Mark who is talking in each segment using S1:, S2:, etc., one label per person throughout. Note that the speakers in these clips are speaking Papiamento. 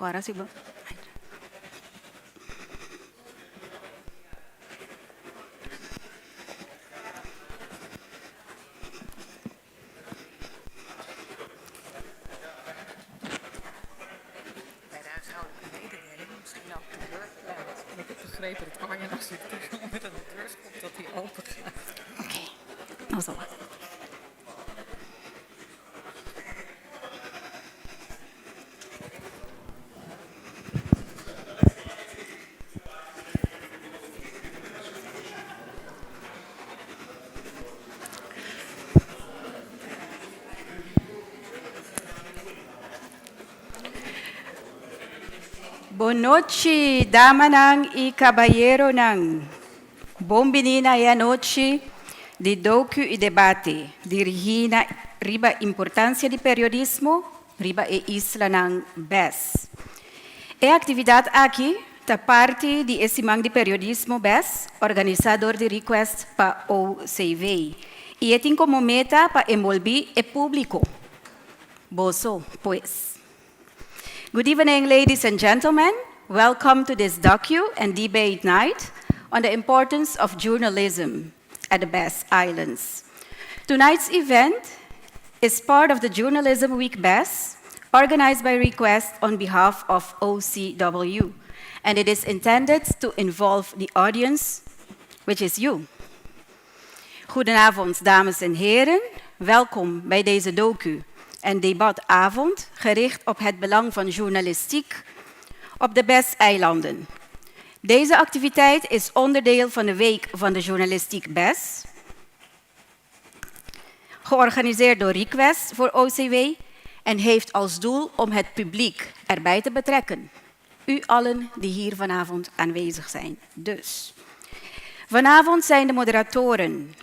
S1: Kòrda si bo.
S2: Bij de huishoudelijke mededeling misschien ook de deur sluit. En ik heb begrepen dat Arjen als ik met een deur schopt dat die open gaat.
S1: Oké, nou zo. Bon nochi, damanan i kabayeronan. Bon biní na e anochi di docu i debate dirigí na riba importansia di periodismo riba e islanan bes. E aktividat aki ta parti di e Siman di Periodismo bes organisá dor di Request pa OCW i e tin komo meta pa enbolbí e públiko, boso pues. Good evening, ladies and gentlemen. Welcome to this docu and debate night on the importance of journalism at the BES Islands. Tonight's event is part of the Journalism Week BES, organized by request on behalf of OCW, and it is intended to involve the audience, which is you. Goedenavond, dames en heren. Welkom bij deze docu en debatavond gericht op het belang van journalistiek op de BES-eilanden. Deze activiteit is onderdeel van de Week van de Journalistiek BES, georganiseerd door Request voor OCW en heeft als doel om het publiek erbij te betrekken. U allen die hier vanavond aanwezig zijn. Dus. Vanavond zijn de moderatoren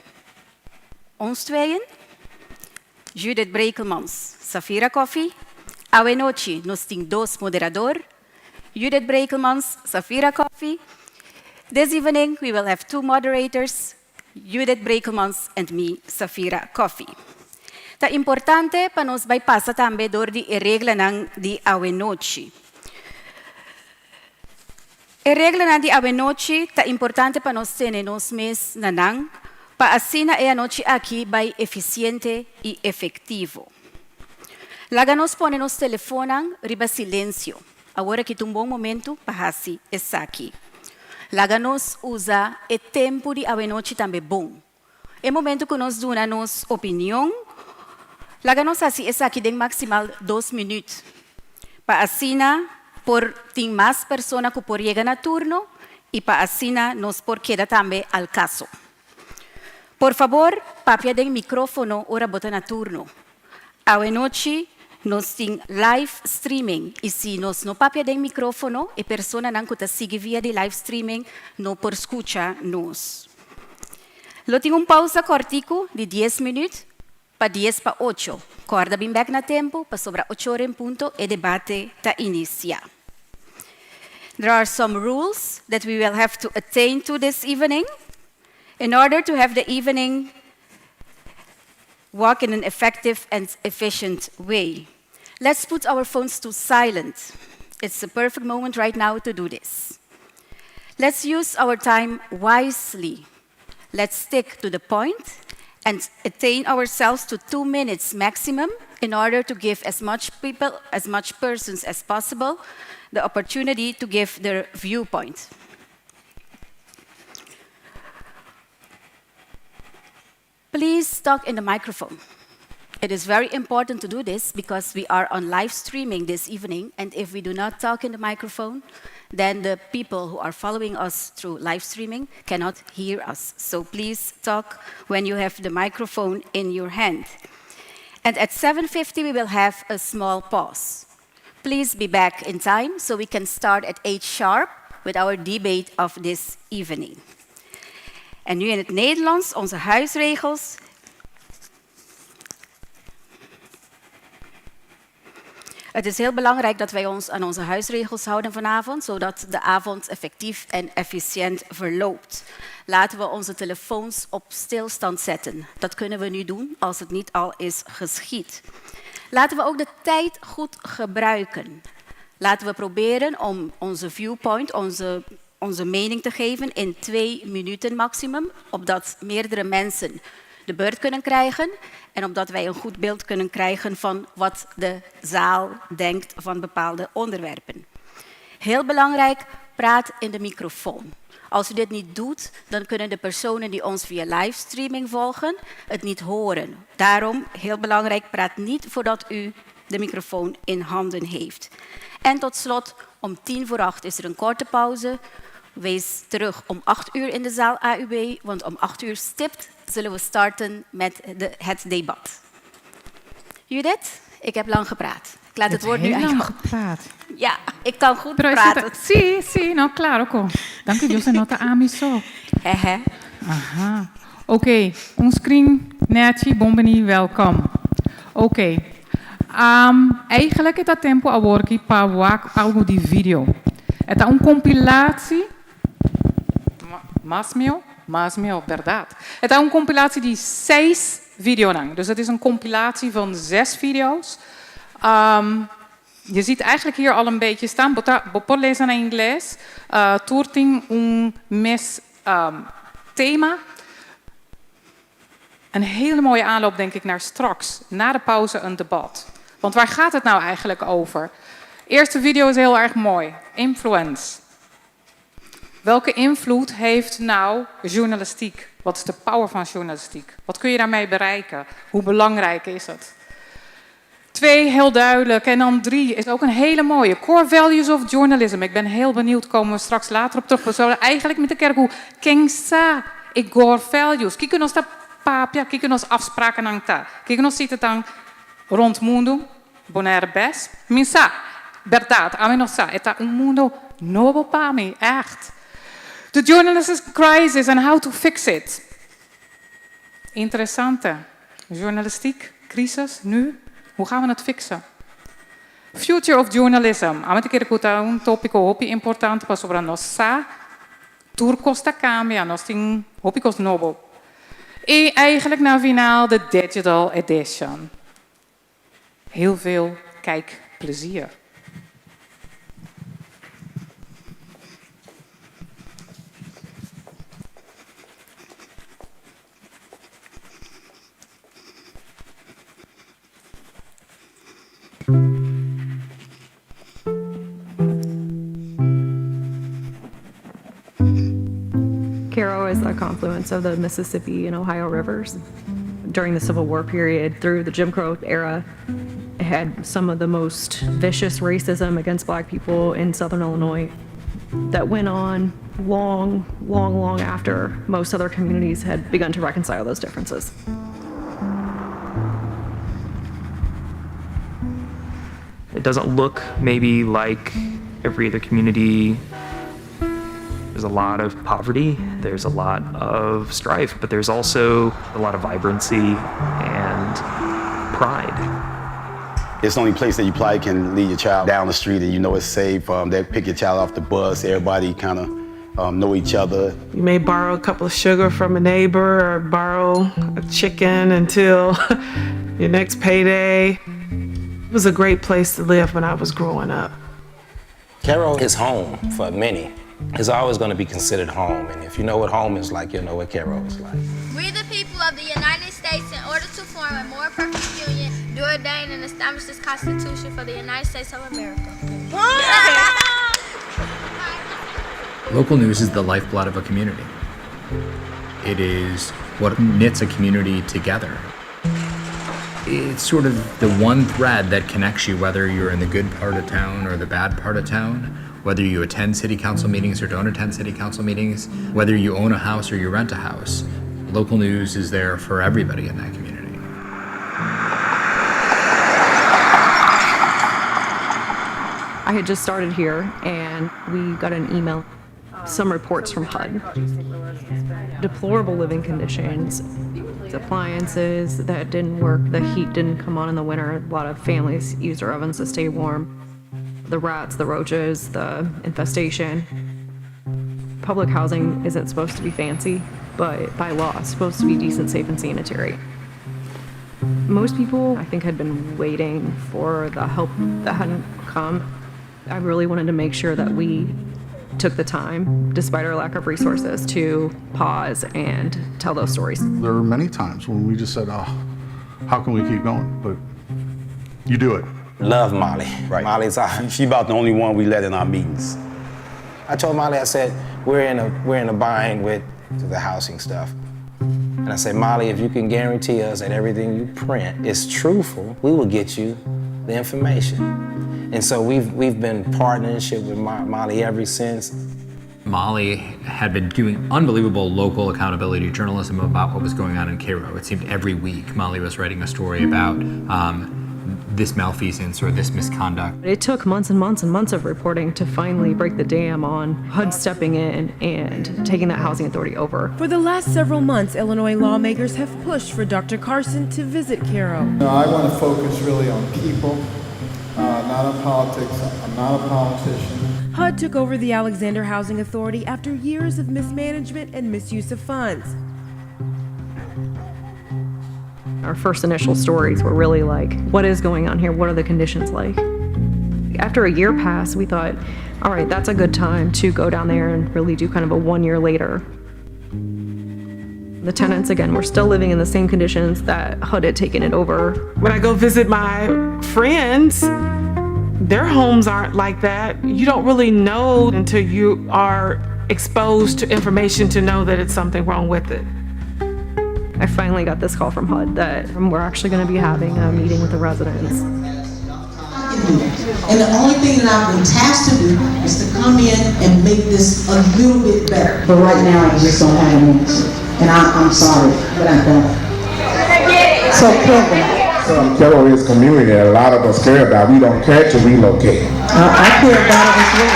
S1: ons tweeën, Judith Brekelmans, Safira Coffee. Awe nochi, nos tin dos moderador, Judith Brekelmans, Safira Coffee. This evening we will have two moderators, Judith Brekelmans and me, Safira Coffee. Ta importante pa nos bai pasa tambe dor di e reglanan di awe nochi. E reglanan di awe nochi ta importante pa nos tene nos mes na nan, pa asina e anochi aki bai efisiente i efektivo. Laga nos pone nos telefonnan riba silensio. Awor aki ta un bon momentu pa hasi esaki. Laga nos usa e tempu di awe nochi tambe bon. E momentu ku nos duna nos opinion, laga nos hasi esaki den maksimal dos minüt, pa asina por tin mas persona ku por yega na turno i pa asina nos por keda tambe al kaso. Por fabor, papia den mikrófono ora bo ta na turno. Awe nochi nos tin live streaming i si nos no papia den mikrófono, e personanan ku ta sigui via di live streaming no por skucha nos. Lo tin un pausa kòrtiku di dies minüt pa 7:50. Kòrda bin bèk na tempu pasobra 8 or en punto e debate ta inisiá. There are some rules that we will have to attain to this evening in order to have the evening work in an effective and efficient way. Let's put our phones to silent. It's the perfect moment right now to do this. Let's use our time wisely. Let's stick to the point and attain ourselves to 2 minutes maximum in order to give as much people, as much persons as possible, the opportunity to give their viewpoint. Please talk in the microphone. It is very important to do this because we are on live streaming this evening, and if we do not talk in the microphone, then the people who are following us through live streaming cannot hear us. So please talk when you have the microphone in your hand. And at 7:50 we will have a small pause. Please be back in time so we can start at 8 sharp with our debate of this evening. En nu in het Nederlands onze huisregels. Het is heel belangrijk dat wij ons aan onze huisregels houden vanavond, zodat de avond effectief en efficiënt verloopt. Laten we onze telefoons op stilstand zetten. Dat kunnen we nu doen als het niet al is geschied. Laten we ook de tijd goed gebruiken. Laten we proberen om onze viewpoint, onze mening te geven in 2 minuten maximum, opdat meerdere mensen de beurt kunnen krijgen en opdat wij een goed beeld kunnen krijgen van wat de zaal denkt van bepaalde onderwerpen. Heel belangrijk, praat in de microfoon. Als u dit niet doet, dan kunnen de personen die ons via livestreaming volgen het niet horen. Daarom, heel belangrijk, praat niet voordat u de microfoon in handen heeft. En tot slot, om 7:50 is er een korte pauze. Wees terug om 8 uur in de zaal AUB, want om 8 uur stipt zullen we starten met het debat. Judith, ik heb lang gepraat. Ik laat het woord nu
S2: heel
S1: aan
S2: lang
S1: jou.
S2: gepraat.
S1: Ja, ik kan goed
S2: Pero
S1: praten.
S2: Si, si, no, klaro ku. Dank u Dios, no ta ami so.
S1: Hè, hè.
S2: Aha. Oké, un screen nèchi, bon biní, welkom. Oké. Eigenlijk is ta tempu awor aki pa algu di video. E ta un kompilatie. Mas mihó, mas mihó, berdat. E ta un kompilatie di seis video. Dus het is een compilatie van zes video's. Je ziet eigenlijk hier al een beetje staan. Bo por lezen in Ingles. Tur tin un mes thema. Een hele mooie aanloop, denk ik, naar straks. Na de pauze een debat. Want waar gaat het nou eigenlijk over? Eerste video is heel erg mooi. Influence. Welke invloed heeft nou journalistiek? Wat is de power van journalistiek? Wat kun je daarmee bereiken? Hoe belangrijk is het? Twee, heel duidelijk. En dan drie is ook een hele mooie. Core Values of Journalism. Ik ben heel benieuwd, komen we straks later op terug. We zouden eigenlijk met de kerk hoe ken sa e core values. Kiko nos ta papia, kiko nos afsprakennan ta. Kiko nos sita dan rond mundu, Bonaire bes. Mi sa, berdat, ami no sa. E ta un mundu nobo pa mi, echt. The journalistic crisis and how to fix it. Interessante. Journalistiek, crisis, nu. Hoe gaan we het fixen? Future of journalism. Ami ta kere ku ta un tópiko hopi importante pasobra nos sa tur kos ta kambia, nos tin hopi kos nobo. I eigenlijk na final de digital edition. Heel veel kijkplezier.
S3: Cairo is the confluence of the Mississippi and Ohio rivers. During the Civil War period through the Jim Crow era, it had some of the most vicious racism against black people in southern Illinois that went on long, long, long after most other communities had begun to reconcile those differences.
S4: It doesn't look maybe like every other community. There's a lot of poverty, there's a lot of strife, but there's also a lot of vibrancy and pride.
S5: It's the only place that you probably can leave your child down the street and you know it's safe. They pick your child off the bus. Everybody kind of know each other.
S6: You may borrow a cup of sugar from a neighbor or borrow a chicken until your next payday. It was a great place to live when I was growing up.
S7: Cairo is home for many. It's always going to be considered home, and if you know what home is like, you'll know what Cairo is like.
S8: We, the people of the United States, in order to form a more perfect union, do ordain and establish this Constitution for the United States of America.
S9: Local news is the lifeblood of a community. It is what knits a community together. It's sort of the one thread that connects you whether you're in the good part of town or the bad part of town, whether you attend city council meetings or don't attend city council meetings, whether you own a house or you rent a house. Local news is there for everybody in that community.
S3: I had just started here and we got an email, some reports from HUD. Deplorable living conditions, appliances that didn't work, the heat didn't come on in the winter. A lot of families use their ovens to stay warm. The rats, the roaches, the infestation. Public housing isn't supposed to be fancy, but by law, it's supposed to be decent, safe, and sanitary. Most people, I think, had been waiting for the help that hadn't come. I really wanted to make sure that we took the time, despite our lack of resources, to pause and tell those stories.
S10: There were many times when we just said, oh, how can we keep going? But you do it.
S7: Love Molly.
S5: Right.
S7: Molly's our.
S5: She about the only one we let in our meetings.
S7: I told Molly, I said, we're in a we're in a bind with the housing stuff. And I said, Molly, if you can guarantee us that everything you print is truthful, we will get you the information. And so we've we've been partnership with Molly ever since.
S9: Molly had been doing unbelievable local accountability journalism about what was going on in Cairo. It seemed every week Molly was writing a story about this malfeasance or this misconduct.
S3: It took months and months and months of reporting to finally break the dam on HUD stepping in and taking that housing authority over.
S11: For the last several months, Illinois lawmakers have pushed for Dr. Carson to visit Cairo.
S12: No, I want to focus really on people, not on politics. I'm not a politician.
S11: HUD took over the Alexander Housing Authority after years of mismanagement and misuse of funds.
S3: Our first initial stories were really like, what is going on here? What are the conditions like? After a year passed, we thought, all right, that's a good time to go down there and really do kind of a 1 year later. The tenants, again, were still living in the same conditions that HUD had taken it over.
S6: When I go visit my friends, their homes aren't like that. You don't really know until you are exposed to information to know that it's something wrong with it.
S3: I finally got this call from HUD that we're actually going to be having a meeting with the residents.
S13: And the only thing that I've been tasked to do is to come in and make this a little bit better.
S14: But right now, I just don't have an answer. And I'm sorry, but I don't. So Kevin.
S15: Cairo is community that a lot of us care about. We don't care to relocate.
S14: I care about it as well.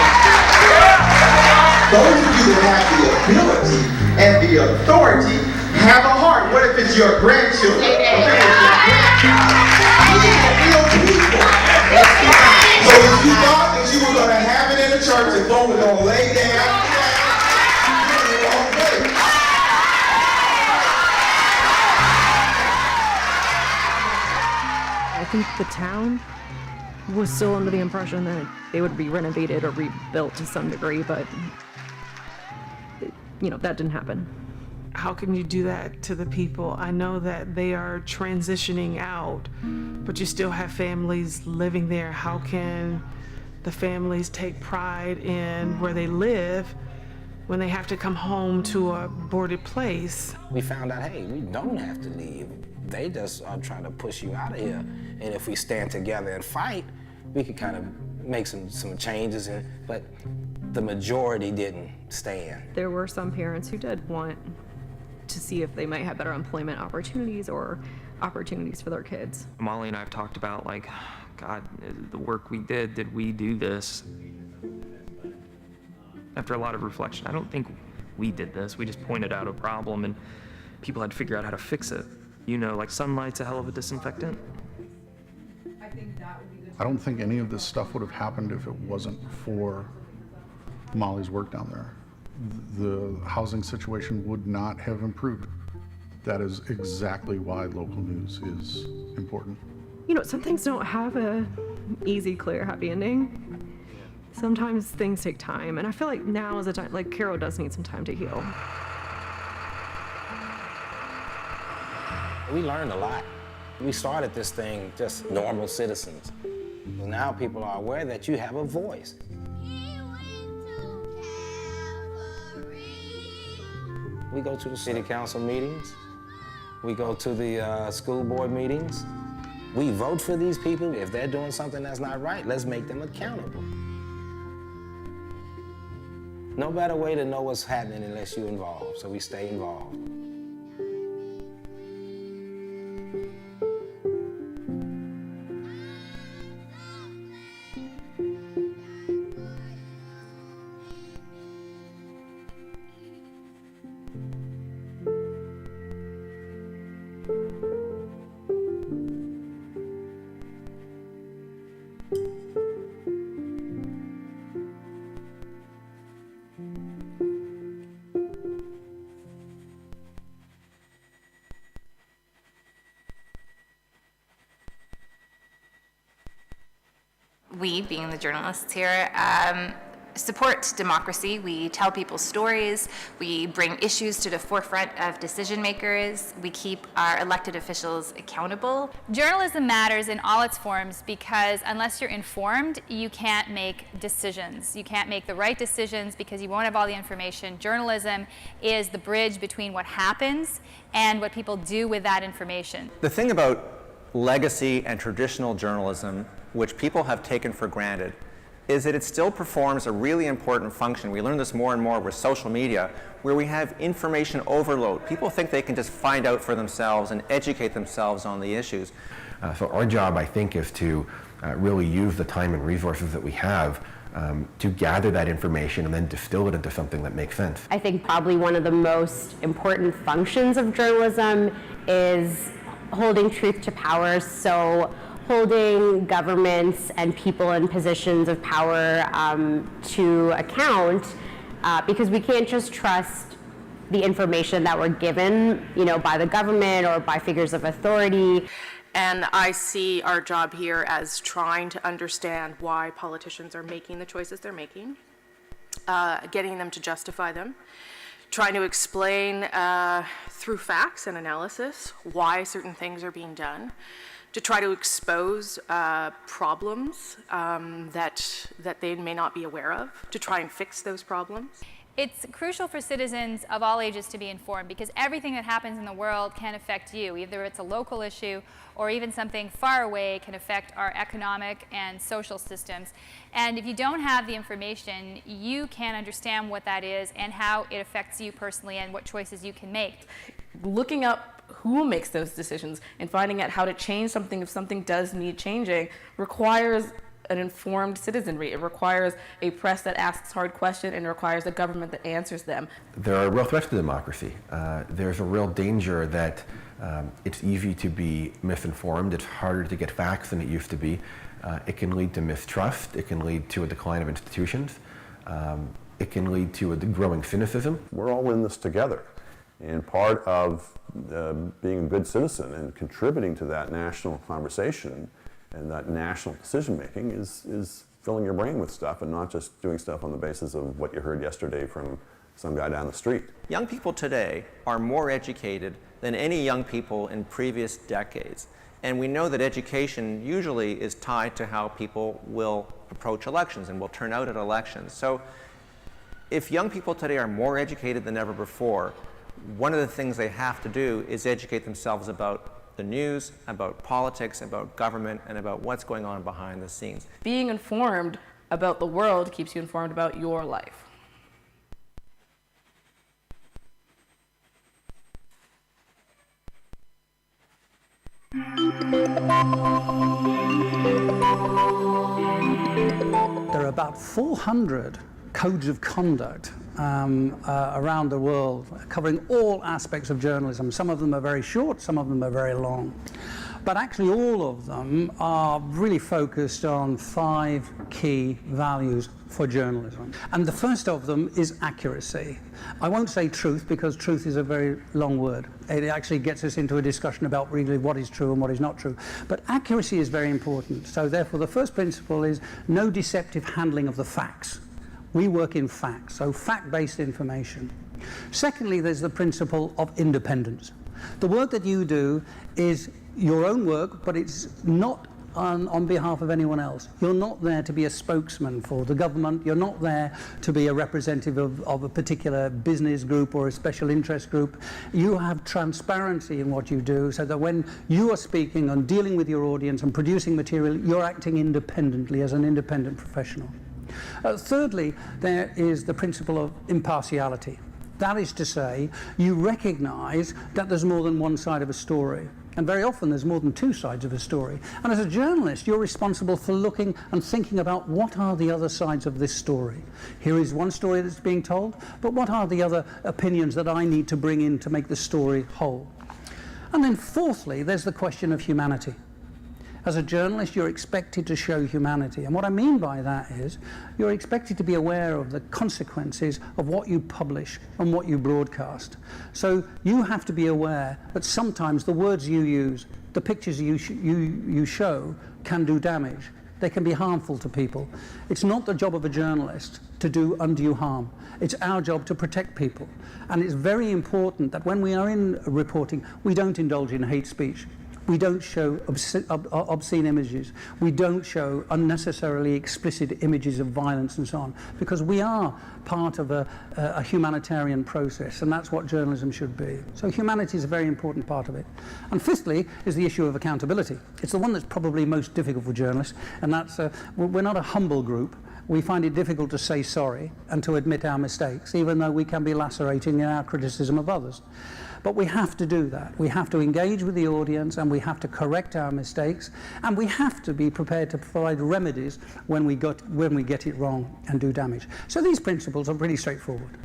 S16: Those of you that have the ability and the authority have a heart. What if it's your grandchildren? What if it's your grandchild? These are real people. So if you thought that you were going to have it in the church and folk were going to lay down, you're in the wrong place.
S3: I think the town was still under the impression that they would be renovated or rebuilt to some degree, but that didn't happen.
S6: How can you do that to the people? I know that they are transitioning out, but you still have families living there. How can the families take pride in where they live when they have to come home to a boarded place?
S7: We found out, hey, we don't have to leave. They just are trying to push you out of here. And if we stand together and fight, we could kind of make some changes, but the majority didn't stand.
S3: There were some parents who did want to see if they might have better employment opportunities or opportunities for their kids.
S4: Molly and I have talked about, like, God, the work we did we do this? After a lot of reflection, I don't think we did this. We just pointed out a problem and people had to figure out how to fix it. You know, like sunlight's a hell of a disinfectant.
S10: I don't think any of this stuff would have happened if it wasn't for Molly's work down there. The housing situation would not have improved. That is exactly why local news is important.
S3: You know, some things don't have a easy, clear, happy ending. Sometimes things take time, and I feel like now is a time, like Cairo does need some time to heal.
S7: We learned a lot. We started this thing just normal citizens. Now people are aware that you have a voice. We go to the city council meetings. We go to the school board meetings. We vote for these people. If they're doing something that's not right, let's make them accountable. No better way to know what's happening unless you're involved, so we stay involved.
S17: We, being the journalists here, um, support democracy. We tell people stories. We bring issues to the forefront of decision makers. We keep our elected officials accountable.
S18: Journalism matters in all its forms because unless you're informed, you can't make decisions. You can't make the right decisions because you won't have all the information. Journalism is the bridge between what happens and what people do with that information.
S19: The thing about legacy and traditional journalism, which people have taken for granted, is that it still performs a really important function. We learn this more and more with social media, where we have information overload. People think they can just find out for themselves and educate themselves on the issues.
S20: Uh, so our job, I think, is to uh, really use the time and resources that we have um, to gather that information and then distill it into something that makes sense.
S21: I think probably one of the most important functions of journalism is holding truth to power. So holding governments and people in positions of power um, to account uh, because we can't just trust the information that we're given, you know, by the government or by figures of authority.
S22: And I see our job here as trying to understand why politicians are making the choices they're making, uh, getting them to justify them, trying to explain uh, through facts and analysis why certain things are being done, to try to expose uh, problems um, that, that they may not be aware of, to try and fix those problems.
S18: It's crucial for citizens of all ages to be informed because everything that happens in the world can affect you. Either it's a local issue or even something far away can affect our economic and social systems. And if you don't have the information, you can't understand what that is and how it affects you personally and what choices you can make.
S23: Looking up who makes those decisions and finding out how to change something if something does need changing requires an informed citizenry. It requires a press that asks hard questions and requires a government that answers them.
S20: There are real threats to democracy. Uh, there's a real danger that um, it's easy to be misinformed. It's harder to get facts than it used to be. Uh, it can lead to mistrust. It can lead to a decline of institutions. Um, it can lead to a growing cynicism.
S24: We're all in this together. And part of uh, being a good citizen and contributing to that national conversation and that national decision making is, is filling your brain with stuff and not just doing stuff on the basis of what you heard yesterday from some guy down the street.
S19: Young people today are more educated than any young people in previous decades. And we know that education usually is tied to how people will approach elections and will turn out at elections. So if young people today are more educated than ever before, one of the things they have to do is educate themselves about the news, about politics, about government, and about what's going on behind the scenes.
S23: Being informed about the world keeps you informed about your life.
S25: There are about 400 codes of conduct um, uh, around the world covering all aspects of journalism. Some of them are very short, some of them are very long. But actually, all of them are really focused on five key values for journalism. And the first of them is accuracy. I won't say truth because truth is a very long word. It actually gets us into a discussion about really what is true and what is not true. But accuracy is very important. So, therefore, the first principle is no deceptive handling of the facts. We work in facts, so fact based information. Secondly, there's the principle of independence. The work that you do is your own work, but it's not on, on behalf of anyone else. You're not there to be a spokesman for the government. You're not there to be a representative of, of a particular business group or a special interest group. You have transparency in what you do so that when you are speaking and dealing with your audience and producing material, you're acting independently as an independent professional. Uh, thirdly, there is the principle of impartiality. That is to say, you recognize that there's more than one side of a story. And very often there's more than two sides of a story. And as a journalist, you're responsible for looking and thinking about what are the other sides of this story. Here is one story that's being told, but what are the other opinions that I need to bring in to make the story whole? And then fourthly, there's the question of humanity. As a journalist, you're expected to show humanity. And what I mean by that is you're expected to be aware of the consequences of what you publish and what you broadcast. So you have to be aware that sometimes the words you use, the pictures you, sh- you, you show, can do damage. They can be harmful to people. It's not the job of a journalist to do undue harm. It's our job to protect people. And it's very important that when we are in reporting, we don't indulge in hate speech. We don't show obscene images. We don't show unnecessarily explicit images of violence and so on, because we are part of a, a humanitarian process, and that's what journalism should be. So humanity is a very important part of it. And fifthly is the issue of accountability. It's the one that's probably most difficult for journalists, and that's we're not a humble group. We find it difficult to say sorry and to admit our mistakes, even though we can be lacerating in our criticism of others. But we have to do that. We have to engage with the audience and we have to correct our mistakes and we have to be prepared to provide remedies when we, got, when we get it wrong and do damage. So these principles are pretty straightforward.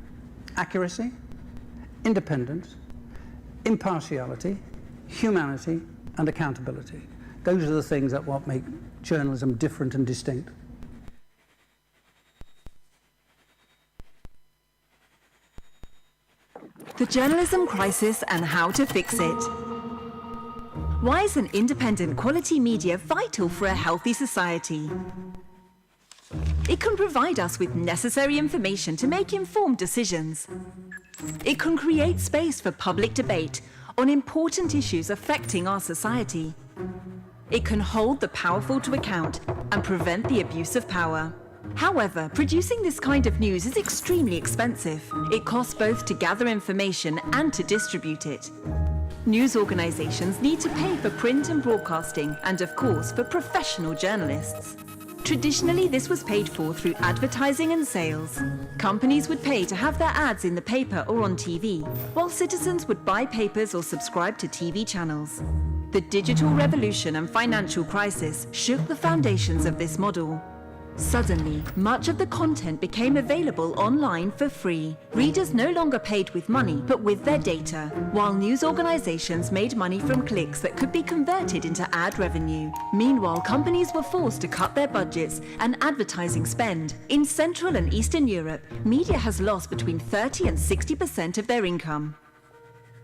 S25: Accuracy, independence, impartiality, humanity and accountability. Those are the things that what make journalism different and distinct.
S1: The journalism crisis and how to fix it. Why is an independent quality media vital for a healthy society? It can provide us with necessary information to make informed decisions. It can create space for public debate on important issues affecting our society. It can hold the powerful to account and prevent the abuse of power. However, producing this kind of news is extremely expensive. It costs both to gather information and to distribute it. News organisations need to pay for print and broadcasting and, of course, for professional journalists. Traditionally, this was paid for through advertising and sales. Companies would pay to have their ads in the paper or on TV, while citizens would buy papers or subscribe to TV channels. The digital revolution and financial crisis shook the foundations of this model. Suddenly, much of the content became available online for free. Readers no longer paid with money, but with their data, while news organizations made money from clicks that could be converted into ad revenue. Meanwhile, companies were forced to cut their budgets and advertising spend. In Central and Eastern Europe, media has lost between 30 and 60% of their income.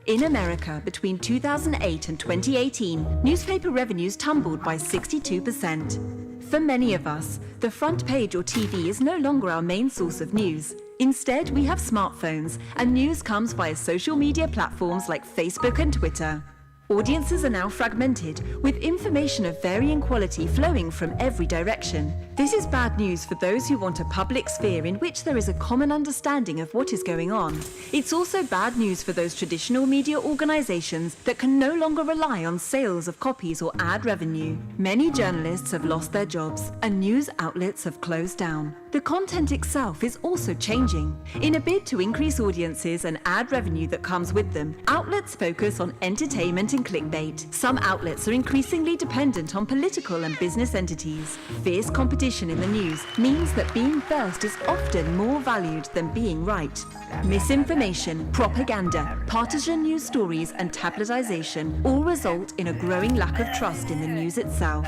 S1: In America, between 2008 and 2018, newspaper revenues tumbled by 62%. For many of us, the front page or TV is no longer our main source of news. Instead, we have smartphones, and news comes via social media platforms like Facebook and Twitter. Audiences are now fragmented, with information of varying quality flowing from every direction. This is bad news for those who want a public sphere in which there is a common understanding of what is going on. It's also bad news for those traditional media organisations that can no longer rely on sales of copies or ad revenue. Many journalists have lost their jobs and news outlets have closed down. The content itself is also changing. In a bid to increase audiences and ad revenue that comes with them, outlets focus on entertainment and clickbait. Some outlets are increasingly dependent on political and business entities. Fierce competition in the news means that being first is often more valued than being right. Misinformation, propaganda, partisan news stories, and tabloidization all result in a growing lack of trust in the news itself.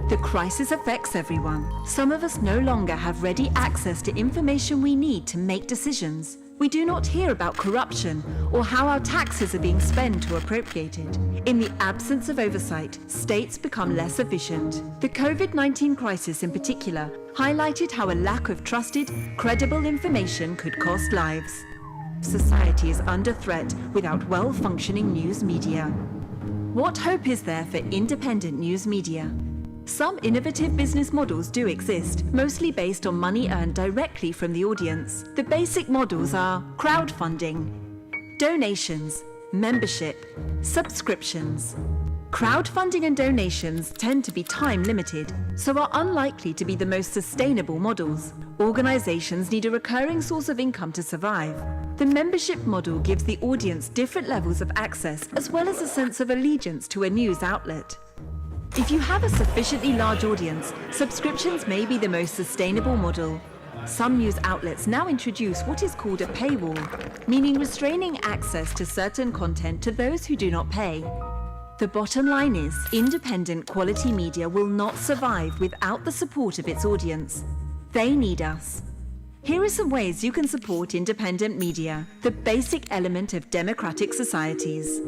S1: The crisis affects everyone. Some of us no longer have ready access to information we need to make decisions. We do not hear about corruption or how our taxes are being spent or appropriated. In the absence of oversight, states become less efficient. The COVID 19 crisis, in particular, highlighted how a lack of trusted, credible information could cost lives. Society is under threat without well functioning news media. What hope is there for independent news media? Some innovative business models do exist, mostly based on money earned directly from the audience. The basic models are crowdfunding, donations, membership, subscriptions. Crowdfunding and donations tend to be time limited, so are unlikely to be the most sustainable models. Organizations need a recurring source of income to survive. The membership model gives the audience different levels of access as well as a sense of allegiance to a news outlet. If you have a sufficiently large audience, subscriptions may be the most sustainable model. Some news outlets now introduce what is called a paywall, meaning restraining access to certain content to those who do not pay. The bottom line is independent quality media will not survive without the support of its audience. They need us. Here are some ways you can support independent media, the basic element of democratic societies.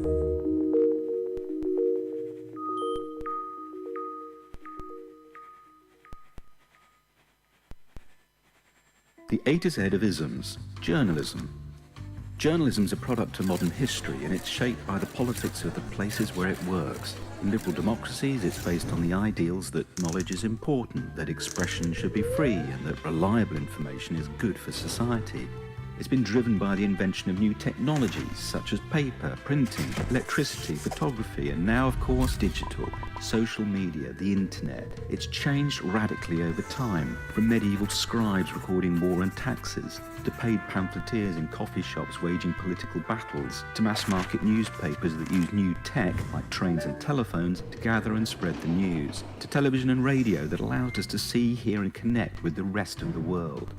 S2: The A to Z of isms, journalism. Journalism's a product of modern history and it's shaped by the politics of the places where it works. In liberal democracies, it's based on the ideals that knowledge is important, that expression should be free, and that reliable information is good for society. It's been driven by the invention of new technologies such as paper, printing, electricity, photography, and now, of course, digital, social media, the internet. It's changed radically over time, from medieval scribes recording war and taxes, to paid pamphleteers in coffee shops waging political battles, to mass market newspapers that use new tech, like trains and telephones, to gather and spread the news, to television and radio that allowed us to see, hear, and connect with the rest of the world.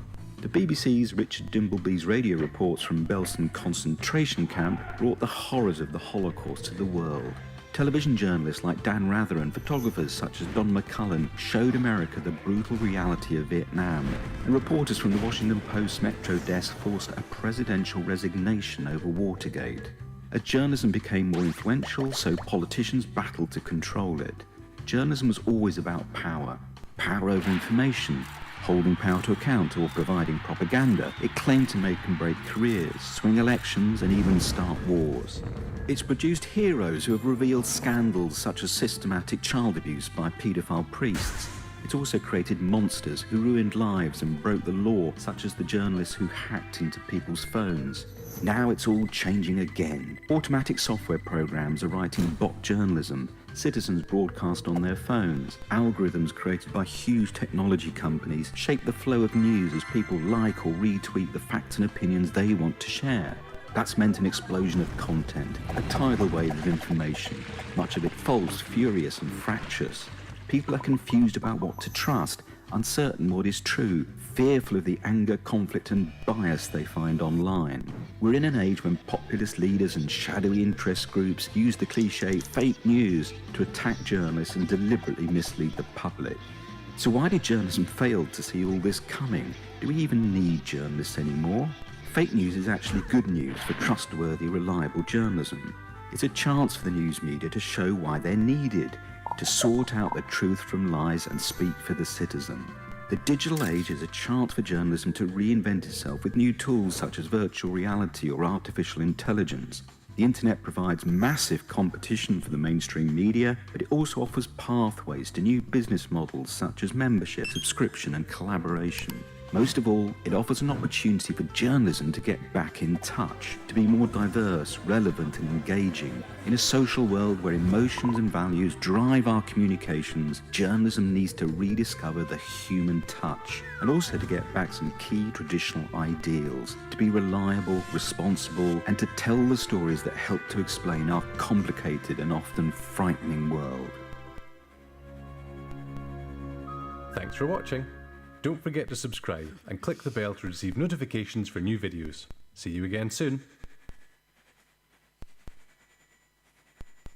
S2: The BBC's Richard Dimbleby's radio reports from Belsen concentration camp brought the horrors of the Holocaust to the world. Television journalists like Dan Rather and photographers such as Don McCullin showed America the brutal reality of Vietnam. And reporters from the Washington Post Metro desk forced a presidential resignation over Watergate. As journalism became more influential, so politicians battled to control it. Journalism was always about power power over information, holding power to account or providing propaganda. It claimed to make and break careers, swing elections, and even start wars. It's produced heroes who have revealed scandals such as systematic child abuse by paedophile priests. It's also created monsters who ruined lives and broke the law, such as the journalists who hacked into people's phones. Now it's all changing again. Automatic software programs are writing bot journalism. Citizens broadcast on their phones. Algorithms created by huge technology companies shape the flow of news as people like or retweet the facts and opinions they want to share. That's meant an explosion of content, a tidal wave of information, much of it false, furious, and fractious. People are confused about what to trust, uncertain what is true, fearful of the anger, conflict, and bias they find online. We're in an age when populist leaders and shadowy interest groups use the cliche fake news to attack journalists and deliberately mislead the public. So, why did journalism fail to see all this coming? Do we even need journalists anymore? Fake news is actually good news for trustworthy, reliable journalism. It's a chance for the news media to show why they're needed, to sort out the truth from lies and speak for the citizen. The digital age is a chance for journalism to reinvent itself with new tools such as virtual reality or artificial intelligence. The internet provides massive competition for the mainstream media, but it also offers pathways to new business models such as membership, subscription, and collaboration. Most of all, it offers an opportunity for journalism to get back in touch, to be more diverse, relevant, and engaging. In a social world where emotions and values drive our communications, journalism needs to rediscover the human touch and also to get back some key traditional ideals, to be reliable, responsible, and to tell the stories that help to explain our complicated and often frightening world.
S5: Thanks for watching. Don't forget to subscribe and click the bell to receive notifications for new videos. See you again soon.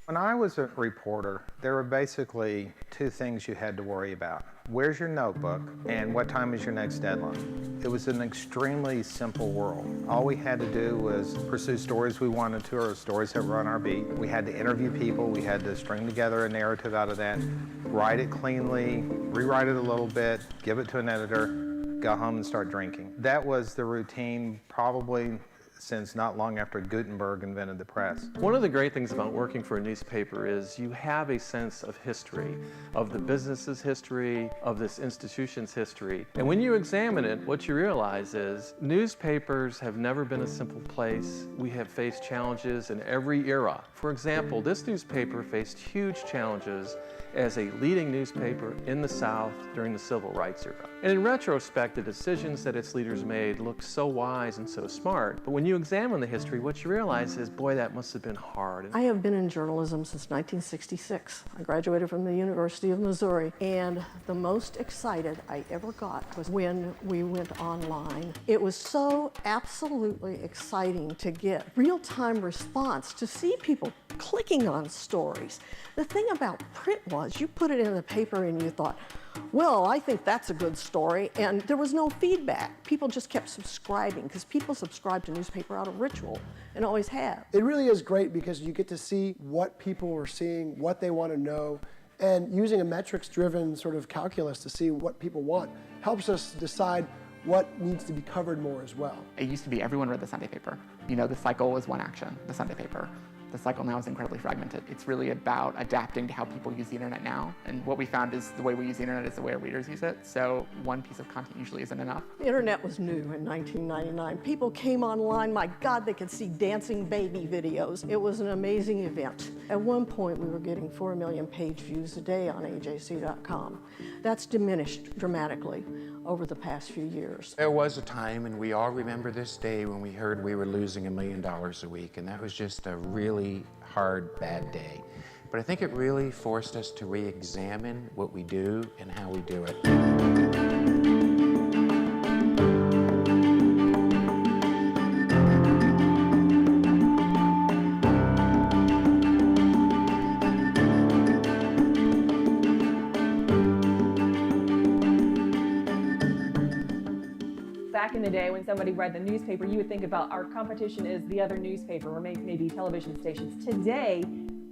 S8: When I was a reporter, there were basically two things you had to worry about. Where's your notebook and what time is your next deadline? It was an extremely simple world. All we had to do was pursue stories we wanted to or stories that were on our beat. We had to interview people, we had to string together a narrative out of that, write it cleanly, rewrite it a little bit, give it to an editor, go home and start drinking. That was the routine probably since not long after Gutenberg invented the press.
S9: One of the great things about working for a newspaper is you have a sense of history, of the business's history, of this institution's history. And when you examine it, what you realize is newspapers have never been a simple place. We have faced challenges in every era. For example, this newspaper faced huge challenges as a leading newspaper in the South during the Civil Rights era. And in retrospect, the decisions that its leaders made look so wise and so smart. But when you examine the history, what you realize is, boy, that must have been hard.
S12: I have been in journalism since 1966. I graduated from the University of Missouri, and the most excited I ever got was when we went online. It was so absolutely exciting to get real-time response, to see people clicking on stories. The thing about print was you put it in the paper and you thought, well, I think that's a good story, and there was no feedback. People just kept subscribing because people subscribe to newspaper out of ritual and always have.
S26: It really is great because you get to see what people are seeing, what they want to know, and using a metrics-driven sort of calculus to see what people want helps us decide what needs to be covered more as well.
S6: It used to be everyone read the Sunday paper. You know, the cycle was one action, the Sunday paper. The cycle now is incredibly fragmented. It's really about adapting to how people use the internet now. And what we found is the way we use the internet is the way our readers use it. So one piece of content usually isn't enough.
S12: The internet was new in 1999. People came online, my God, they could see dancing baby videos. It was an amazing event. At one point, we were getting 4 million page views a day on AJC.com. That's diminished dramatically over the past few years.
S11: There was a time, and we all remember this day, when we heard we were losing $1 million a week, and that was just a really hard, bad day. But I think it really forced us to re-examine what we do and how we do it.
S13: Back in the day when somebody read the newspaper, you would think about our competition is the other newspaper or maybe television stations. Today,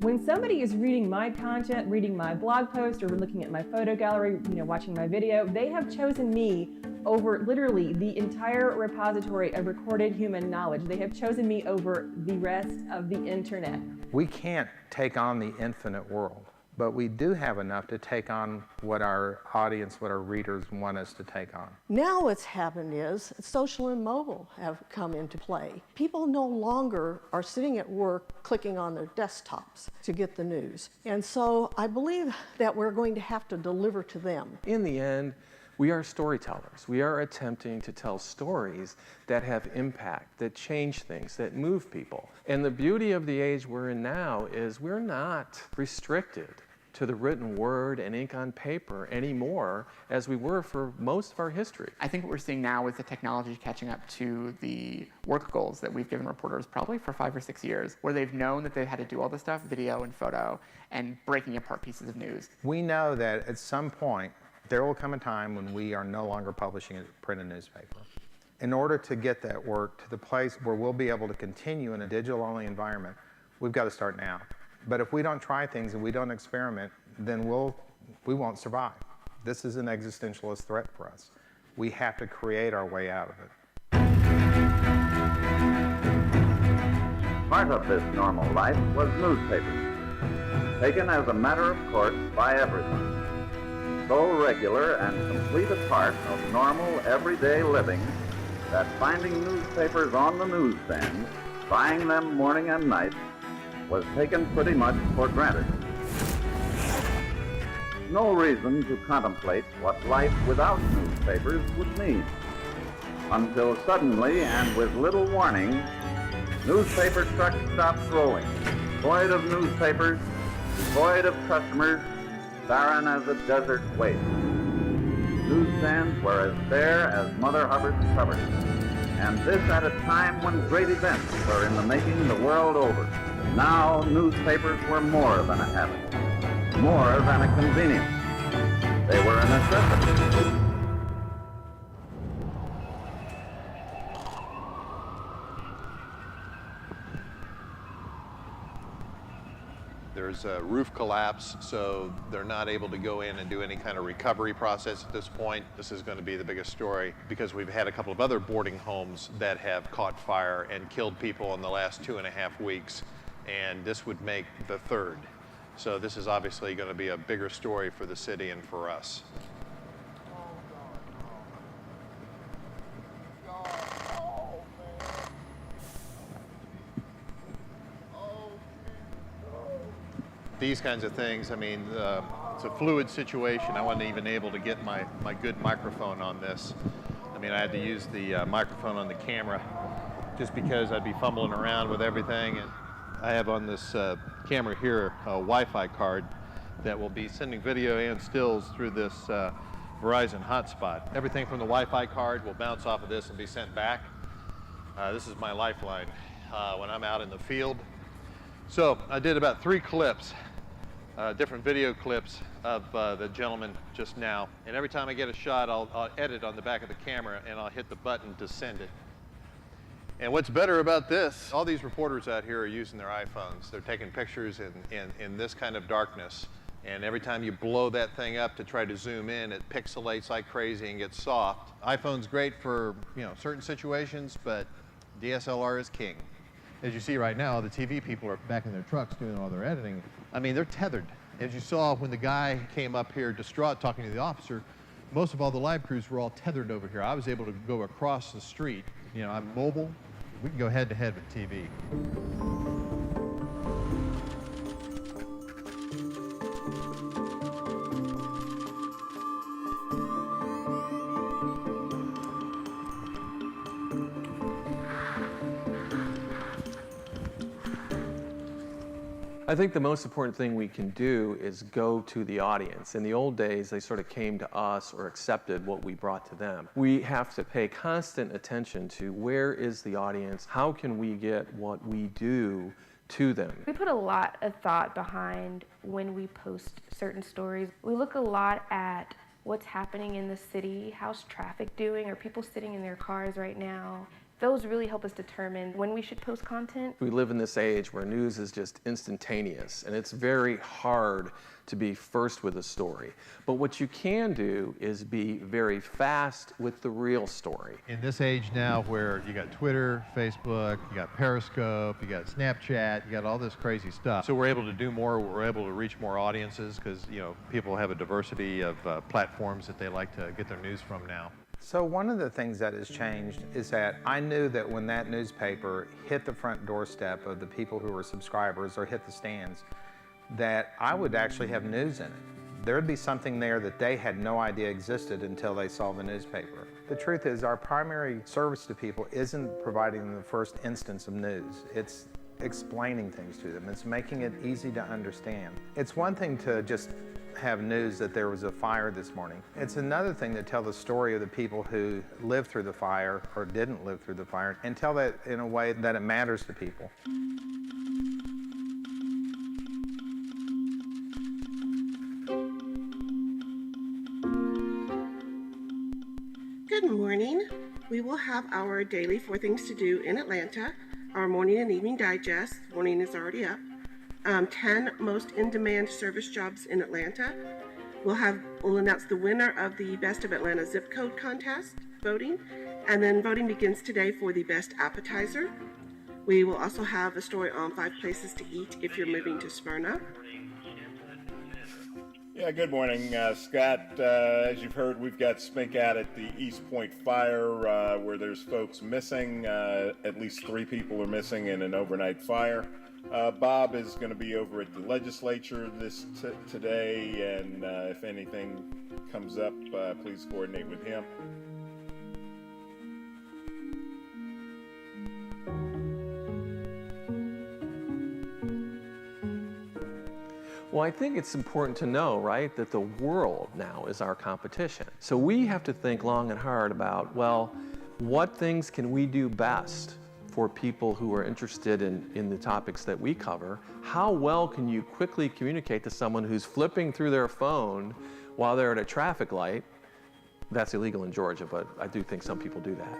S13: when somebody is reading my content, reading my blog post, or looking at my photo gallery, watching my video, they have chosen me over literally the entire repository of recorded human knowledge. They have chosen me over the rest of the internet.
S8: We can't take on the infinite world, but we do have enough to take on what our audience, what our readers want us to take on.
S12: Now what's happened is social and mobile have come into play. People no longer are sitting at work clicking on their desktops to get the news. And so I believe that we're going to have to deliver to them.
S9: In the end, we are storytellers. We are attempting to tell stories that have impact, that change things, that move people. And the beauty of the age we're in now is we're not restricted to the written word and ink on paper anymore as we were for most of our history.
S6: I think what we're seeing now is the technology catching up to the work goals that we've given reporters probably for 5 or 6 years, where they've known that they've had to do all this stuff, video and photo, and breaking apart pieces of news.
S8: We know that at some point, there will come a time when we are no longer publishing a printed newspaper. In order to get that work to the place where we'll be able to continue in a digital-only environment, we've got to start now. But if we don't try things and we don't experiment, then we won't survive. This is an existentialist threat for us. We have to create our way out of it.
S14: Part of this normal life was newspapers, taken as a matter of course by everyone. So regular and complete a part of normal everyday living that finding newspapers on the newsstand, buying them morning and night, was taken pretty much for granted. No reason to contemplate what life without newspapers would mean, until suddenly and with little warning, newspaper trucks stopped rolling, void of newspapers, void of customers, barren as a desert waste. Newsstands were as bare as Mother Hubbard's cupboard, and this at a time when great events were in the making the world over. Now newspapers were more than a habit, more than a convenience. They were a necessity.
S15: There's a roof collapse, so they're not able to go in and do any kind of recovery process at this point. This is going to be the biggest story because we've had a couple of other boarding homes that have caught fire and killed people in the last 2.5 weeks, and this would make the third. So this is obviously going to be a bigger story for the city and for us. These kinds of things, it's a fluid situation. I wasn't even able to get my good microphone on this. I had to use the microphone on the camera just because I'd be fumbling around with everything. And I have on this camera here a Wi-Fi card that will be sending video and stills through this Verizon hotspot. Everything from the Wi-Fi card will bounce off of this and be sent back. This is my lifeline when I'm out in the field. So I did about 3 clips, different video clips of the gentleman just now. And every time I get a shot, I'll edit on the back of the camera and I'll hit the button to send it. And what's better about this, all these reporters out here are using their iPhones. They're taking pictures in this kind of darkness. And every time you blow that thing up to try to zoom in, it pixelates like crazy and gets soft. iPhone's great for certain situations, but DSLR is king. As you see right now, the TV people are back in their trucks doing all their editing. I mean, they're tethered. As you saw when the guy came up here distraught talking to the officer, most of all the live crews were all tethered over here. I was able to go across the street. I'm mobile. We can go head to head with TV.
S9: I think the most important thing we can do is go to the audience. In the old days, they sort of came to us or accepted what we brought to them. We have to pay constant attention to where is the audience, how can we get what we do to them.
S3: We put a lot of thought behind when we post certain stories. We look a lot at what's happening in the city, how's traffic doing, are people sitting in their cars right now? Those really help us determine when we should post content.
S9: We live in this age where news is just instantaneous, and it's very hard to be first with a story. But what you can do is be very fast with the real story.
S15: In this age now where you got Twitter, Facebook, you got Periscope, you got Snapchat, you got all this crazy stuff. So we're able to do more, we're able to reach more audiences because people have a diversity of platforms that they like to get their news from now.
S8: So one of the things that has changed is that I knew that when that newspaper hit the front doorstep of the people who were subscribers or hit the stands, that I would actually have news in it. There'd be something there that they had no idea existed until they saw the newspaper. The truth is our primary service to people isn't providing them the first instance of news. It's explaining things to them. It's making it easy to understand. It's one thing to just have news that there was a fire this morning. It's another thing to tell the story of the people who lived through the fire or didn't live through the fire, and tell that in a way that it matters to people.
S4: Good morning. We will have our daily 4 Things to Do in Atlanta, our morning and evening digest. Morning is already up. 10 most in-demand service jobs in Atlanta. We'll announce the winner of the Best of Atlanta Zip Code Contest voting, and then voting begins today for the best appetizer. We will also have a story on 5 places to eat if you're moving to Smyrna.
S7: Yeah, good morning, Scott. As you've heard, we've got Spink out at the East Point Fire where there's folks missing. At least 3 people are missing in an overnight fire. Bob is going to be over at the legislature this today, and if anything comes up, please coordinate with him.
S9: I think it's important to know, right, that the world now is our competition. So we have to think long and hard about, well, what things can we do best for people who are interested in the topics that we cover? How well can you quickly communicate to someone who's flipping through their phone while they're at a traffic light? That's illegal in Georgia, but I do think some people do that.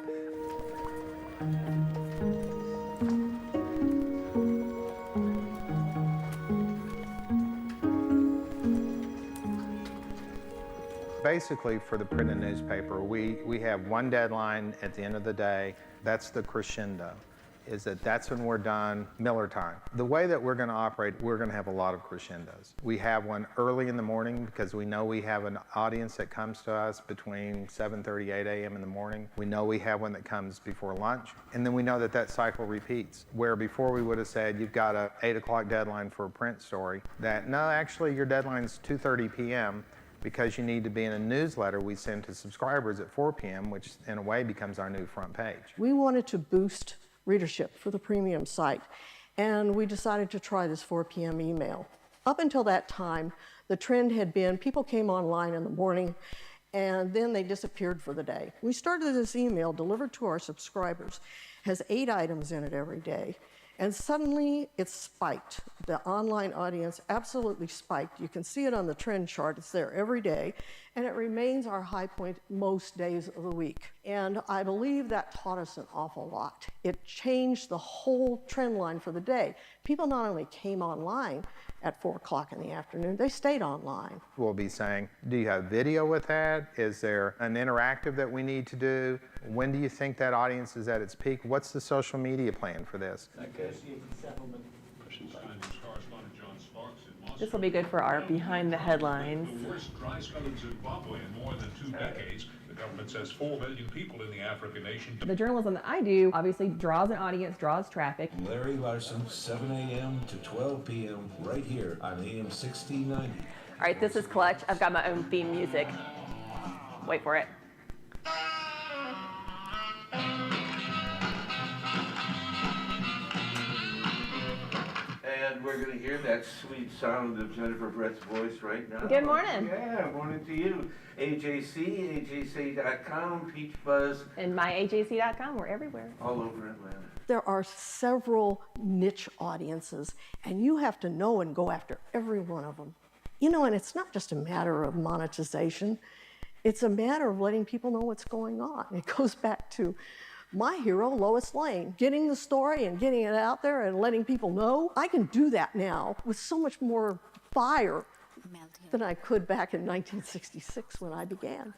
S8: Basically, for the printed newspaper, we have one deadline at the end of the day. That's the crescendo, is that that's when we're done, Miller time. The way that we're going to operate, we're going to have a lot of crescendos. We have one early in the morning because we know we have an audience that comes to us between 7:30, 8 a.m. in the morning. We know we have one that comes before lunch. And then we know that that cycle repeats, where before we would have said, you've got a 8 o'clock deadline for a print story, that no, actually your deadline's 2:30 p.m. because you need to be in a newsletter we send to subscribers at 4 p.m., which in a way becomes our new front page.
S12: We wanted to boost readership for the premium site, and we decided to try this 4 p.m. email. Up until that time, the trend had been people came online in the morning and then they disappeared for the day. We started this email delivered to our subscribers, has 8 items in it every day, and suddenly it spiked. The online audience absolutely spiked. You can see it on the trend chart. It's there every day, and it remains our high point most days of the week. And I believe that taught us an awful lot. It changed the whole trend line for the day. People not only came online at 4 o'clock in the afternoon, they stayed online.
S8: We'll be saying, do you have video with that? Is there an interactive that we need to do? When do you think that audience is at its peak? What's the social media plan for this?
S13: This will be good for our behind the headlines.
S10: The worst dry spell in Zimbabwe in more than 2 decades. The government says 4 million people in the African nation.
S13: The journalism that I do obviously draws an audience, draws traffic.
S16: Larry Larson, 7 a.m. to 12 p.m. right here on AM 1690.
S13: All right, this is Clutch. I've got my own theme music. Wait for it.
S17: And we're going to hear that sweet sound of Jennifer Brett's voice right now.
S13: Good morning.
S17: Yeah, morning to you. AJC, AJC.com, Peach Buzz.
S13: And myajc.com, we're everywhere.
S17: All over Atlanta.
S12: There are several niche audiences, and you have to know and go after every one of them. You know, and it's not just a matter of monetization. It's a matter of letting people know what's going on. It goes back to my hero, Lois Lane, getting the story and getting it out there and letting people know. I can do that now with so much more fire than I could back in 1966 when I began.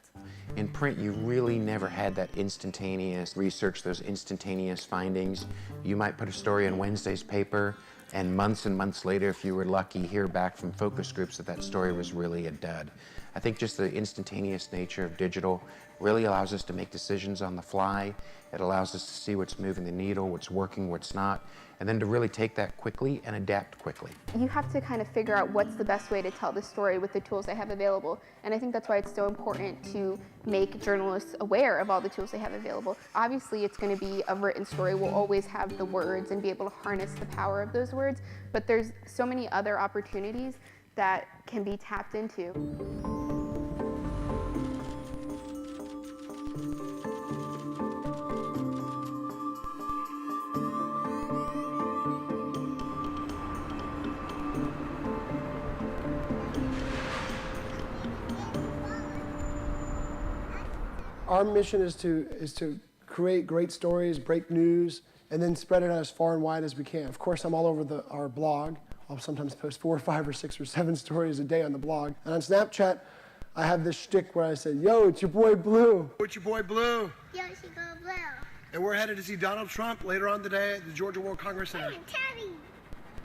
S11: In print, you really never had that instantaneous research, those instantaneous findings. You might put a story in Wednesday's paper, and months later, if you were lucky, hear back from focus groups that that story was really a dud. I think just the instantaneous nature of digital really allows us to make decisions on the fly. It allows us to see what's moving the needle, what's working, what's not, and then to really take that quickly and adapt quickly.
S3: You have to kind of figure out what's the best way to tell the story with the tools they have available. And I think that's why it's so important to make journalists aware of all the tools they have available. Obviously, it's going to be a written story. We'll always have the words and be able to harness the power of those words, but there's so many other opportunities that can be tapped into.
S26: Our mission is to create great stories, break news, and then spread it out as far and wide as we can. Of course, I'm all over our blog. I'll sometimes post 4 or 5 or 6 or 7 stories a day on the blog. And on Snapchat, I have this shtick where I say, yo, it's your boy Blue. It's your boy Blue.
S18: Yo, it's your boy Blue.
S26: And we're headed to see Donald Trump later on today at the Georgia World Congress Center.
S18: Hey, Teddy.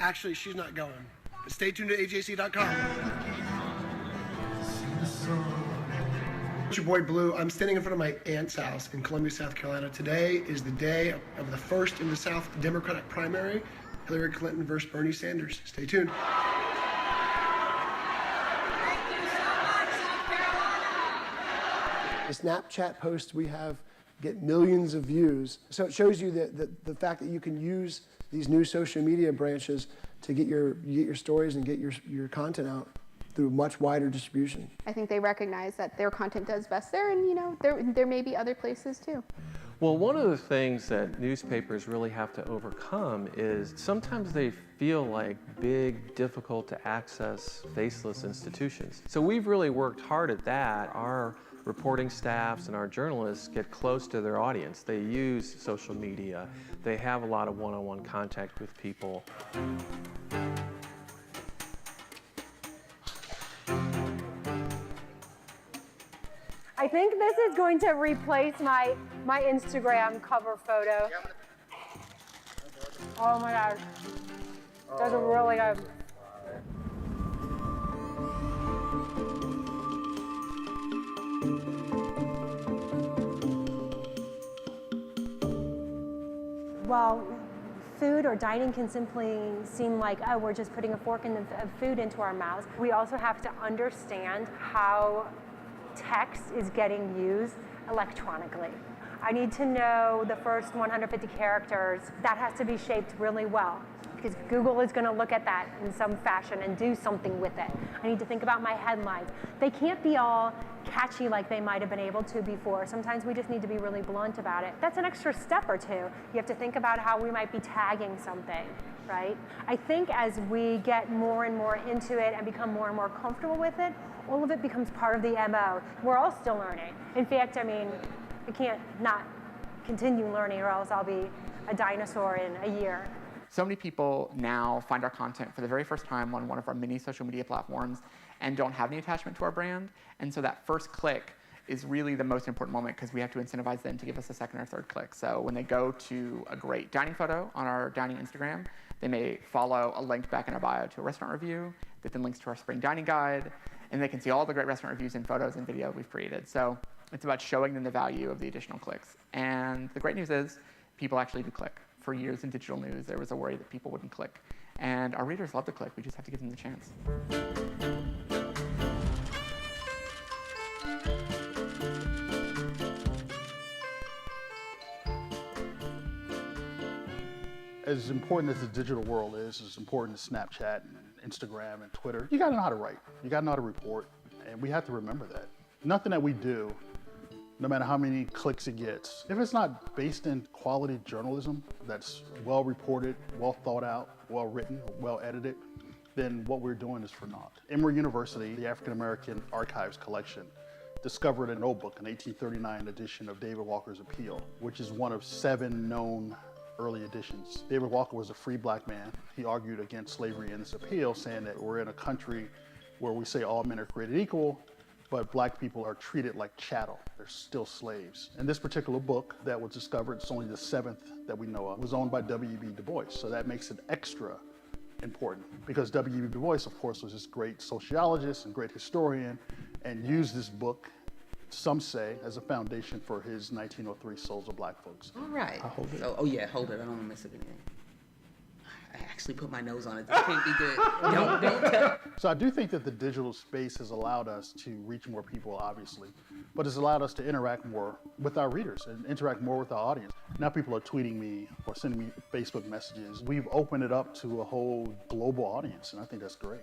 S26: Actually, she's not going. But stay tuned to AJC.com. It's your boy Blue. I'm standing in front of my aunt's house in Columbia, South Carolina. Today is the day of the first in the South Democratic primary, Hillary Clinton versus Bernie Sanders. Stay tuned.
S18: Thank you so much, South Carolina.
S26: The Snapchat posts we have get millions of views. So it shows you that the fact that you can use these new social media branches to get your stories and get your content out through much wider distribution.
S3: I think they recognize that their content does best there, and there may be other places too.
S9: Well, one of the things that newspapers really have to overcome is sometimes they feel like big, difficult to access, faceless institutions. So we've really worked hard at that. Our reporting staffs and our journalists get close to their audience. They use social media. They have a lot of one-on-one contact with people.
S21: I think this is going to replace my Instagram cover photo. Oh my gosh. That's really good. Well, food or dining can simply seem like, oh, we're just putting a fork in the food into our mouths. We also have to understand how text is getting used electronically. I need to know the first 150 characters. That has to be shaped really well because Google is going to look at that in some fashion and do something with it. I need to think about my headlines. They can't be all catchy like they might have been able to before. Sometimes we just need to be really blunt about it. That's an extra step or two. You have to think about how we might be tagging something, right? I think as we get more and more into it and become more and more comfortable with it, all of it becomes part of the MO. We're all still learning. In fact, I can't not continue learning or else I'll be a dinosaur in a year.
S6: So many people now find our content for the very first time on one of our many social media platforms and don't have any attachment to our brand. And so that first click is really the most important moment because we have to incentivize them to give us a second or third click. So when they go to a great dining photo on our dining Instagram, they may follow a link back in our bio to a restaurant review that then links to our spring dining guide, and they can see all the great restaurant reviews and photos and video we've created. So it's about showing them the value of the additional clicks. And the great news is people actually do click. For years in digital news, there was a worry that people wouldn't click. And our readers love to click. We just have to give them the chance.
S19: As important as the digital world is, as important as Snapchat and Instagram and Twitter, you got to know how to write. You got to know how to report, and we have to remember that. Nothing that we do, no matter how many clicks it gets, if it's not based in quality journalism that's well reported, well thought out, well written, well edited, then what we're doing is for naught. Emory University, the African American Archives Collection, discovered a notebook, an 1839 edition of David Walker's Appeal, which is one of 7 known early editions. David Walker was a free black man. He argued against slavery in this appeal, saying that we're in a country where we say all men are created equal, but black people are treated like chattel. They're still slaves. And this particular book that was discovered, it's only the 7th that we know of, was owned by W.E.B. Du Bois. So that makes it extra important because W.E.B. Du Bois, of course, was this great sociologist and great historian and used this book, some say, as a foundation for his 1903 Souls of Black Folks.
S20: All right.
S19: I'll hold it.
S20: So, oh yeah, hold it. I don't want to mess up anything. I actually put my nose on it. This can't be good. Don't tell.
S19: So I do think that the digital space has allowed us to reach more people, obviously, but it's allowed us to interact more with our readers and interact more with our audience. Now people are tweeting me or sending me Facebook messages. We've opened it up to a whole global audience, and I think that's great.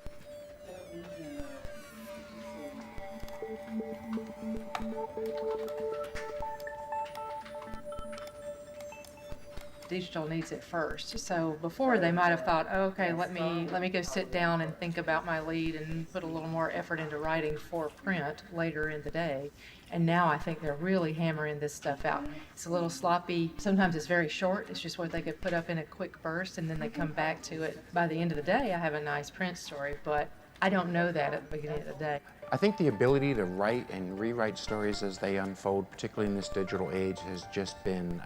S22: Digital needs it first. So before they might have thought, oh, okay, let me go sit down and think about my lead and put a little more effort into writing for print later in the day. And now I think they're really hammering this stuff out. It's a little sloppy. Sometimes it's very short. It's just what they could put up in a quick burst, and then they come back to it. By the end of the day, I have a nice print story, but I don't know that at the beginning of the day.
S11: I think the ability to write and rewrite stories as they unfold, particularly in this digital age, has just been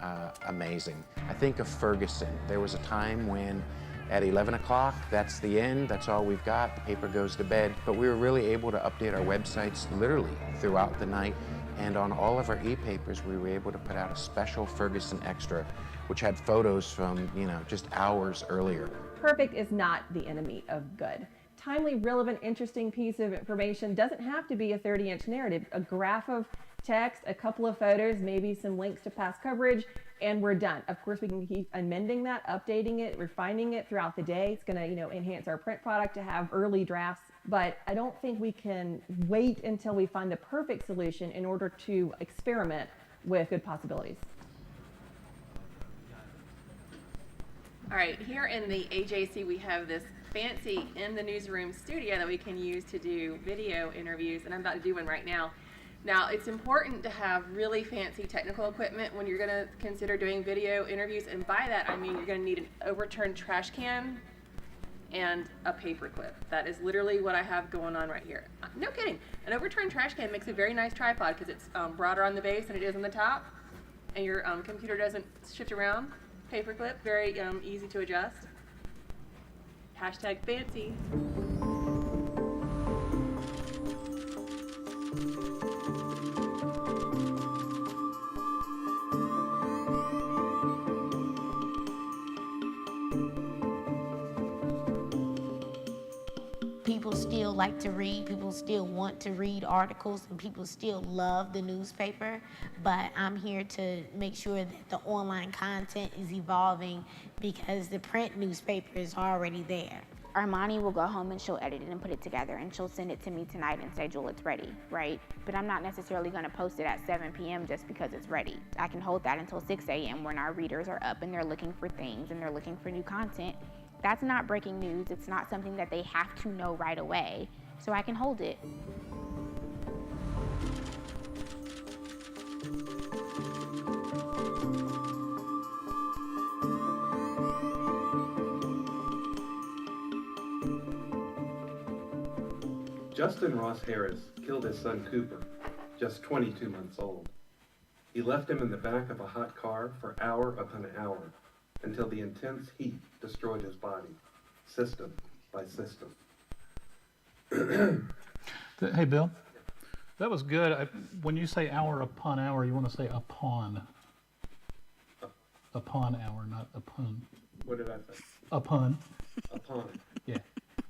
S11: amazing. I think of Ferguson. There was a time when at 11 o'clock, that's the end, that's all we've got, the paper goes to bed. But we were really able to update our websites literally throughout the night. And on all of our e-papers, we were able to put out a special Ferguson Extra, which had photos from, just hours earlier.
S13: Perfect is not the enemy of good. Timely, relevant, interesting piece of information doesn't have to be a 30-inch narrative. A graph of text, a couple of photos, maybe some links to past coverage, and we're done. Of course, we can keep amending that, updating it, refining it throughout the day. It's going to enhance our print product to have early drafts, but I don't think we can wait until we find the perfect solution in order to experiment with good possibilities.
S23: All right, here in the AJC, we have this fancy in the newsroom studio that we can use to do video interviews, and I'm about to do one right now. Now, it's important to have really fancy technical equipment when you're going to consider doing video interviews, and by that I mean you're going to need an overturned trash can and a paper clip. That is literally what I have going on right here. No kidding. An overturned trash can makes a very nice tripod because it's broader on the base than it is on the top, and your computer doesn't shift around. Paper clip, very easy to adjust. Hashtag fancy.
S24: People still like to read, people still want to read articles, and people still love the newspaper, but I'm here to make sure that the online content is evolving because the print newspaper is already there.
S3: Armani will go home and she'll edit it and put it together, and she'll send it to me tonight and say, Jewel, it's ready, right? But I'm not necessarily going to post it at 7 p.m. just because it's ready. I can hold that until 6 a.m. when our readers are up and they're looking for things and they're looking for new content. That's not breaking news. It's not something that they have to know right away, so I can hold it.
S9: Justin Ross Harris killed his son Cooper, just 22 months old. He left him in the back of a hot car for hour upon hour until the intense heat destroyed his body, system by system.
S10: Hey, Bill, that was good. When you say hour upon hour, you want to say upon. Upon hour, not upon.
S9: What did I say?
S10: Upon.
S9: Upon.
S10: Yeah.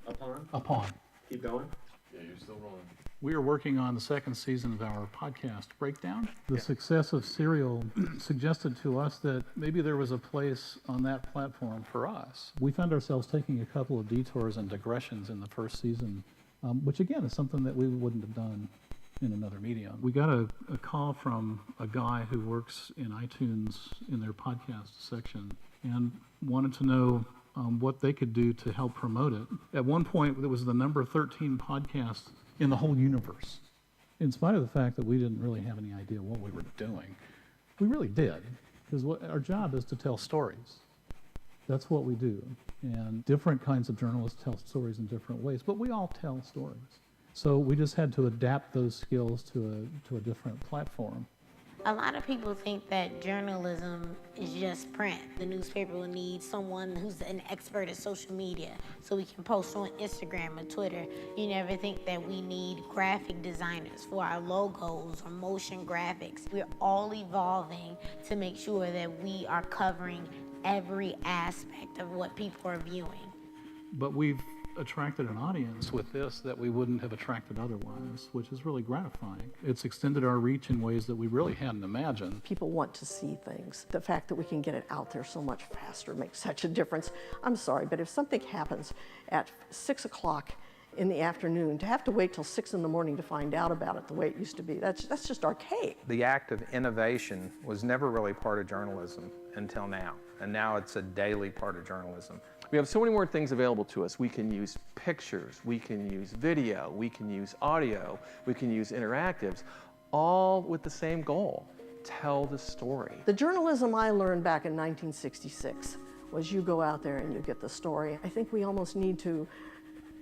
S9: Upon?
S10: Upon.
S9: Keep going.
S1: Yeah, you're still wrong.
S10: We are working on the second season of our podcast, Breakdown. The success of Serial suggested to us that maybe there was a place on that platform for us. We found ourselves taking a couple of detours and digressions in the first season, which again is something that we wouldn't have done in another medium. We got a call from a guy who works in iTunes in their podcast section and wanted to know what they could do to help promote it. At one point, it was the number 13 podcast in the whole universe. In spite of the fact that we didn't really have any idea what we were doing, we really did, because our job is to tell stories. That's what we do. And different kinds of journalists tell stories in different ways, but we all tell stories. So we just had to adapt those skills to a different platform.
S24: A lot of people think that journalism is just print. The newspaper will need someone who's an expert at social media so we can post on Instagram or Twitter. You never think that we need graphic designers for our logos or motion graphics. We're all evolving to make sure that we are covering every aspect of what people are viewing.
S10: But we've attracted an audience with this that we wouldn't have attracted otherwise, which is really gratifying. It's extended our reach in ways that we really hadn't imagined.
S12: People want to see things. The fact that we can get it out there so much faster makes such a difference. I'm sorry, but if something happens at 6 o'clock in the afternoon, to have to wait till 6 in the morning to find out about it the way it used to be, that's just archaic.
S8: The act of innovation was never really part of journalism until now, and now it's a daily part of journalism.
S9: We have so many more things available to us. We can use pictures, we can use video, we can use audio, we can use interactives, all with the same goal: tell the story.
S12: The journalism I learned back in 1966 was you go out there and you get the story. I think we almost need to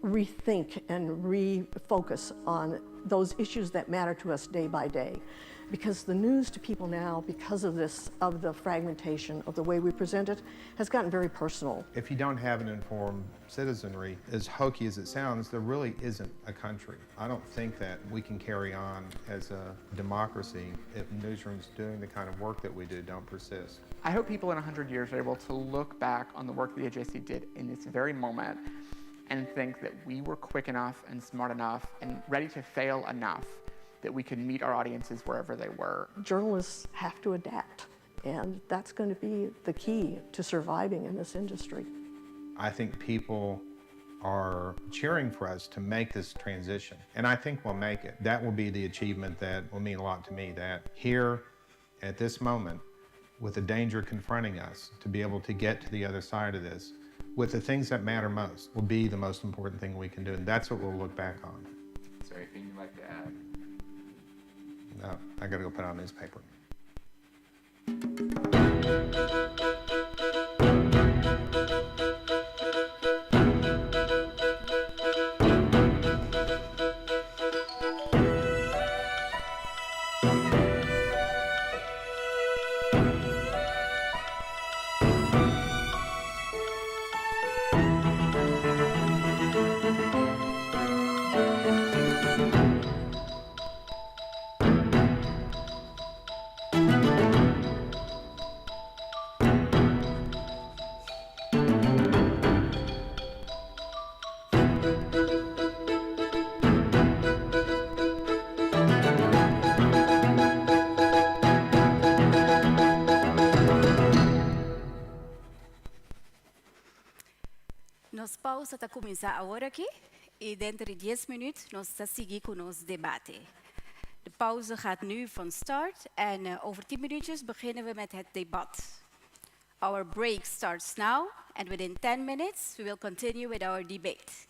S12: rethink and refocus on those issues that matter to us day by day. Because the news to people now, because of this, of the fragmentation of the way we present it, has gotten very personal.
S8: If you don't have an informed citizenry, as hokey as it sounds, there really isn't a country. I don't think that we can carry on as a democracy if newsrooms doing the kind of work that we do don't persist.
S6: I hope people in 100 years are able to look back on the work the AJC did in this very moment and think that we were quick enough and smart enough and ready to fail enough that we could meet our audiences wherever they were.
S12: Journalists have to adapt, and that's going to be the key to surviving in this industry.
S8: I think people are cheering for us to make this transition, and I think we'll make it. That will be the achievement that will mean a lot to me, that here at this moment, with the danger confronting us, to be able to get to the other side of this with the things that matter most will be the most important thing we can do, and that's what we'll look back on.
S6: Is there anything you'd like to add?
S8: No, I got to go put out a newspaper.
S2: Nos pauze ta kuminsá awor aki i denter di 10 minuut nos ta sigui ku nos debate. De pauze gaat nu van start en over 10 minuutjes beginnen we met het debat. Our break starts now and within 10 minutes we will continue with our debate.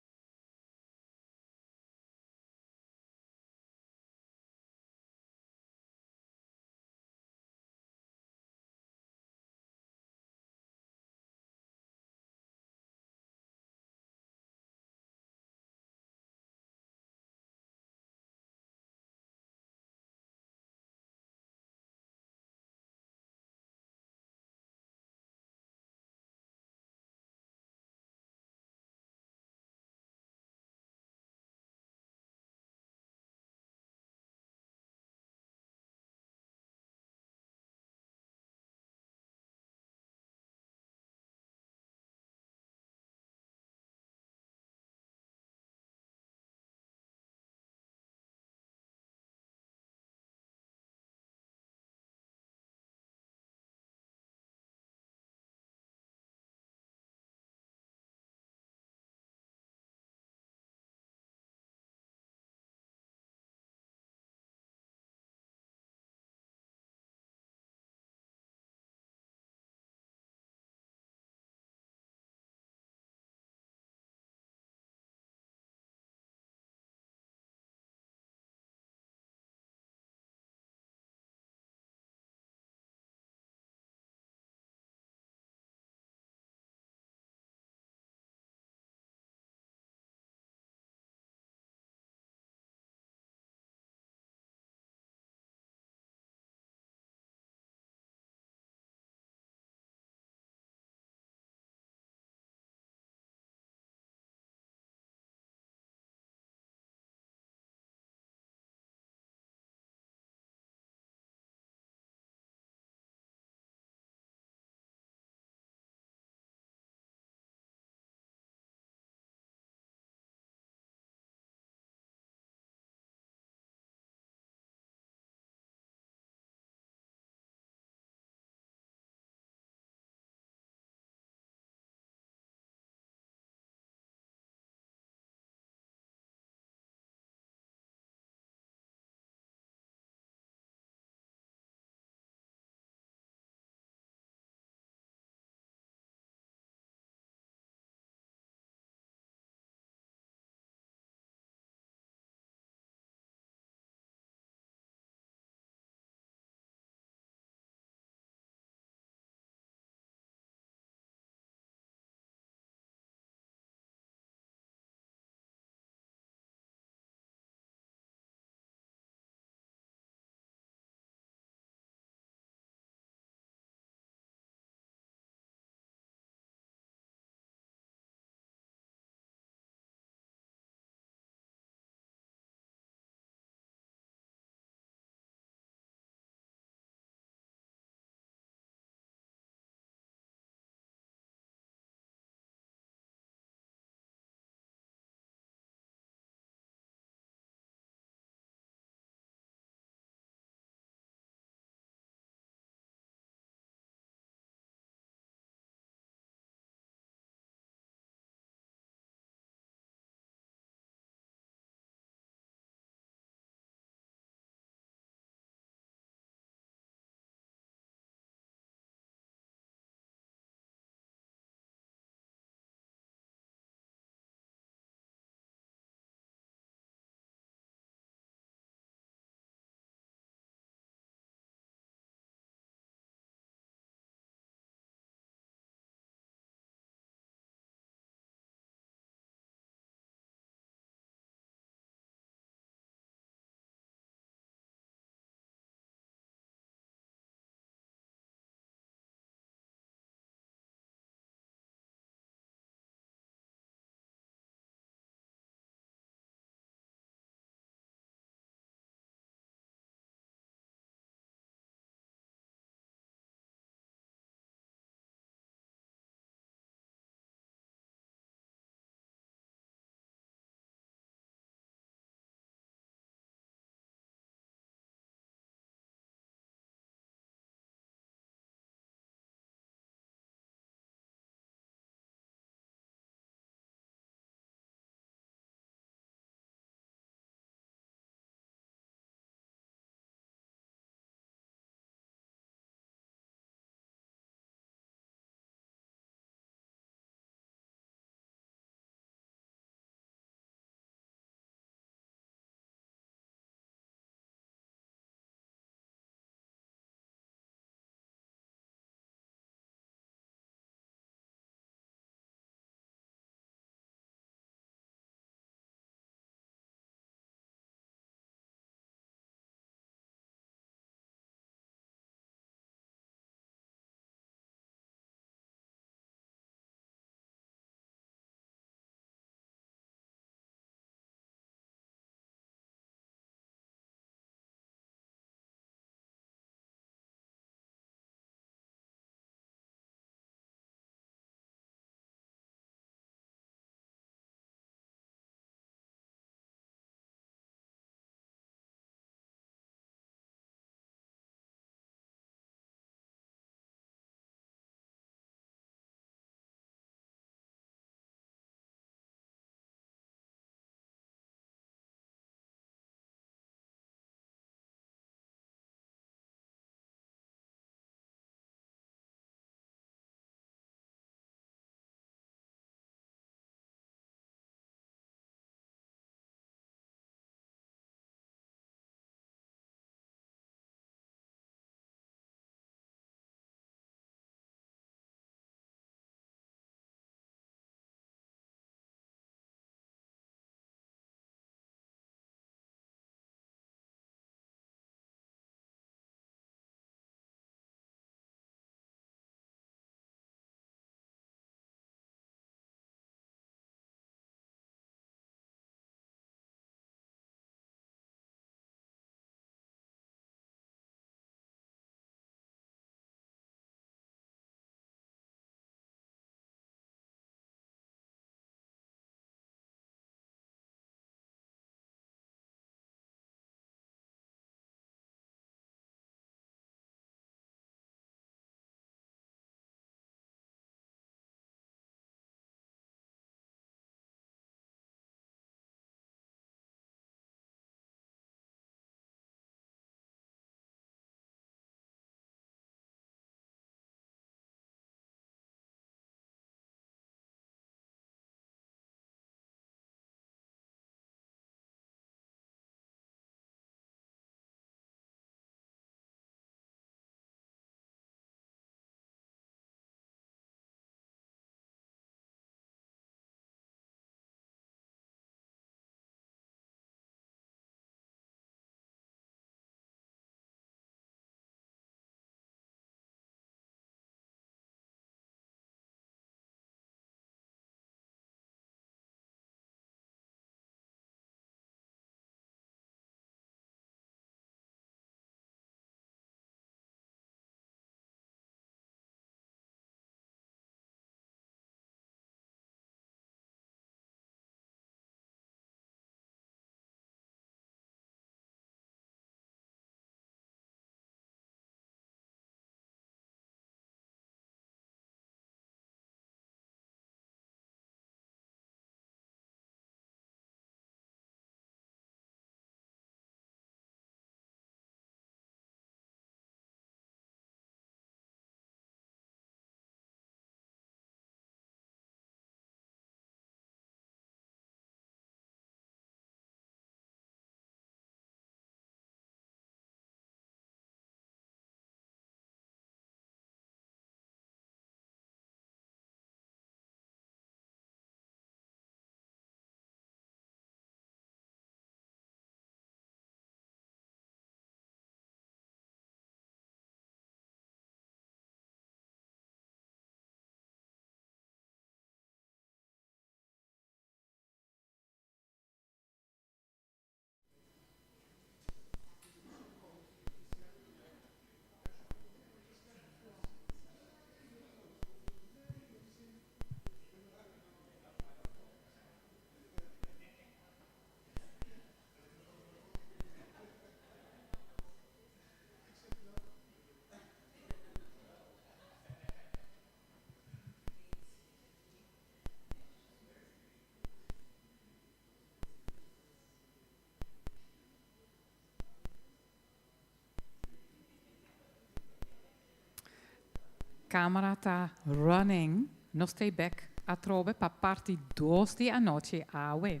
S1: Camera ta running. Nos ta back atrobe pa parti 2 di anochi awe.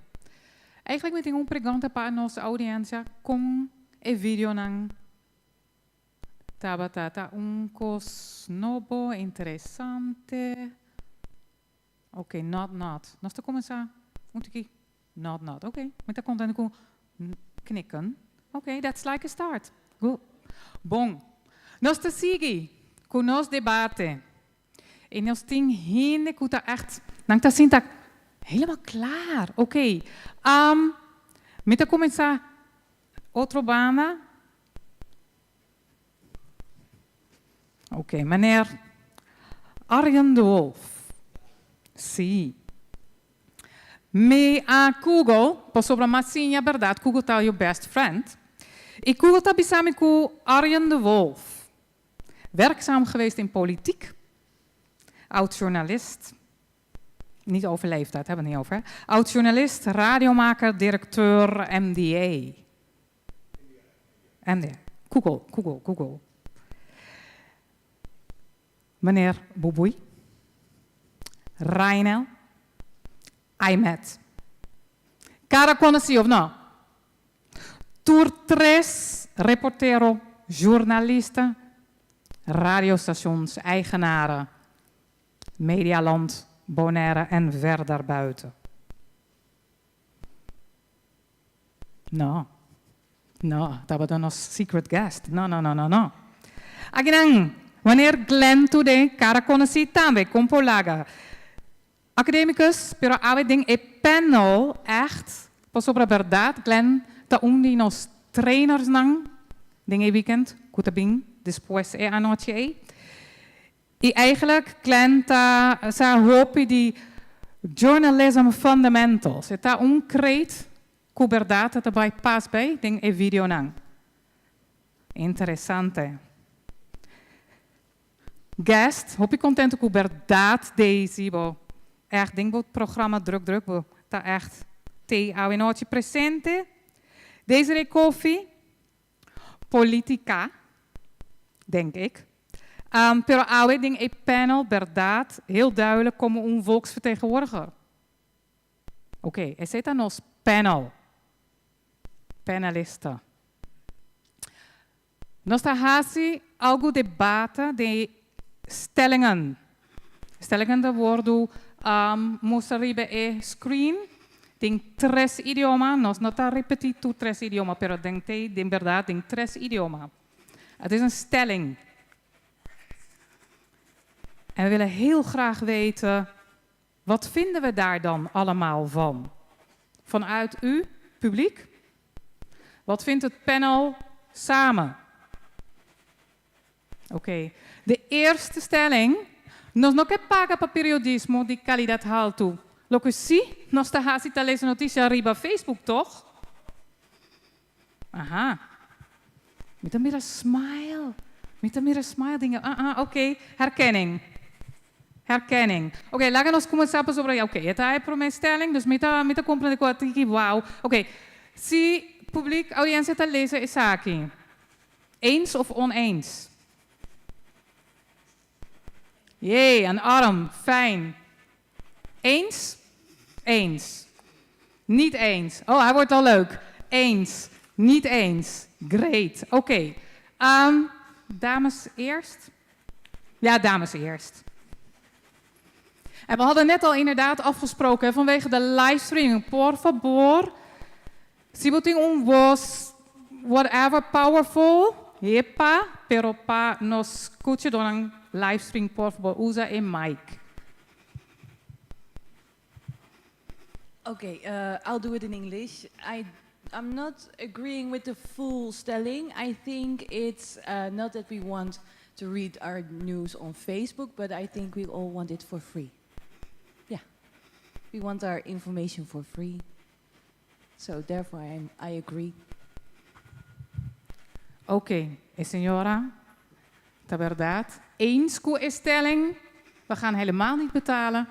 S1: Eigenlijk mi tin un pregunta pa nos audiencia con e videonan tabata ta un cos nobo, interesante. Ok, not not. Nos ta cuminsa un tiki. Not not. Ok, mi ta contento cu knikken. Ok, that's like a start. Good. Bon. Nos ta sigui cu nos debate. Y nos tin hende cu ta echt, nan ta sinta helemaal klaar. Ok. Mi ta cuminsa otro banda. Ok, meneer Arjen de Wolf. Si. Mi a Google, pasobra m'a siña berdad, Google ta your best friend. Y Google ta bisa mi cu Arjen de Wolf, werkzaam geweest in politiek, oud-journalist, niet over leeftijd, hebben we het niet over. Oud-journalist, radiomaker, directeur, MDA. MDA. Google, Google, Google. Meneer Boeboei. Rainel. Aymet. Cara conoci of no? Tur tres reportero, journalista, radiostations, eigenaren, Medialand, Bonaire en verder buiten. No. No, tabata nos secret guest. No, no, no, no, no. Akinan, meneer Glenn Today, cara conoci tambe, con por laga. Academicus, pero awe den e panel echt, pasobra berdad, Glenn ta un di nos trainers nan den e weekend, cu ta bin despues e anochi ey. Y eigenlijk Glenn ta sa hopi di journalism fundamentals. E ta un kreet cu berdad ta bay pas bij den e videonan. Interesante. Guest, hopi contento cu berdad Daisy, bo echt den bo programma druk druk, bo ta echt te awe nochi presente. Desiree Koffie, politica, denk ik. Pero awe den e panel berdad heel duidelijk como un volksvertegenwoordiger. Ok, esey ta nos panel. Panelista. Nos ta haci algo debate di stellingen. Stellingen ta wordo mustra riba e screen. Den tres idioma. Nos no ta repeti tur tres idioma, pero den te, den berdad, den tres idioma. Het is een stelling. En we willen heel graag weten, wat vinden we daar dan allemaal van? Vanuit u, publiek? Wat vindt het panel samen? Oké, okay. De eerste stelling. Nos no ke paga pa periodismo di calidad halto. Loke si, nos ta haci ta lesa noticia riba Facebook, toch? Aha. Mi ta mira smile. Mi ta mira smile. Dingen. Ah, ah, oké. Okay. Herkenning. Herkenning. Oké, okay, laten we cuminsa sobre. Oké, okay, e ta e prome stelling, dus mi ta comprende cu aki, wow. Oké, okay. Si publiek, audiencia ta lesa esaki. Eens of oneens? Jee, een arm, fijn. Eens? Eens. Niet eens. Oh, hij wordt al leuk. Eens. Niet eens. Great. Oké. Okay. Dames eerst? Ja, dames eerst. En we hadden net al inderdaad afgesproken hè, vanwege de livestreaming. Por favor. Si bo tin un voz, whatever, powerful. Yepa, pero pa nos scucha door een livestream, por favor, usa e mic.
S4: Okay, I'll do it in English. I'm not agreeing with the full stelling. I think it's not that we want to read our news on Facebook, but I think we all want it for free. Yeah, we want our information for free. So therefore, I agree.
S1: Oké, okay. Señora, ta berdad. Eens cu e stelling, we gaan helemaal niet betalen.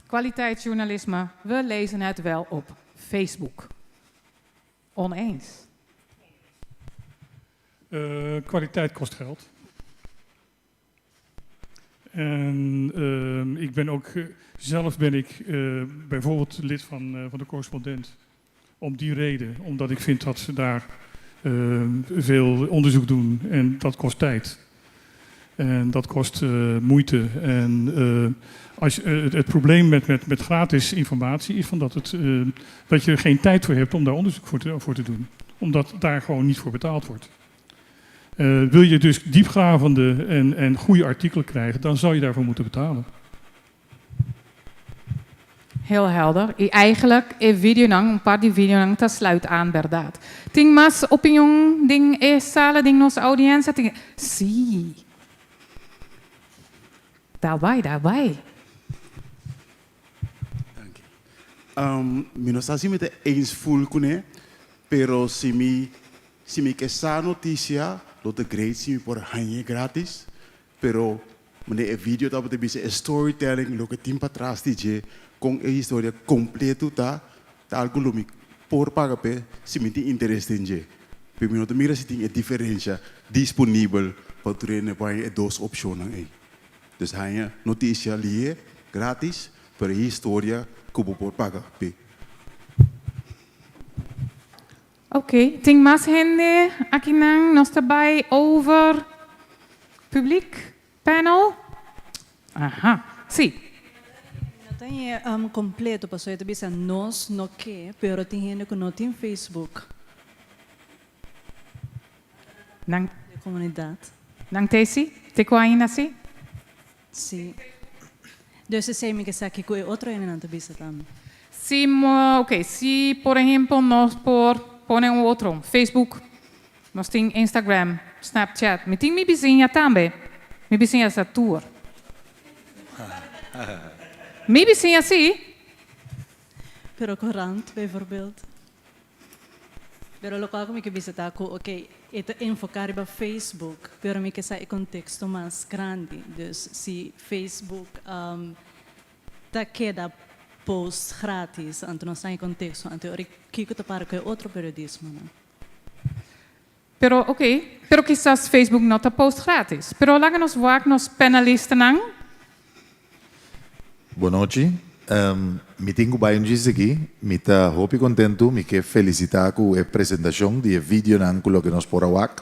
S1: Kwaliteitsjournalisme, we lezen het wel op Facebook. Oneens.
S5: Kwaliteit kost geld. En ik ben ook, zelf ben ik bijvoorbeeld lid van de correspondent. Om die reden, omdat ik vind dat ze daar veel onderzoek doen en dat kost tijd. En dat kost moeite. En het probleem met gratis informatie is van dat je er geen tijd voor hebt om daar onderzoek voor te doen. Omdat daar gewoon niet voor betaald wordt. Wil je dus diepgravende en goede artikelen krijgen, dan zou je daarvoor moeten betalen.
S1: Heel helder. I eigenlijk e videonan, un par di videonan ta sluit aan berdat. Tin mas opinion den e sala, den nos audiencia? Tin... Si. Daarbij, daarbij.
S7: Mi no sa si mi ta eens full kuné, pero si mi ke sa notisia, lo ta great si mi por hañ'é gratis, pero manera e video tabata bisa, e storytelling, loke tin patras di dje, ku e historia kompleto ta algu lo mi por paga pe si mi tin interes den dje. Pero mi no ta mira si tin e diferensia disponibel pa tur hende pa e dos opshonnan ei. Dus haña notisia lihé gratis, pero e historia ku bo por paga pe.
S1: Oké, tin mas hende akinan nos tambe over publiek panel? Aha, si.
S4: No tin kompleto, pasobra e bisa nos no ke, pero tin hende ku no tin Facebook.
S1: Nan,
S4: Di komunidat.
S1: Nan t'ei si? Te ku ainda si?
S4: Si. Dus esei mi ke sa ku e otro hende nan ta bisa tambe.
S1: Si, ok, si por ehèmpel nos por pone un otro, Facebook, nos tin Instagram, Snapchat, mi tin mi bisiña tambe, mi bisiña sa tur. Mi bisiña si.
S4: Pero krant, bijvoorbeeld. Pero loke ku mi ke bisa ta ku, ok, e ta enfoká riba Facebook, pero mi ke sa e konteksto mas grandi. Dus si Facebook ta keda post gratis, anto no ta den konteksto, anto kiko ta para ku otro periodismo, no?
S1: Pero ok, pero kisas Facebook no ta post gratis. Pero laga nos wak nos panelistanan.
S14: Bon nochi. Mi tin ku bai un djis aki. Mi ta hopi kontentu. Mi ke felisitá ku e presentashon di e videonan ku loke nos por a wak.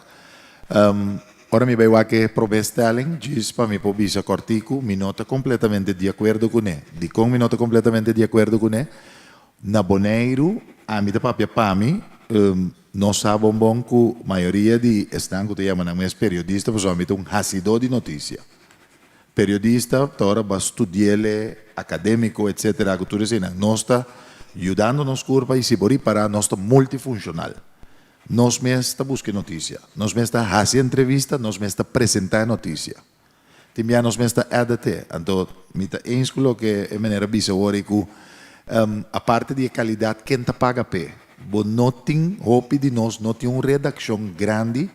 S14: Ora mi bai wak e promé stelling, djis pa mi por bisa kòrtiku, mi no ta kompletamente di akuerdo kuné. Dikon mi no ta kompletamente di akuerdo kuné? Na Boneiru, ami ta papia pa mi, nos sa bon bon ku mayoria di esnan ku ta yama nan mes periodista, pasobra mi ta un hasidó di notisia. Periodista, ta ora bo a studi'é akadémiko, etc. Ku tur esei, nos ta yudando nos kurpa i si bo ripará, nos ta multifunshonal. Nos mes ta buska notisia, nos mes ta hasi entrevista, nos mes ta presentá notisia. Tin bia nos mes ta edit. Anto, mi ta eens ku loke e meneer a bisa awor ku aparte di kalidat, ken ta paga p'e? Bo no tin, hopi di nos no tin un redakshon grandi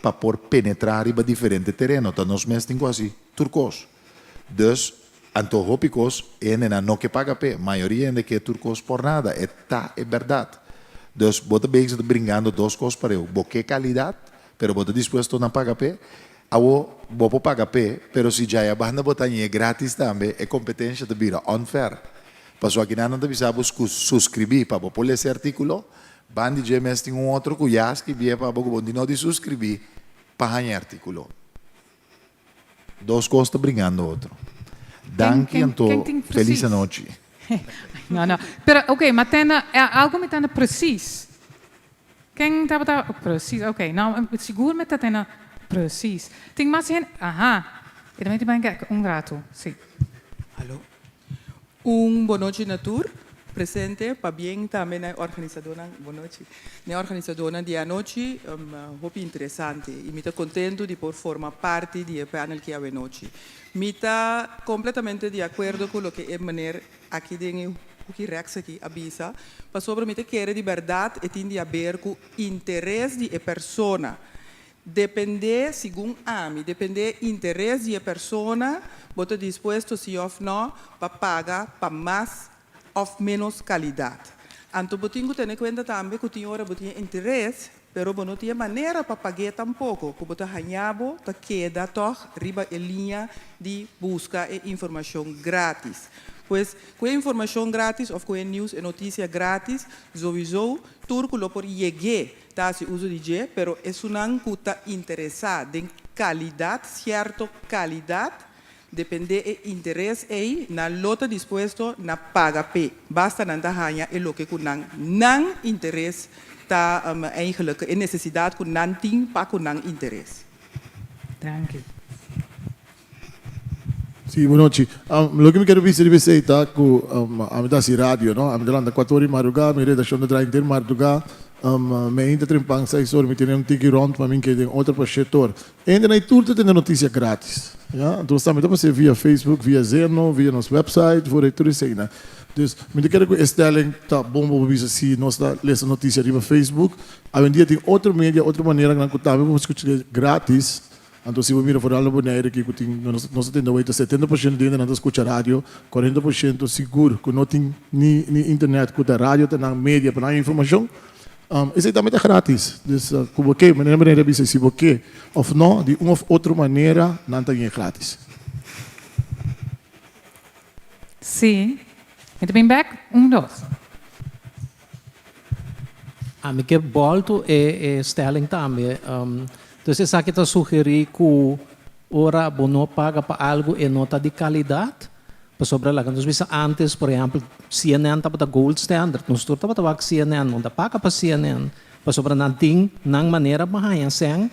S14: pa por penetrá riba diferente tereno. Ta nos mes tin ku hasi tur kos. Dus, anto hopi kos, hende no ke paga p'e. Mayoria hende ke tur kos por nada. E ta e berdat. Dus, bo ta bezig ta bringando dos kos pareu. Bo ke kalidat, pero bo ta dispuesto na paga p'e. Awo, bo por paga p'e, pero si ya banda bo ta gratis tambe, e kompetensia ta bira unfair. Pasobra aki nan ta bisa bo suskribí pa bo por lesa e artíkulo, banda di mes tin un otro ku ya skibié pa bo ku bo no di suskribí pa haña artíkulo. Dos kos ta bringando otro. Danki, anto,
S1: ken tin
S14: felis
S1: precies?
S14: Anochi.
S1: No. Pero, oké, maar tende, algu mi tende precies. Ken tabata precies? Oké, nou, sigur mi ta tende precies. Tin mas hende? Aha. I dan mi ta un ratu, si.
S15: Haló. Un bon nochi na tur presente, pabien tambe na organisadónan, bon nochi. Na organisadónan di anochi, hopi interesante. I mi ta kontentu di por forma parti di e panel ku anochi. Mi ta kompletamente di akuerdo ku loke e meneer aki den e rechts aki a bisa, pasobra mi ta kere di berdat e tin di haber ku interes di e persona. Dependé, segun ami, dependé interes di e persona, bo ta dispuesto si òf no pa paga pa mas òf ménos kalidat. Anto bo tin ku tene kuenta tambe ku tin ora bo tin interes. pero bo no tin e manera pa pag'é tampoko, ku bo ta haña bo ta keda tòg riba e liña di buska e informashon grátis. Pues, ku e informashon grátis òf ku e news, e notisia grátis, zowizo tur ku lo por yeg'é ta hasi uso di dje, pero esunnan ku ta interesá den kalidat, sierto kalidat, Dependé e interes ei, nan lo ta dispuesto na paga p'e, basta nan ta haña e loke ku nan nan interes ta eigenlijk e nesesidat ku nan tin pa ku nan interes.
S1: Danki.
S14: Sí, bonochi. Loke mi kere bisa riba esei ta ku ami ta hasi radio, no? Ami ta lanta kuater ora di mardugá, mi redakshon ta traha henter mardugá. Mi ainda trempan seis ora, mi tene un tiki rònt pa mi keda den otro pa shete ora. Hende na e tur ta tende noticia gratis. Ya, entonces tambe ta pas'é via Facebook, via Zeno, via nos website, for e tur eseinan. Dus mi ta kere ku e stelling ta bon pa bo bisa si nos ta lesa noticia riba Facebook. Awendia tin otro media, otro maneranan ku tambe bo por skucha gratis. Anto si bo mira foral na Bonaire aki ku tin nos ta tende awor ta 70% di hendenan ta skucha radio, 40% sigur ku no tin ni ni internet ku ta radio ta nan media pa nan informashon. Esei tambe ta gratis. Dus ku bo ke, manera manera bisa si bo ke of no, di un of otro manera nan ta ñe gratis.
S1: Sí. Mi ta bin bek. Un, dos.
S16: Ami ke bolto e stelling tambe. Dus esaki ta sugeri ku ora bo no paga pa algu e no ta di kalidat. Pasobra laga nos bisa antes, por ehempel, CNN tabata gold standard. Nos tur tabata wak CNN, no ta paga pa CNN, pasobra nan tin nan manera pa haña sèn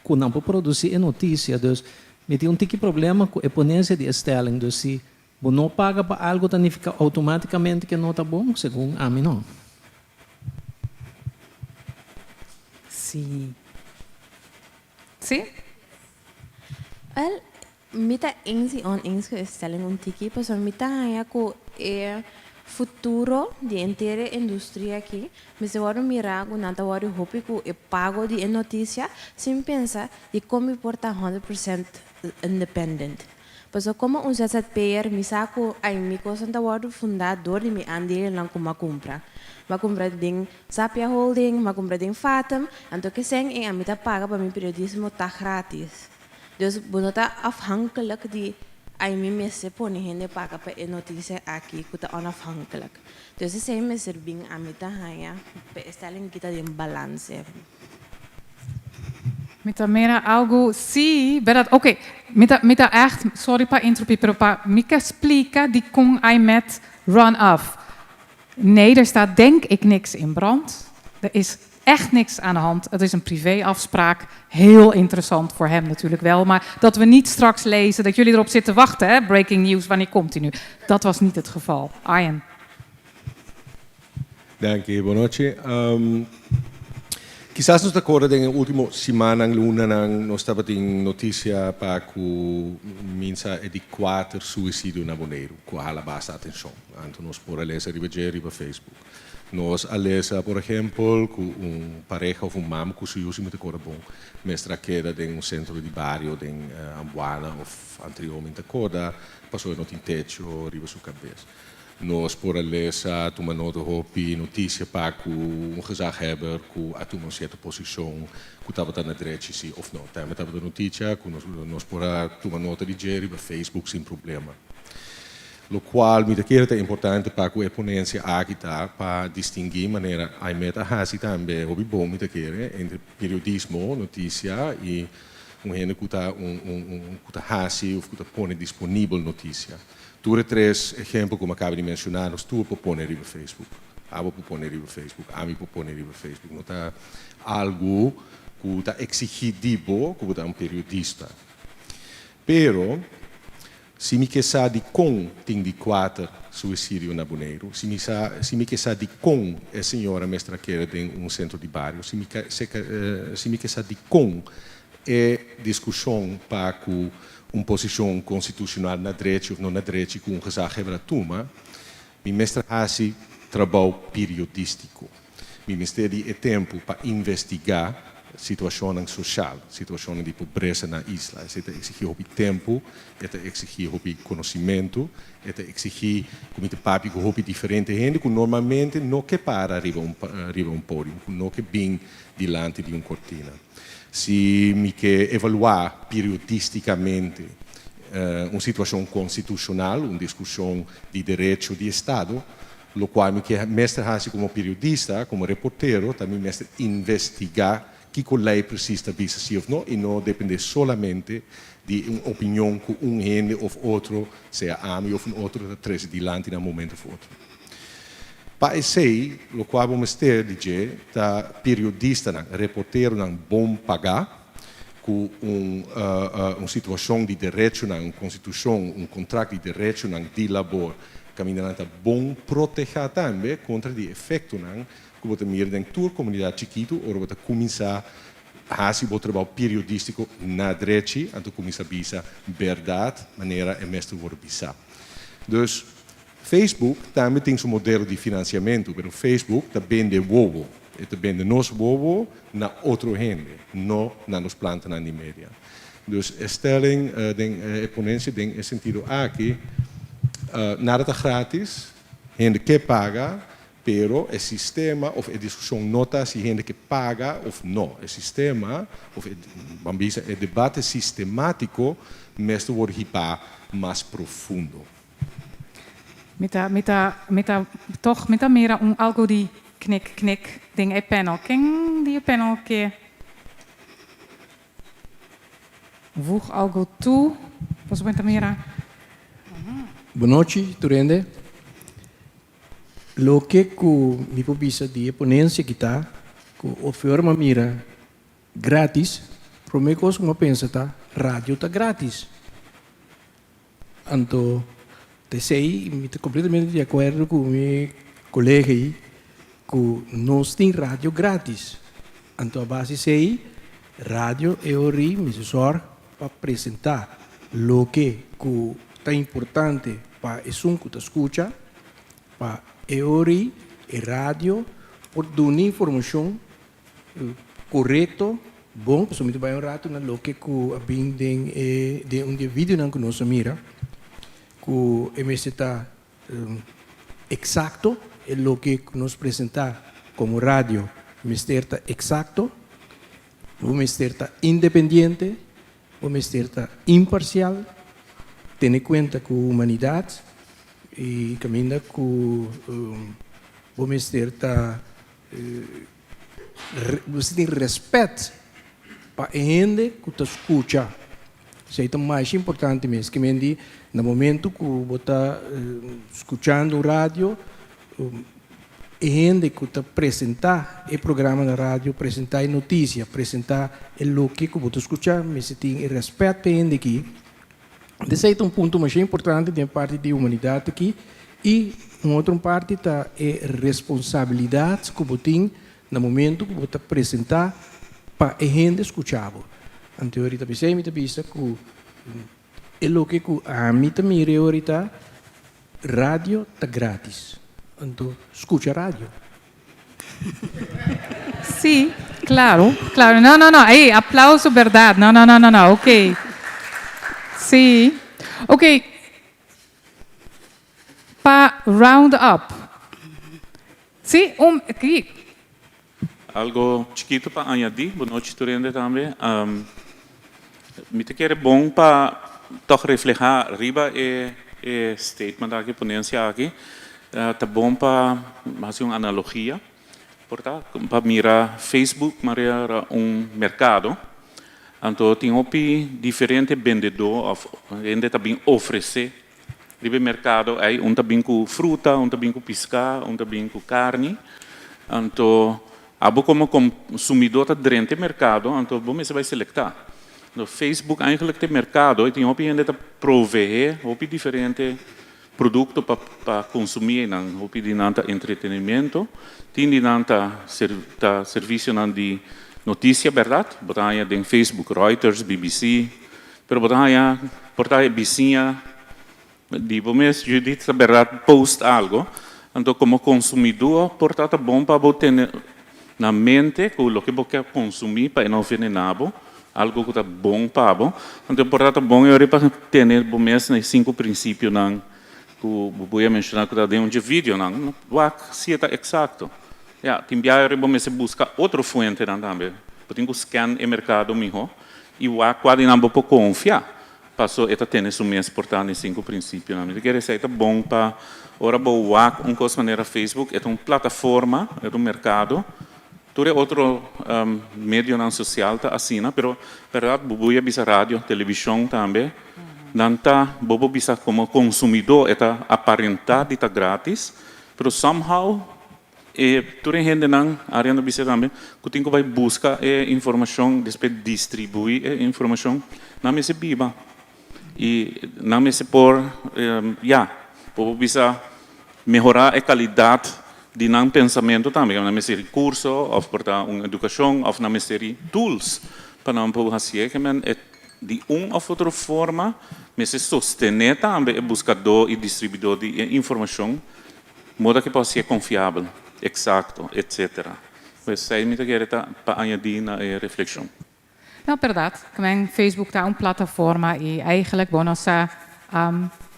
S16: ku nan por produsí e notisia. Dus, mi tin un tiki problema ku e ponencia di e stelling. Dus si bo no paga pa algu ta nifiká outomátikamente ke no ta bon? Segun ami no.
S1: Sí. Sí?
S17: Wel, Mi ta eens i oneens ku e stelling un tiki pasobra mi ta haña ku e futuro di henter e industria aki mester wòrdu mirá ku nan ta wòrdu hopi ku e pago di e notisia sin pensa di kon mi por ta 100% independent. Pasobra komo un ZZP'er mi sa ku ay mi kosnan ta wòrdu fundá dor di mi aandelennan ku m'a kumpra. M'a kumpra den Sapia Holding, m'a kumpra den Fatum, anto kesèn ei ami ta paga pa mi periodismo ta gratis. Dus bo no ta afhankelijk di ay mi mester pone hende paga pa e noticia aki cu ta onafhankelijk. Dus esey mester bin ami ta haña pa e stelling aki ta den balance.
S1: Mi ta mira algo, sí, berdad, oké, mi ta, mi ta echt, sorry pa interrumpí, pero pa mi ke splika dikon I met run off. Nee, er staat denk ik niks in brand. Er is echt niks aan de hand. Het is een privéafspraak. Heel interessant voor hem natuurlijk wel. Maar dat we niet straks lezen dat jullie erop zitten wachten. Hè? Breaking news, wanneer komt hij nu? Dat was niet het geval. Arjen.
S18: Danki, bon nochi. Um, kisas nos ta korda den e último simannan, lunanan, nos tabatin notisia pa ku minsa e di kuater suisidio na Boneiru, ku a hala basta atenshon. Anto nos por a lesa riba dje riba Facebook. Nos a lesa, por ehempel, ku un pareha òf un mama ku su yu, si mi ta korda bon, mester a keda den un sentro di bario den Ambuana òf Antriol, mi ta korda, pasobra e no tin techo riba su kabes. Nos por a lesa, tuma nota hopi notisia pa ku un gezaghebber ku a tuma un sierto posishon ku tabata na drechi si òf no. Tambe tabata noticia ku nos por a tuma nota di dje riba Facebook sin problema. Lokual mi ta kere ta importante pa ku e ponensia aki ta pa distinguí manera Aimet a hasi tambe hopi bon mi ta kere entre periodismo, notisia i un hende ku ta un un ku ta hasi òf ku ta pone disponibel notisia. Tur e tres ehempel ku mi a kaba di menshoná nos tur por pone riba Facebook. Abo por pone riba Facebook, ami por pone riba Facebook. No ta algu ku ta eksigí di bo ku bo ta un periodista. Pero Si mi ke sa dikon tin di kuater suisidio na Boneiru, si mi sa, si mi ke sa dikon e señora mester a keda den un sentro di bario, si mi ke, si mi ke sa dikon e diskushon pa ku un posishon konstitushonal na drechi òf no na drechi ku un gezaghebber a tuma, mi mester hasi trabou periodístiko. Mi mester di e tempu pa investigá. situashonnan sosial, situashonnan di pobresa na isla. Esei ta eksigí hopi tempu, e ta eksigí hopi konosimentu, e ta eksigí ku mi ta papia ku hopi diferente hende ku normalmente no ke para riba un riba un podium, ku no ke bin dilanti di un kortina. Si mi ke evaluá periodístikamente un situashon konstitushonal, un diskushon di derecho di estado, Lokual mi ke mester hasi komo periodista, komo reportero, ta mi mester investigá kiko lei presis ta bisa si òf no i no dependé solamente di un opinion ku un hende òf otro, sea ami òf un otro, ta trese dilanti na un momento òf otro. Pa esei, lokual bo mester di dje ta periodistanan, reporteronan bon pagá, ku un un situashon di derechonan, un konstitushon, un kontrakt di derechonan di labor kaminda nan ta bon protehá tambe kontra di efektonan ku bo ta mira den tur komunidat chikitu ora bo ta kuminsá hasi bo trabou periodístiko na drechi anto kuminsá bisa bèrdat manera e mester wòrdu bisá. Dus Facebook tambe tin su modelo di finansiamentu, pero Facebook ta bende wowo. E ta bende nos wowo na otro hende, no na nos plantanan di media. Dus e stelling den e ponencia den e sentido aki, nada ta gratis, hende ke paga, pero e sistema of e discusion no ta si hende ke paga of no. E sistema of e, ban bisa, e debate sistematico mester word hiba mas profundo.
S1: Mi ta, mi ta, mi ta, toch mi ta mira un algo di knik, knik den e panel. Ken di e panel ke voeg algo toe? Pasobra mi ta mira.
S19: Bonochi tur hende. Loke ku mi por bisa di e ponensia aki ta ku of ora mi a mira gratis, prome kos ku mi a pensa ta radio ta gratis. Anto ta esei mi ta completamente di acuerdo cu mi colega ei cu nos tin radio gratis. Anto a base esei radio e ori mester zorg pa presenta loke cu ta importante pa esun cu ta scucha pa e ori e radio por duna informacion Korekto, bon, pasobra mi ta bai un ratu na loke ku a bin den e den un di e videonan ku nos a mira, ku e mester ta eksakto, e loke ku nos presentá komo radio mester ta eksakto, bo mester ta independiente, bo mester ta imparsial, tene kuenta ku humanidat i kaminda ku bo mester ta Mester tin rèspèt pa e hende ku ta skucha. Esei ta masha importante mes. Ke men di na momentu ku bo ta skuchando un radio, e hende ku ta presentá e programa na radio, presentá e notisia, presentá e loke ku bo ta skucha, mester tin e rèspèt pa e hende aki. Esei ta un punto masha importante den e parti di humanidat aki. I un otro parti ta e responsabilidat ku bo tin na momento ku bo ta presentá pa e hende skucha bo. Anto ahorita p'esei mi ta bisa ku e loke ku ami ta mira e ahorita, radio ta gratis. Anto skucha radio.
S1: Sí, claro, claro. No, no, no. Ey, aplauso, berdad. No, no, no, no, no. Ok. Sí. Ok. Pa round up. Sí, un, aki.
S20: Algo chikito pa añadi. Bon nochi tur hende tambe. Mi ta kere bon pa tog refleha riba e e statement aki, ponencia aki. Ta bon pa hasi un analogia, por ta, pa mira Facebook manera un mercado. Anto tin hopi diferente bendedó of hende ta bin ofrece riba e mercado ei. Un ta bin cu fruta, un ta bin cu pisca, un ta bin cu carni. Anto abo como consumidó ta drenta e mercado, anto bo mester bai selecta. Anto Facebook eigenlijk ta e mercado y tin hopi hende ta proveé hopi diferente Produkto pa pa konsumí einan. Hopi di nan ta entretenimiento, tin di nan ta ta servisionan di notisia bèrdat. Bo ta haña den Facebook, Reuters, BBC, pero bo ta haña por ta e bisiña di bo mes, Judith, ta bèrdat post algo. Anto komo konsumidó por ta ta bon pa bo tene. na mente ku loke bo ke konsumí pa e no venená bo, algu ku ta bon pa bo. Anto por ta bon e ora pa tene bo mes na e sinku prinsipionan ku bo a menshoná ku ta den un dje videonan. Wak si e ta eksakto. Ya, tin biaha ora bo mester buska otro fuentenan tambe. Bo tin ku scan e merkado mihó i wak kua di nan bo por konfia. Paso e ta tene su mes por ta den sinku prinsipionan. Mi ta kere esei ta bon pa ora bo wak un kos manera Facebook, e ta un plataforma, e ta un merkado. Tur e otro medionan sosial ta asina, pero bèrdat bo buya bisa radio, televishon tambe, nan ta, bo por bisa komo konsumidó e ta aparentá di ta gratis, pero somehow E tur e hendenan, Arian ta bisa tambe, ku tin ku bai buska e informashon, despues distribuí e informashon, nan mester biba. I nan mester por, ya, bo por bisa mehorá e kalidat di nan pensamentu tambe. Nan mester di kurso òf por ta un edukashon òf nan mester di tools pa nan por hasié. Ke men e di un òf otro forma mester sostené tambe e buskadó i distribuidó di e informashon. Moda ki por hacié confiabel, exacto, etc. Pues esei mi ta kere ta pa añadí na e reflexion.
S1: No, berdad. Kmen Facebook ta un plataforma y eigenlijk bo no sa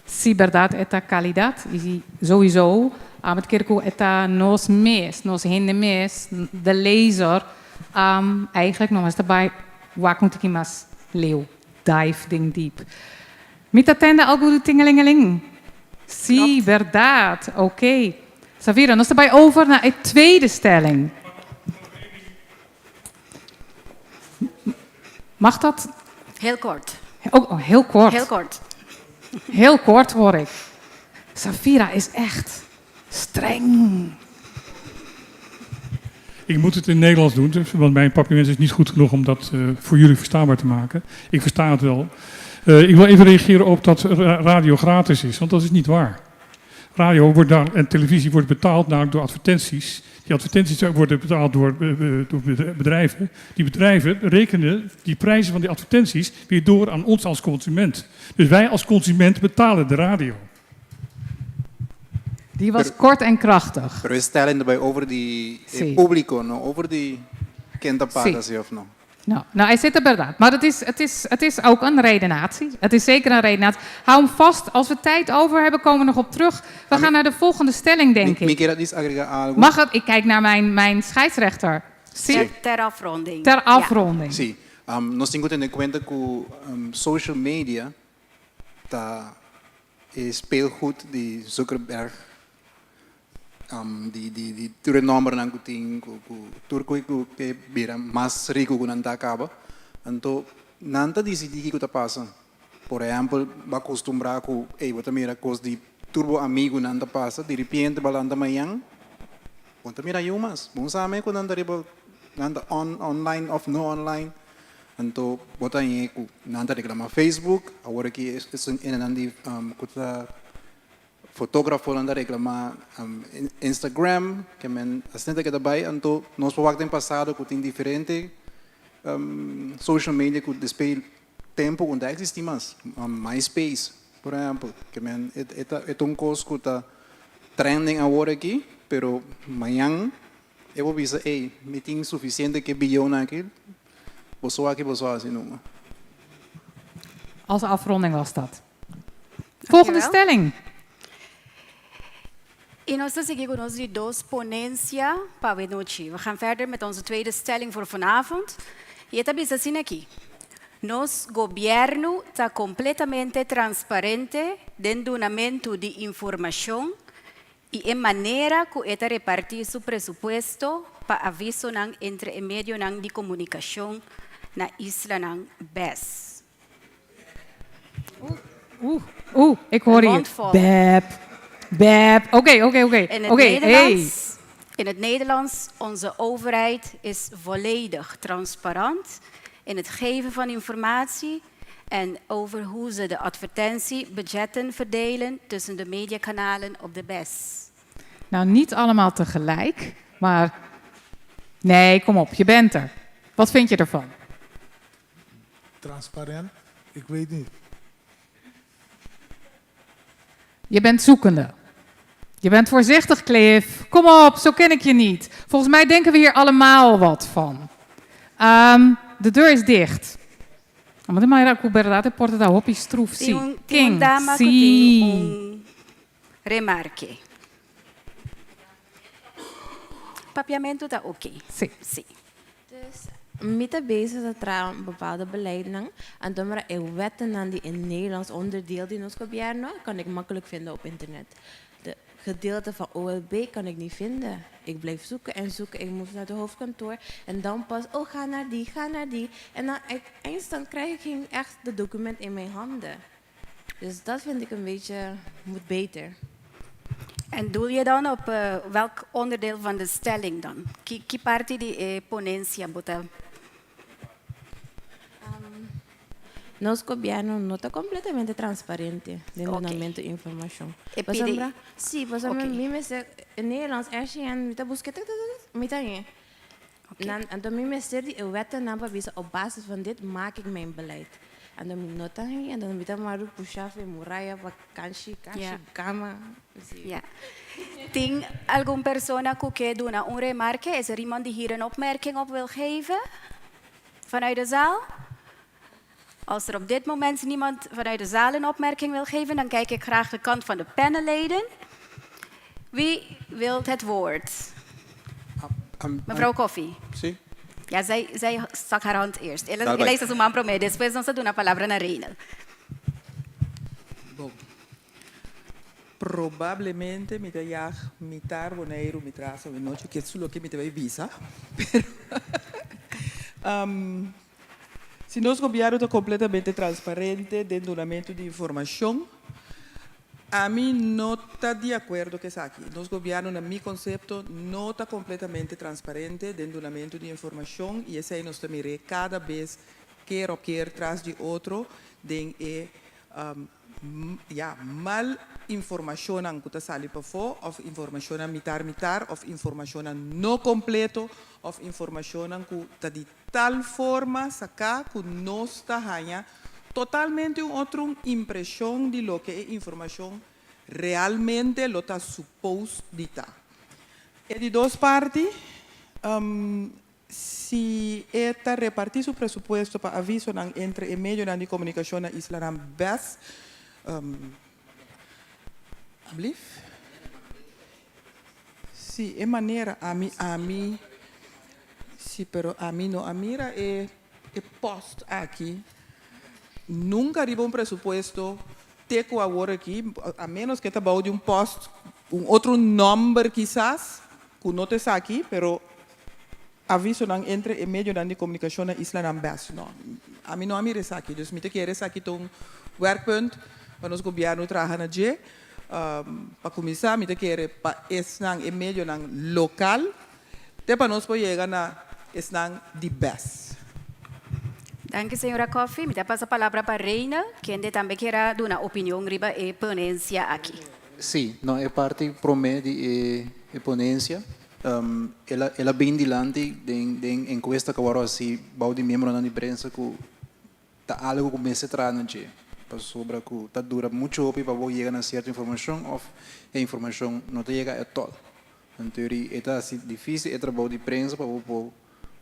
S1: si berdad e ta calidad y sowieso mi ta kere cu e ta nos mes, nos hende mes, de lezer, eigenlijk no mester bay wak un tiki mas leu, dive den diep. Mi ta tende algu di tingelingeling. Sí, bèrdat. Oké. Safira, nos ta bai over na e tweede stelling. Mag dat?
S2: Heel kort.
S1: Oh, oh, heel kort.
S2: Heel kort.
S1: Heel kort hoor ik. Safira is echt streng.
S5: Ik moet het in Nederlands doen, dus, want mijn papiaments is niet goed genoeg om dat uh, voor jullie verstaanbaar te maken. Ik versta het wel. Uh, ik wil even reageren op dat radio gratis is, want dat is niet waar. Radio wordt daar, en televisie wordt betaald namelijk door advertenties. Die advertenties worden betaald door, eh, door bedrijven. Die bedrijven rekenen die prijzen van die advertenties weer door aan ons als consument. Dus wij als consument betalen de radio.
S1: Die was pero, kort en krachtig.
S11: Pero e stelling erbij over di sí. público, no? Over di ken ta paga, sí. of no?
S1: Nou, nou, hij zit er inderdaad. Maar het is ook een redenatie. Het is zeker een redenatie. Hou hem vast. Als we tijd over hebben, komen we nog op terug. We gaan naar de volgende stelling, denk ik. Mag het? Ik kijk naar mijn scheidsrechter.
S2: Sí. Ter afronding.
S1: Ter afronding.
S11: Sí. Nos tin ku tene kuenta ku social media ta speelgoed di Zuckerberg, di tur e nòmbernan ku tin, ku tur ku ke bira mas riku ku nan ta kaba. Anto nan ta disidí kiko ta pasa. Por ehèmpel, bo a kustumbrá ku, ey, bo ta mira kos di tur bo amigunan ta pasa, diripiente bo a lanta mañan, bo no ta mira niun mas. Bo no sa ku nan ta riba, nan ta on online òf no online. Anto bo ta haña ku nan ta reklamá Facebook, awor aki esun hendenan di ku ta fotógrafonan ta reklamá Instagram, ke men asina ta keda bai. Anto nos por wak den pasado ku tin diferente social media ku despues tempu ku no ta eksistí mas, MySpace por ehèmpel, ke men e ta e ta un kos ku ta trending awor aki, pero mañan e por bisa ey mi tin sufisiente ke biyonnan aki. Boso aki, boso hasi numa.
S1: Als afronding was dat. Volgende stelling.
S2: I nos ta sigui ku nos di dos ponensia pa awe nochi. We gaan verder met onze tweede stelling voor vanavond. I e ta bisa asina aki, Nos gobièrnu ta kompletamente transparente den dunamentu di informashon i e manera ku e ta repartí su presupuesto pa avisonan entre e medionan di komunikashon na islanan bes.
S1: Oeh, oeh, ik hoor hier. Bep, bep. Oké, oké, oké.
S2: In het Nederlands, in het Nederlands, onze overheid is volledig transparant in het geven van informatie en over hoe ze de advertentiebudgetten verdelen tussen de mediakanalen op de BES.
S1: Nou, niet allemaal tegelijk, maar nee, kom op, je bent er. Wat vind je ervan?
S13: Transparant? Ik weet niet.
S1: Je bent zoekende. Je bent voorzichtig, Cliff. Kom op, zo ken ik je niet. Volgens mij denken we hier allemaal wat van. Um, de deur is dicht. Maar de manera ku berdat e porta ta hopi stroef,
S2: Tin
S1: si.
S2: un, tin un
S1: Ken?
S2: dama ku tin
S1: Si.
S2: un remarke. Papiamentu ta oké.
S1: Si.
S2: Si.
S17: Dus mi ta bezig ta traha un bepaalde beleidnan, anto mira e wettennan di e Nederlands onderdeel di nos gobierno kan ik makkelijk vinden op internet. De gedeelte van OLB kan ik niet vinden. Ik blijf zoeken en zoeken, ik moet naar het hoofdkantoor en dan pas, oh ga naar die, ga naar die. En dan eindstand krijg ik geen echt de document in mijn handen. Dus dat vind ik een beetje, moet beter.
S2: En doel je dan op uh, welk onderdeel van de stelling dan? Ki, ki parti di e ponensia bo ta?
S17: Nos gobierno no ta completamente transparente den dunamento informacion.
S2: E pidi.
S17: Pasobra, si, pasobra
S2: Oké.
S17: mi mester, in Nederlands, RCN, mi ta busca tuk, tuk, tuk, mi ta haña. Nan, anto mi mester di e wettennan pa bisa op basis van dit maak ik mijn beleid. Anto mi no ta haña, anto mi ta maru pusha fe muraya pa kanshi, kashi,
S2: Ja.
S17: kama. Si.
S2: Ja. Tin algun persona ku ke duna un remarke? Is er iemand die hier een opmerking op wil geven? Vanuit de zaal? Als er op dit moment niemand vanuit de zaal een opmerking wil geven, dan kijk ik graag de kant van de panelleden. Wie wil het woord? Mevrouw Koffie.
S11: Si.
S2: Ja, zij, zij stak haar hand eerst. El a,
S11: Daarbij.
S2: el a hisa su man promé, despues nos ta duna palabra na Reinel.
S15: Bon. Probablemente mi ta yag mitar Boneiru mi tras awenochi, ke su loke mi ta bay bisa. Pero um, si nos gobierno ta completamente transparente den dunamento di informacion, ami no ta di acuerdo cu esaki. Nos gobierno na mi concepto no ta completamente transparente den dunamento di informacion y esey nos ta mire cada bes keer op keer tras di otro den e ya, mal informacionnan cu ta sali pafo of informacionnan mitar mitar of informacionnan no completo of informacionnan cu ta di tal forma sacá cu nos ta haña totalmente un otro impresion di loke e informacion realmente lo ta supposed di ta. E di dos parti, si e ta reparti su presupuesto pa avisonan entre e medionan di comunicacion na islanan bes, ablief? Si, e manera ami, ami, si, pero ami no a mira e e post aki nunca riba un presupuesto te cu awor aki, a menos cu e ta bao di un post, un otro nomber kisas, cu no ta esaki, pero avisonan entre e medionan di comunicacion na islanan bes. No, ami no a mira esaki, dus mi ta kere esaki ta un werkpunt pa nos gobierno traha na dje. Pa cuminsa mi ta kere pa esnan e medionan local te pa nos por yega na esnan di bes.
S2: Danki señora Coffie. Mi ta pasa palabra pa Reina, kende tambe kier a duna opinion riba e ponencia aki.
S11: Sí, no, e parti promé di e e ponencia, el a el a bin dilanti den den encuesta cu a wòrdu haci bou di miembronan di prensa cu ta algo cu mester traha na dje, pasobra cu ta dura mucho hopi pa bo yega na cierto informacion of e informacion no ta yega etol. Anto e ta haci dificil e trabou di prensa pa bo por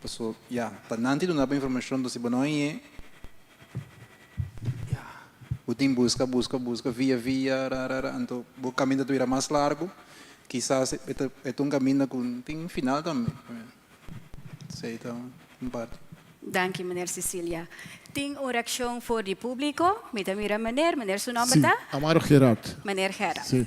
S11: paso ya ta nan tin duna bo informacion entonces si bo no hañ'e ya bo tin busca busca busca via via ra ra ra anto bo caminda ta bira mas largo kisas e ta e ta un caminda cu tin final tambe esey ta un parti.
S2: Danki meneer Cecilia. Tin un reaccion for di publico? Mi ta mira meneer, meneer su nomber
S13: Sí,
S2: ta?
S13: Amaro Gerard.
S2: Meneer Gerard.
S13: Sí.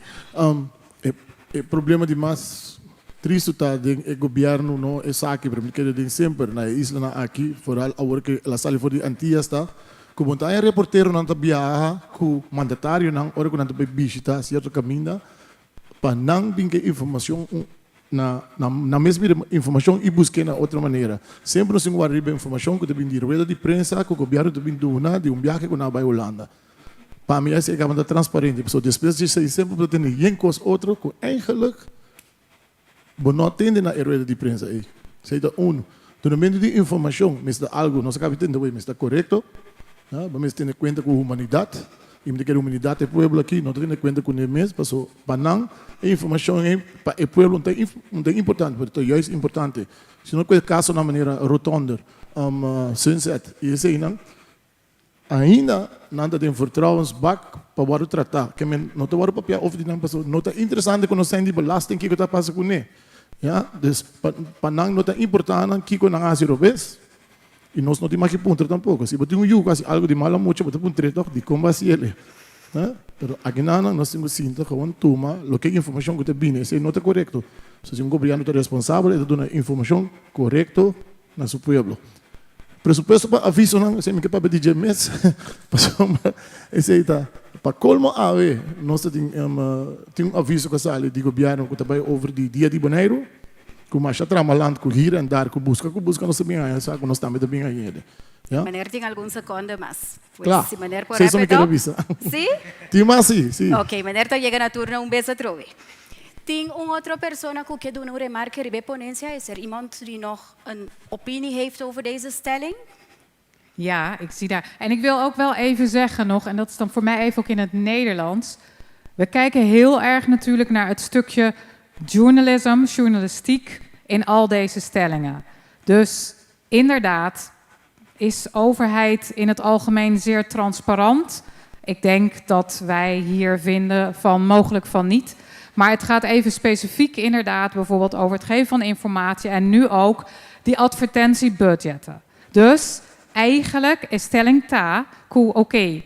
S13: E e problema di mas tristu ta den e gobierno no esaki, pero mi kere den semper na e islanan aki, vooral awor ke el a sali for di Antillas ta ku bo ta haña reporteronan ta biaha ku mandatarionan ora ku nan ta bai bishita sierto kaminda pa nan bin ke informacion un na nan mes mira informacion y busque na otro manera. Semper nos tin cu wak riba informacion cu ta bin di rueda di prensa cu gobierno ta bin duna di un biahe cu nan a bay Hulanda. Pa mi esey caba ta transparente pasobra despues di esey semper bo ta tende yen cos otro cu eigenlijk bo no a tende na e rueda di prensa ey. Esey ta uno. Dunamento di informacion mester ta algo nos a caba di tende awey mester ta corecto. Bo mester tene cuenta cu humanidad. I mi ta kere humanidat e pueblo aki no ta tene kuenta ku ne mes paso pa nan e informashon ei pa e pueblo no ta no ta importante pero ta juist importante. Si no ku e kasonan manera Rotonder, Sunset i eseinan ainda nan ta den vertrouwensbak pa wòrdu tratá. Ke men no ta wòrdu papia over di nan paso no ta interesante ku nos sèn di belasting kiko ta pasa kuné. Ya, dus pa pa nan no ta importá nan kiko nan a hasi robes. I nos no tin maki puntra tampoko. Si bo tin un yu ku hasi algu di mal mucha, bo ta puntr'é tòg, dikon bo hasi el? Pero akinan nos tin ku sinta gewoon tuma loke informashon ku ta bini. Esei no ta korekto. So si un gobièrnu ta responsabel, e ta duna informashon korekto na su pueblo. Presupuesto pa avisonan, esei mi ke papia di dje mes, pasobra esei ta pa kolmo awe nos ta tin tin un aviso ku a sali di gobièrnu ku ta bai over di Dia di Boneiru. Ku masha trama land ku hir en dar ku buska ku buska nos ta bin haña sa ku nos tambe ta bin haña hende. Ya.
S2: Meneer tin algun seconde mas. Pues
S13: Kla.
S2: si meneer por
S13: Si eso mi
S2: wrap it
S13: kere
S2: up.
S13: bisa.
S2: Si?
S13: Tin mas si, si.
S2: Ok, meneer ta yega na turno un bes atrobe. Tin un otro persona ku ke duna un remarke riba e ponencia? Is er iemand die nog een opinie heeft over deze stelling?
S1: Ja, ik zie daar. En ik wil ook wel even zeggen nog, en dat is dan voor mij even ook in het Nederlands. We kijken heel erg natuurlijk naar het stukje journalism, journalistiek in al deze stellingen. Dus inderdaad, is overheid in het algemeen zeer transparant? Ik denk dat wij hier vinden van mogelijk van niet. Maar het gaat even specifiek inderdaad bijvoorbeeld over het geven van informatie en nu ook die advertentiebudgetten. Dus eigenlijk is stelling ta ku oké,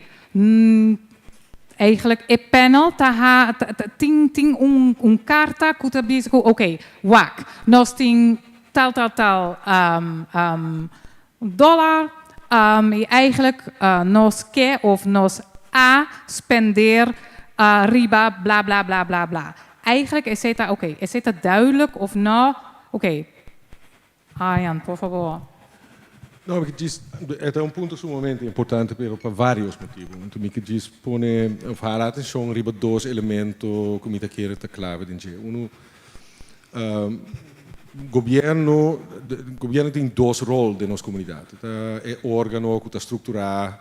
S1: eigenlijk e panel ta ha tin tin un un karta ku ta bisa ku oké, wak, nos tin tal tal tal dollar i eigenlijk nos ke of nos a spendeer riba bla bla bla bla bla. Eigenlijk esei ta oké, esei ta duidelijk of no? Oké. Arjan, por fabor.
S18: No, mi ke djis, e ta un punto sumamente importante pero pa varios motibu. Anto mi ke djis pone of hala atencion riba dos elemento cu mi ta kere ta clave den dje. Uno, gobierno, gobierno tin dos rol den nos comunidad. Ta e organo cu ta structura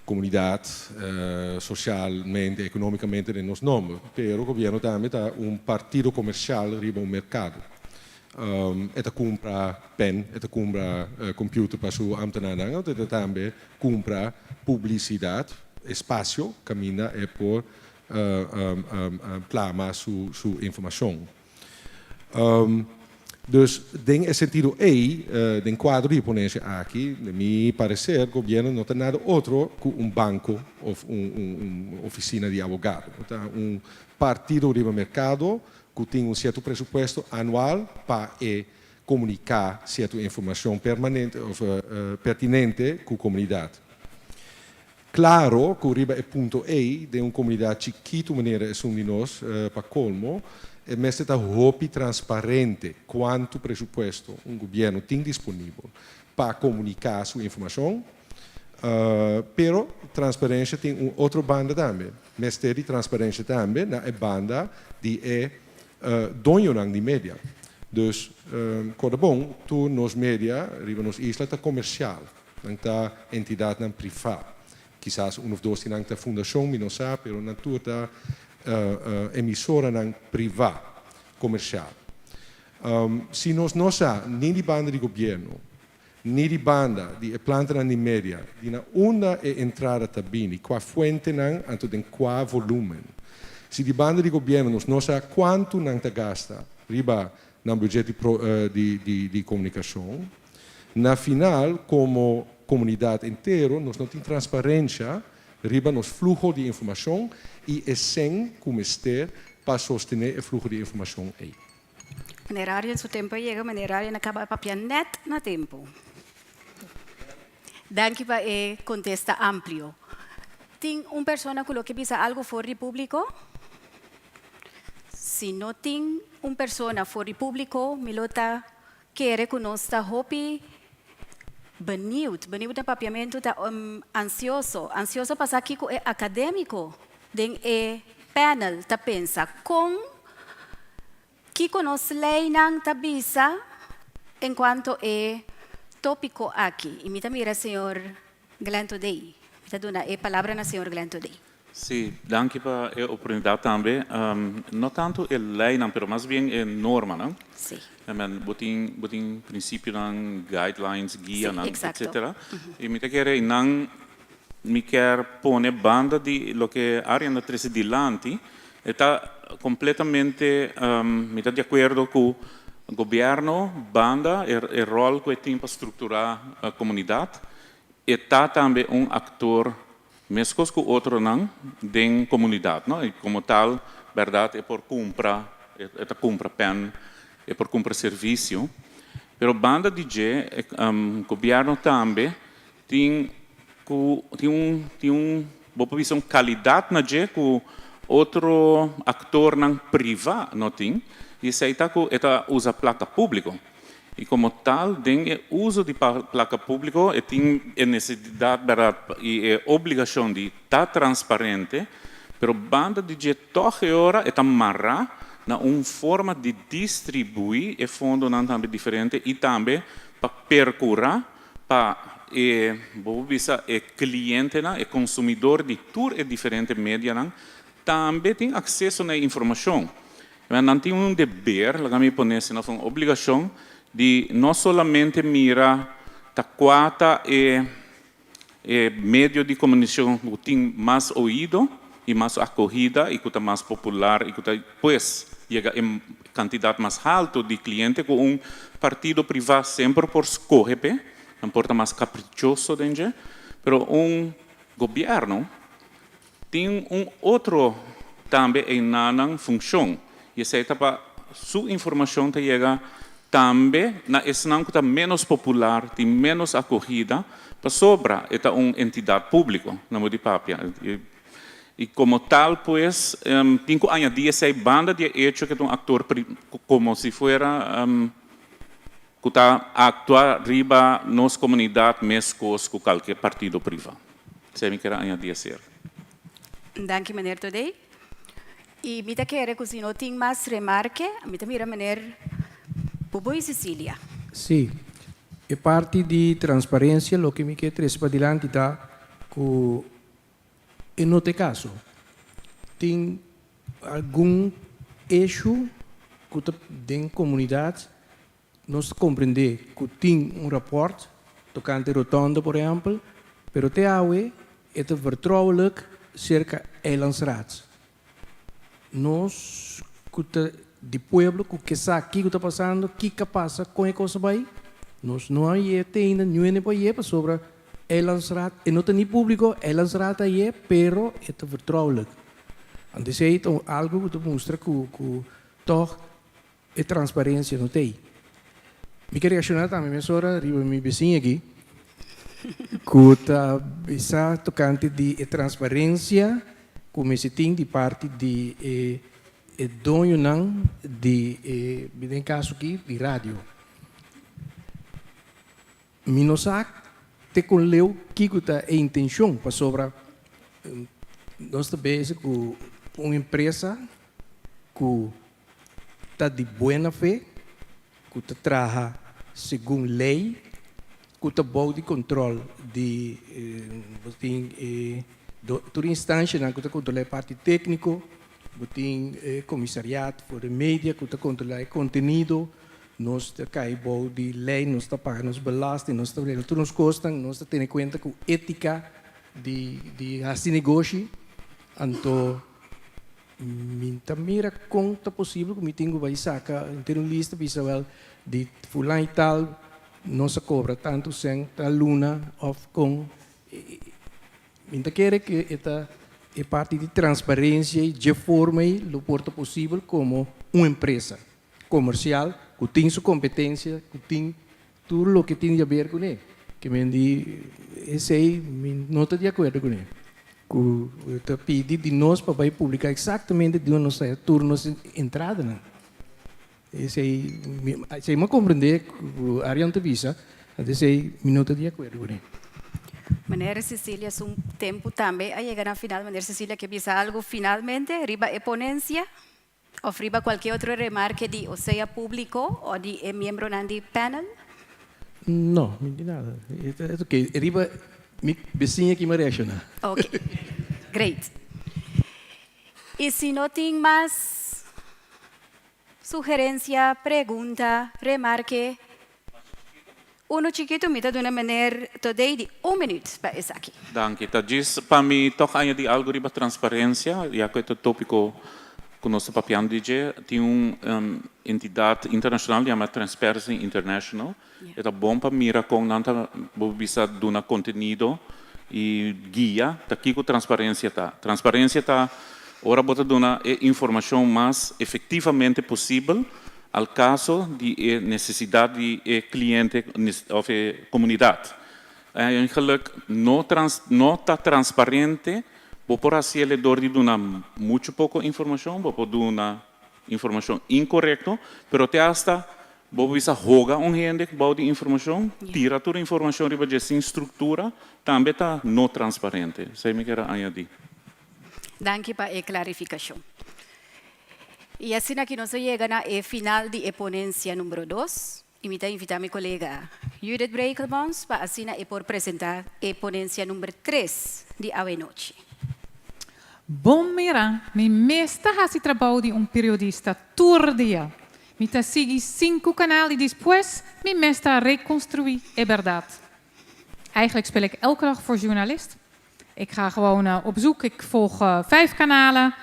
S18: comunidad socialmente, economicamente den nos nomber. Pero gobierno tambe ta un partido comercial riba un mercado. E ta kumpra pen, e ta kumpra computer pa su ambtenaarnan, anto e ta tambe kumpra publisidat, espasio kaminda e por plama su informashon. Dus den e sentido ei, den kuadro di e ponensia aki, den mi pareser gobierno no ta nada otro ku un banko òf un ofisina di abogado. Ta un partido riba merkado ku tin un sierto presupuesto anual pa e komuniká sierto informashon permanente òf pertinente ku komunidat. Klaro ku riba e punto ei, den un komunidat chikitu manera esun di nos, pa kolmo, e mester ta hopi transparente kuantu presupuesto un gobièrnu tin disponibel pa komuniká su informashon. Pero transparensia tin un otro banda tambe. Mester di transparencia tambe na e banda di e doñonan di media. Dus, corda bon, tur nos media riba nos isla ta comercial. Nan ta entidadnan priva. Kisas un of dos di nan ta fundacion, mi no sa, pero nan tur ta emisoranan priva, comercial. Si nos no sa ni di banda di gobierno, Ni di banda di e plantanan di media, di na unda e entrada ta bini, kua fuentenan, anto den kua volumen. Si di banda di gobierno nos no sa kuantu nan ta gasta riba nan budget di di di komunikashon, na final komo komunidat entero nos no tin transparensha riba nos fluho di informashon i e sen ku mester pa sostené e fluho di informashon ei.
S2: Meneer Arjen su tempo a yega, meneer Arjen a kaba papia net na tempo. Danki pa e kontesta amplio. Tin un persona ku lo ke bisa algu for di públiko? Si no tin un persona for di públiko, mi lo ta kere ku nos ta hopi benieuwd. Benieuwd na papiamentu ta ansioso. Ansioso pa sa kiko e akadémiko Den e panel ta pensa kon kiko nos leinan ta bisa enkuanto e tópiko aki. I mi ta mira señor Glenn Todey. Mi ta duna e palabra na señor Glenn Todey.
S20: Sí, danki pa e oportunidat tambe. No tantu e leinan, pero mas bien e normanan. Men, bo tin, bo tin prinsipionan, guidelines, guianan, etcetera. I mi ta kere nan mi kier pone banda di loke Arjen a trese dilanti, e ta completamente, mi ta di acuerdo cu gobierno banda e rol cu e tin pa structura comunidad, e ta tambe un actor mescos cu otronan den comunidad, no? Y como tal, berdad e por cumpra, e ta cumpra pen, e por cumpra servicio, pero banda di dje gobierno tambe Tin ku tin un tin un bo por bisa un kalidat na dje ku otro aktornan privá no tin i esei ta ku e ta usa plaka públiko i komo tal den e uso di plaka públiko e tin e nesesidat bèrdat i e obligashon di ta transparente pero banda di dje tòg e ora e ta mará na un forma di distribuí e fondonan tambe diferente i tambe pa perkurá Pa e, bo por bisa, e klientenan, e konsumidor di tur e diferente medianan tambe tin akseso na e informashon. Nan tin un deber, laga mi pone asina, òf un obligashon di no solamente mira ta kua ta e e medio di komunikashon ku tin mas oido i mas akohida i ku ta mas popular i ku ta pues yega e kantidat mas haltu di kliente ku un partido privá semper por skohe p'e, nan por ta mas kaprichoso den dje, pero un gobièrnu tin un otro tambe einanan funshon i esei ta pa su informashon ta yega tambe na esnan ku ta ménos popular, tin ménos akohida, pasobra e ta un entidat públiko, nan bo di papia. I komo tal pues tin ku añadí esei banda di e echo ku e ta un aktor komo si fuera ku ta aktua riba nos komunidat meskos ku kalke partido privá. Esei mi kier a añadí aserka.
S2: Danki meneer Todey. I mi ta kere ku si no tin mas remarke, mi ta mira meneer Buboy Cecilia.
S19: Sí. E parti di transparencia loke mi ke trece padilanti ta ku E no ta e kaso. Tin algun eshu ku ta den komunidat, nos ta komprendé ku tin un rapòrt tokante rotonde por ehèmpel, pero te awe e ta vertrouwelijk serka Eilandsraad. Nos ku ta di pueblo ku ke sa kiko ta pasando, kiko a pasa, kon e kos a bai, nos no a yé te ainda, niun hende por yé pasobra Eilandsraad e no ta ni públiko, Eilandsraad a yé pero e ta vertrouwelijk. Anto esei ta un algu ku ta mustra ku ku tòg e transparensia no ta ei. Mi ke reakshoná tambe mesora riba mi bisiña aki ku ta bisa tokante di e transparensia ku mester tin di parti di e e doñonan di e den kaso aki di radio. Mi no sa te kon leu kiko ta e intenshon pasobra nos ta bezig ku un empresa ku ta di buena fe, ku ta traha segun lei, ku ta bou di kontrol di bo tin e tur instanshanan ku ta kontrolá e parti tékniko, bo tin e komisariat for de media ku ta kontrolá e kontenido, nos ta kai bou di lei, nos ta paga nos belasting, nos ta regla tur nos kosnan, nos ta tene kuenta ku étika di hasi negoshi, anto. Mi ta mira kon ta posibel ku mi tin ku bai saka henter un lista bisa wèl di fulan i tal nos a kobra tantu sèn tal luna òf kon. Mi ta kere ku e ta e parti di transparensia i dje forma ei lo por ta posibel komo un empresa komersial ku tin su kompetensia ku tin Tur loke tin di haber kuné. Ke men di esei mi no ta di akuerdo kuné. Ku ta pidi di nos pa bai publiká eksaktamente di unda nos ta tur nos entradanan. Esei mi esei mi a komprendé ku Arian ta bisa, anto esei mi no ta di akuerdo kuné.
S2: Meneer Cecilia su tempu tambe a yega na final. Meneer Cecilia ke bisa algu finalmente riba e ponensia? Of riba cualkier otro remarke di o sea publico o di e miembronan di panel?
S19: No, mi di nada. E ta ok. Riba mi bisiña ki mi a reacciona.
S2: Ok. Great. I si no tin mas sugerensia, pregunta, remarke, unu chikitu mi ta duna meneer Todey di un minuut pa esaki.
S20: Danki. Ta djis pa mi tòg añadí algu riba transparensia, ya ku e ta tópiko ku nos ta papiando di dje. Tin un entidat internashonal yama Transparency International. E ta bon pa mira kon nan ta, bo bisa, duna kontenido i guia ta kiko transparensia ta. Transparensia ta ora bo ta duna e informashon mas efektivamente posibel al kaso di e nesesidat di e kliente òf e komunidat. Eigenlik no trans no ta transparente, bo por hasiel dor di duna muchu poko informashon, bo por duna informashon inkorekto, pero te asta bo por bisa hoga un hende bou di informashon, tira tur informashon riba dje sin struktura, tambe ta no transparente. Esei mi kier a añadí.
S2: Danki pa e klarifikashon. I asina aki nos a yega na e final di e ponensia numero dos i mi ta invitá mi kolega Judith Brekelmans pa asina e por presentá e ponensia number tres di awenochi.
S1: Bon mira, mi mes ta hasi trabou di un periodista tur dia. Mi ta sigui sinku kanal i despues mi mes ta rekonstruí e bèrdat. Eigenlijk speel ik elke dag voor journalist. Ik ga gewoon op zoek, ik volg vijf kanalen,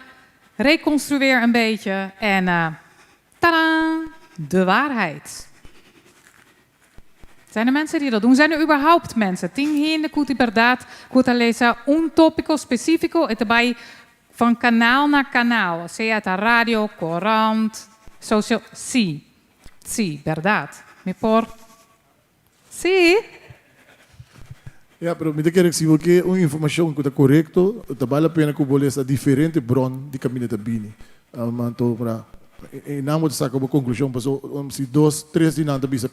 S1: reconstrueer een beetje en tadaa, de waarheid. Zijn er mensen die dat doen? Zijn er überhaupt mensen? Tin hende ku di bèrdat ku ta lesa un tópiko spesífiko i ta bai van kanaal naar kanaal, sea ta radio, korant, social. Sí, sí, bèrdat. Mi por. Sí.
S13: Ya, pero mi ta kere si bo ke un informashon ku ta korekto, ta bal la pena ku bo lesa diferente bron di kaminda ta bini. Anto pra e nan bo ta saka bo konklushon paso si dos, tres di nan ta bisa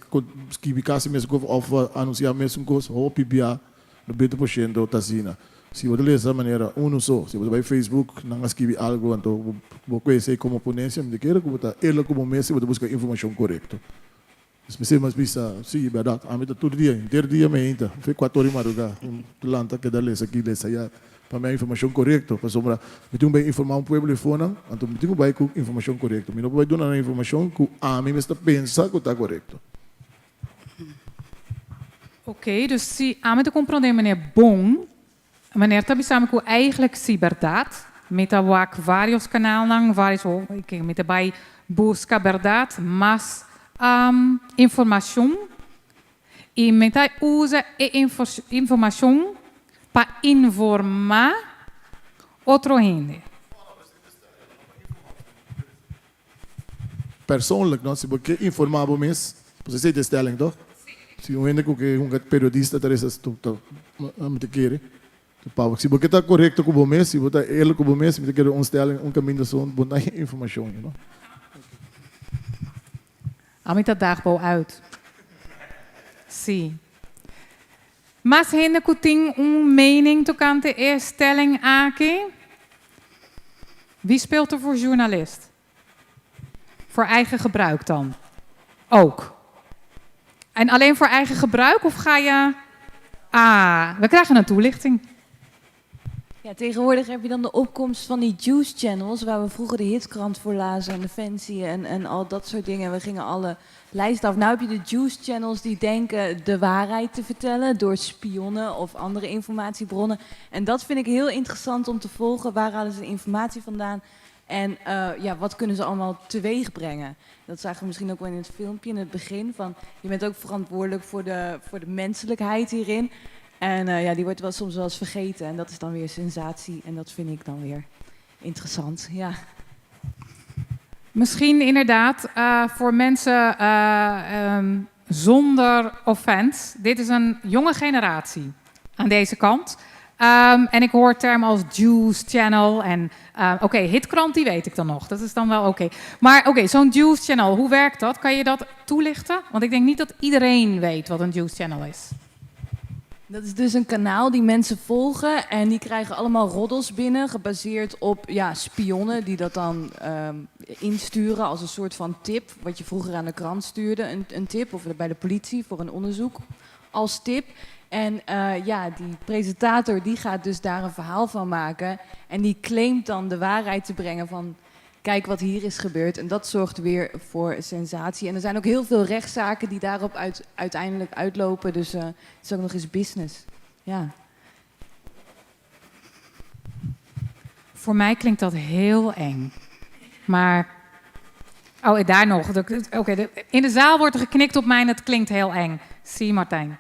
S13: skibi kasi mesun kos òf anunsiá mesun kos, hopi bia 90% ta asina. Si bo ta lesa manera unu so, si bo ta bai Facebook nan a skibi algu anto bo kohe esei komo ponensia, mi ta kere ku bo ta eerlijk ku bo mes si bo ta buska informashon korekto. Esei mas bisa, sí, bèrdat, ami ta tur dia, henter dia mi ainta, fe kuater ora di madrugá, lanta keda lesa aki, lesa ayá, pa mi hay informashon korekto, pasobra mi tin ku bai informá un pueblo efonan, anto mi tin ku bai ku informashon korekto, mi no por bai duna nan informashon ku ami mes ta pensa ku ta korekto.
S1: Oké, dus si ami ta komprondé meneer bon, Meneer ta bisa mi ku eigenlijk si bèrdat. Mi ta wak vários kanalnan, vários mi ta bai buska bèrdat, mas informashon i mi ta usa e informashon pa informá otro hende.
S13: Persoonlijk no, si bo ke informa bo mes, pues esei ta e stelling toch? Si un hende ku ke hunga periodista ta resa ta mi ta kere pa si bo ke ta korekto ku bo mes, si bo ta eerlijk ku bo mes, mi ta kere un stelling, un kaminda so bo no hay informashon, you know.
S1: Ami ta daag bo uit. Sí. Mas hende ku tin un mening tokante e stelling aki? Wie speelt er voor journalist? Voor eigen gebruik dan? Ook. En alleen voor eigen gebruik of ga je. Ah, we krijgen een toelichting.
S4: Ja, tegenwoordig heb je dan de opkomst van die juice channels, waar we vroeger de hitkrant voor lazen en de fancy en al dat soort dingen. We gingen alle lijsten af. Nu heb je de juice channels die denken de waarheid te vertellen door spionnen of andere informatiebronnen. En dat vind ik heel interessant om te volgen. Waar halen ze de informatie vandaan? En ja, wat kunnen ze allemaal teweeg brengen? Dat zagen we misschien ook wel in het filmpje in het begin. Van, je bent ook verantwoordelijk voor de menselijkheid hierin. En ja, die wordt wel soms wel eens vergeten. En dat is dan weer sensatie. En dat vind ik dan weer interessant. Ja.
S1: Misschien inderdaad voor mensen zonder offense. Dit is een jonge generatie aan deze kant. En ik hoor termen als Juice Channel en oké, Hitkrant, die weet ik dan nog. Dat is dan wel oké. Maar oké, zo'n Juice Channel, hoe werkt dat? Kan je dat toelichten? Want ik denk niet dat iedereen weet wat een Juice Channel is.
S4: Dat is dus een kanaal die mensen volgen en die krijgen allemaal roddels binnen, gebaseerd op, ja, spionnen die dat dan insturen als een soort van tip, wat je vroeger aan de krant stuurde, een tip, of bij de politie voor een onderzoek als tip. En eh, ja, die presentator die gaat dus daar een verhaal van maken. En die claimt dan de waarheid te brengen van... Kijk wat hier is gebeurd. En dat zorgt weer voor sensatie. En er zijn ook heel veel rechtszaken die daarop uit, uiteindelijk uitlopen. Dus eh, het is ook nog eens business. Ja.
S1: Voor mij klinkt dat heel eng. Maar. Oh, daar nog. Oké, in de zaal wordt er geknikt op mij en het klinkt heel eng. Zie Martijn.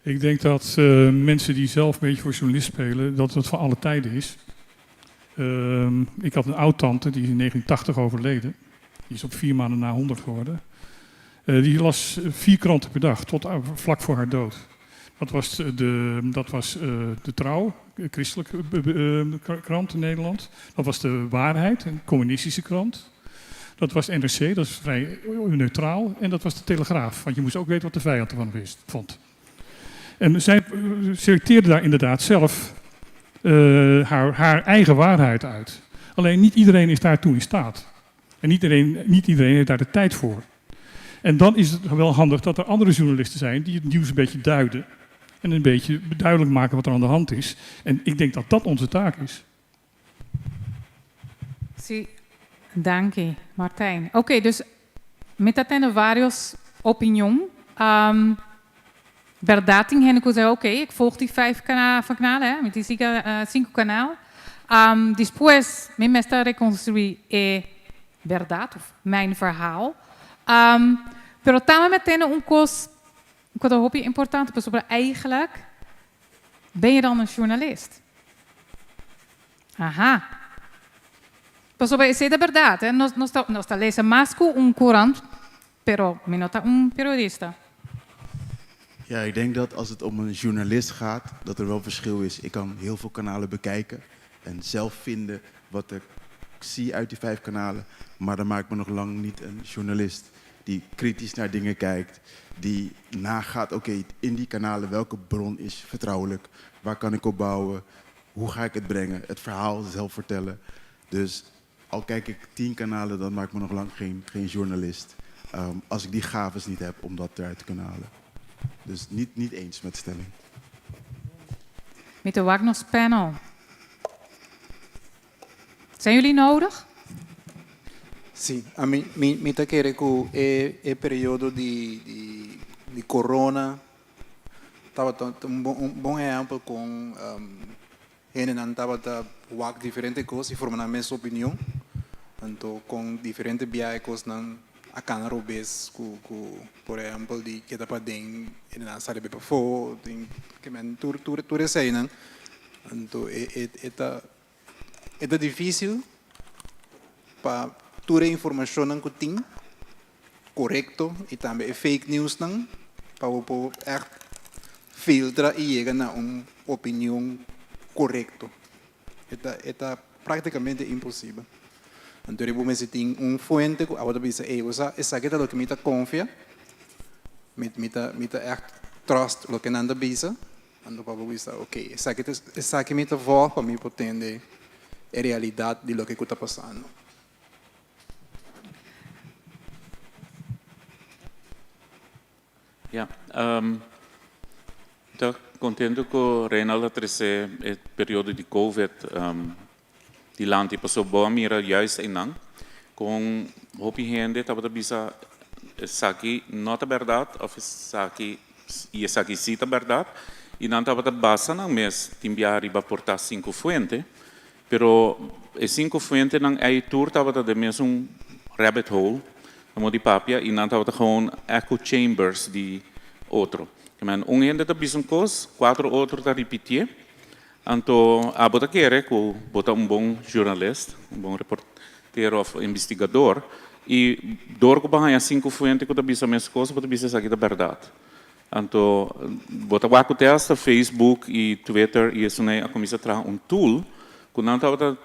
S5: Ik denk dat eh, mensen die zelf een beetje voor journalist spelen, dat het van alle tijden is. Ik had een oud-tante, die is in 1980 overleden. Die is op 4 maanden na 100 geworden. Die las vier kranten per dag, tot vlak voor haar dood. Dat was de Trouw, een christelijke krant in Nederland. Dat was de Waarheid, een communistische krant. Dat was NRC, dat is vrij neutraal. En dat was de Telegraaf, want je moest ook weten wat de vijand ervan wist, vond. En zij selecteerde daar inderdaad zelf haar eigen waarheid uit. Alleen niet iedereen is daartoe in staat. En niet iedereen heeft daar de tijd voor. En dan is het wel handig dat er andere journalisten zijn die het nieuws een beetje duiden. En een beetje duidelijk maken wat er aan de hand is. En ik denk dat dat onze taak is.
S1: Si, danki, Martijn. Oké, dus mi ta tende varios opinion. Berdat tin hende ku sa, oké, ik volg die vijf kanalen, hè, met die cinco kanaal. Despues, mi mester rekonstruí e berdat, of mijn verhaal. Pero tambe mi tin un kos, ku ta hopi importante, pasobra eigenlijk ben je dan een journalist? Aha. Pasobra esei ta berdat, hè? Nos ta lesa mas ku un krant, pero mi no ta un periodista.
S7: Ja, ik denk dat als het om een journalist gaat, dat er wel verschil is. Ik kan heel veel kanalen bekijken en zelf vinden wat ik zie uit die vijf kanalen. Maar dan maakt me nog lang niet een journalist die kritisch naar dingen kijkt, die nagaat, oké, in die kanalen, welke bron is vertrouwelijk, waar kan ik op bouwen, hoe ga ik het brengen, het verhaal zelf vertellen. Dus al kijk ik 10 kanalen, dan maakt me nog lang geen journalist. Als ik die gaves niet heb om dat eruit te kunnen halen. Dus niet eens met de stelling.
S1: Met de Wagner's panel. Zijn jullie nodig?
S11: Si, ami mi ta kere ku e periodo di corona tabata un bon ehèmpel ku hendenan tabata wak diferente kos i forma nan mes opinion. Anto ku diferente biahe kosnan a kana robes ku por ehèmpel di keda paden i nan sali bai pafó tin ke men tur eseinan. Anto e ta difísil pa tur e informashonnan ku tin korekto i tambe e fake news nan pa por echt filtra i yega na un opinion korekto. E ta práktikamente imposibel. Anto, bo mester tin un fuente ku bo ta bisa, ei, esaki ta loke mi ta konfia, mi ta echt trust loke nan ta bisa, anto pa bisa, ok, esaki mi ta volg pa mi por tende e realidat di loke ta pasando.
S20: Ja, ta kontentu ku Reinaldo a trese e periodo di Covid dilanti pasobra bo a mira juist einan ku hopi hende tabata bisa esaki no ta berdat òf esaki i esaki si ta berdat i nan tabata basa nan mes tin biaha riba por ta sinku fuente, pero e sinku fuentenan ei tur tabata den mesun rabbit hole, komo di papia, i nan tabata gewoon echo chambers di otro. Men un hende ta bisa un kos, kuater otro ta ripitié. Anto abo ta kere ku bo ta un bon journalist, un bon reportero òf investigador, i dor ku bo haña sinku fuente ku ta bisa mes kos, bo ta bisa esaki ta berdat. Anto bo ta wak ku te hasta Facebook i Twitter i esei a kuminsá traha un tool ku nan tabata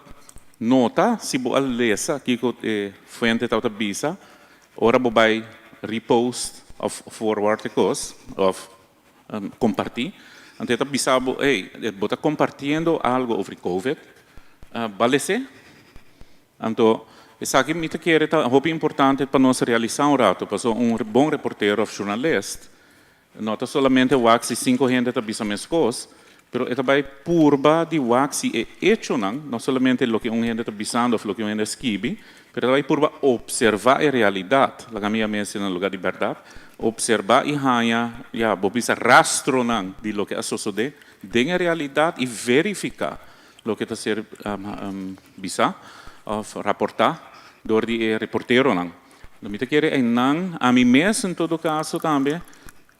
S20: nota si bo a lesa kiko e fuente tabata bisa, ora bo bai repost òf forward e kos òf kompartí. Anto ta bisa bo, hey, bo ta kompartiendo algo over COVID, b'a les'é? Anto, esaki mi ta kere ta hopi importante pa nos realisá un ratu, pasobra un bon reportero òf journalist. No ta solamente wak si cinco hende ta bisa mescos, pero e ta bay purba di wak si e echonan, no solamente loke un hende ta bisando of loke un hende a skibi, pero e ta bay purba observa e realidad, laga mi yama esei na lugar di berdad, observa y haña, ya, bo bisa rastronan di loke a sosode den e realidad y verifica loke ta ser bisa of raporta door di e reporteronan. Mi ta kere einan, ami mes en todo caso tambe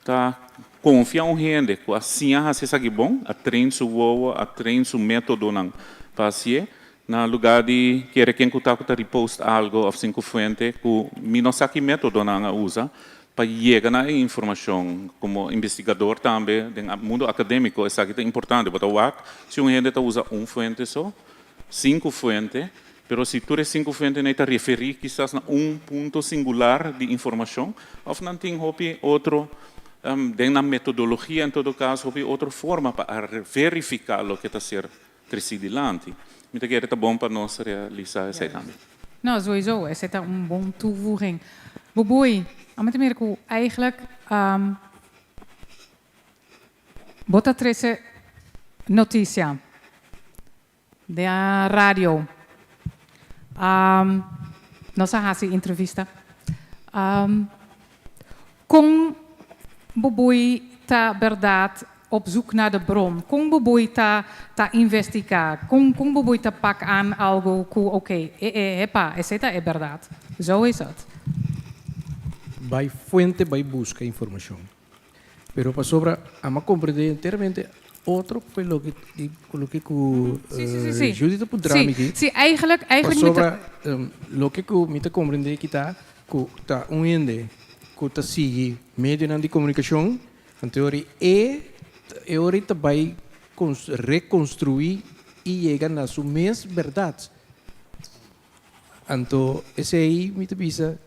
S20: ta confia un hende cu a siña haci esaki bon, a train su wowo, a train su metodonan pa hacié, na lugar di kere ken cu ta cu ta repost algo of sin cu fuente cu mi no sa ki metodonan a usa pa yega na e informacion. Como investigador tambe den mundo academico esaki ta importante, bo ta wak si un hende ta usa un fuente so, Sinku fuente, pero si tur e sinku fuentenan ei ta referí kisas na un punto singular di informashon, òf nan tin hopi otro, den nan metodologia en todo kaso, hopi otro forma pa a verifiká loke ta ser tresí dilanti. Mi ta kere ta bon pa nos realisá esei tambe.
S1: No, sowieso, esei ta un bon toevoeging. Bubui, amo ta mira ku eigenlijk bo ta trese notisia. Den radio nos a hasi entrevista. Kon Bubui ta berdad op zoek naar de bron? Kon Bubui ta ta investiga? Kon kon Bubui ta pak aan algo ku oké, e e epa, esei ta e berdad. Zo is het.
S19: Bai fuente bai buska informashon. Pero pasobra amo a comprende enteramente otro fue loke loke cu
S1: Sí, sí, sí, sí.
S19: Judy ta puntra
S1: Sí,
S19: mi aki.
S1: sí, eigenlijk, eigenlijk mi ta
S19: Pasobra loke cu mi ta comprende aki ta cu ta un hende cu ta sigui medionan di comunicacion, anto e ora e e ora ta bay reconstrui y yega na su mes berdad. Anto esey mi ta bisa.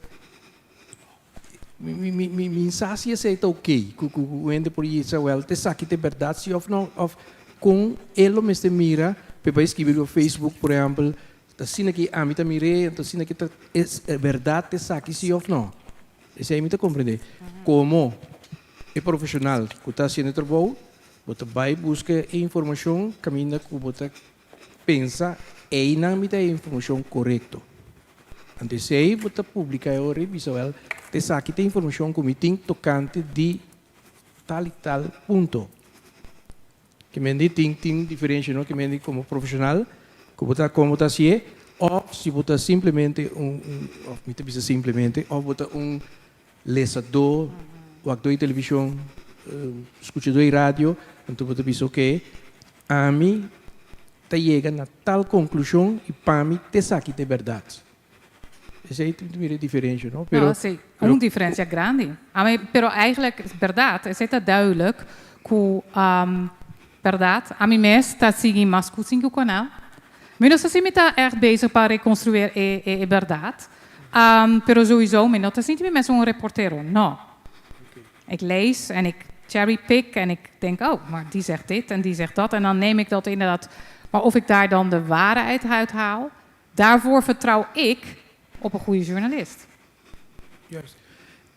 S19: Mi mi mi mi sa si esei ta ok, ku ku ku hende por yisa wèl ta esaki ta e bèrdat si òf no, òf kon e lo mester mira p'e bai skibi riba Facebook por ehèmpel, ta asina ki ami ta mir'é, anto asina ki ta e bèrdat ta esaki si òf no. Esei mi ta komprendé. Komo e profeshonal ku ta hasiendo e trabou, bo ta bai buska e informashon kaminda ku bo ta pensa einan mi ta e informashon korekto. Anto esei bo ta publica e ora y bisa wel esaki ta informacion cu mi tin tocante di tal y tal punto. Ke men di tin tin diferencia no, ke men di como profesional cu bo ta con bo ta hacié of si bo ta simplemente un un of mi ta bisa simplemente of bo ta un lesadó, wak dor di television, scucha dor di radio, anto bo ta bisa ok ami ta yega na tal conclusion y pa mi t'esaki ta e berdad. Esey ta mira e diferencia, no?
S1: Pero, No, si, un diferencia grandi. Ami, pero eigenlijk, berdad, esey ta duidelijk cu, berdad, ami mes ta sigui mas cu cinco canal. Mi no sa si mi ta echt bezig pa reconstruir e e berdad, pero sowieso mi no ta sinti mi mes un reportero, no. Ik lees en ik cherry pick en ik denk, oh, maar die zegt dit en die zegt dat en dan neem ik dat inderdaad. Maar of ik daar dan de waarheid uit haal, daarvoor vertrouw ik op een goede journalist.
S19: Juist.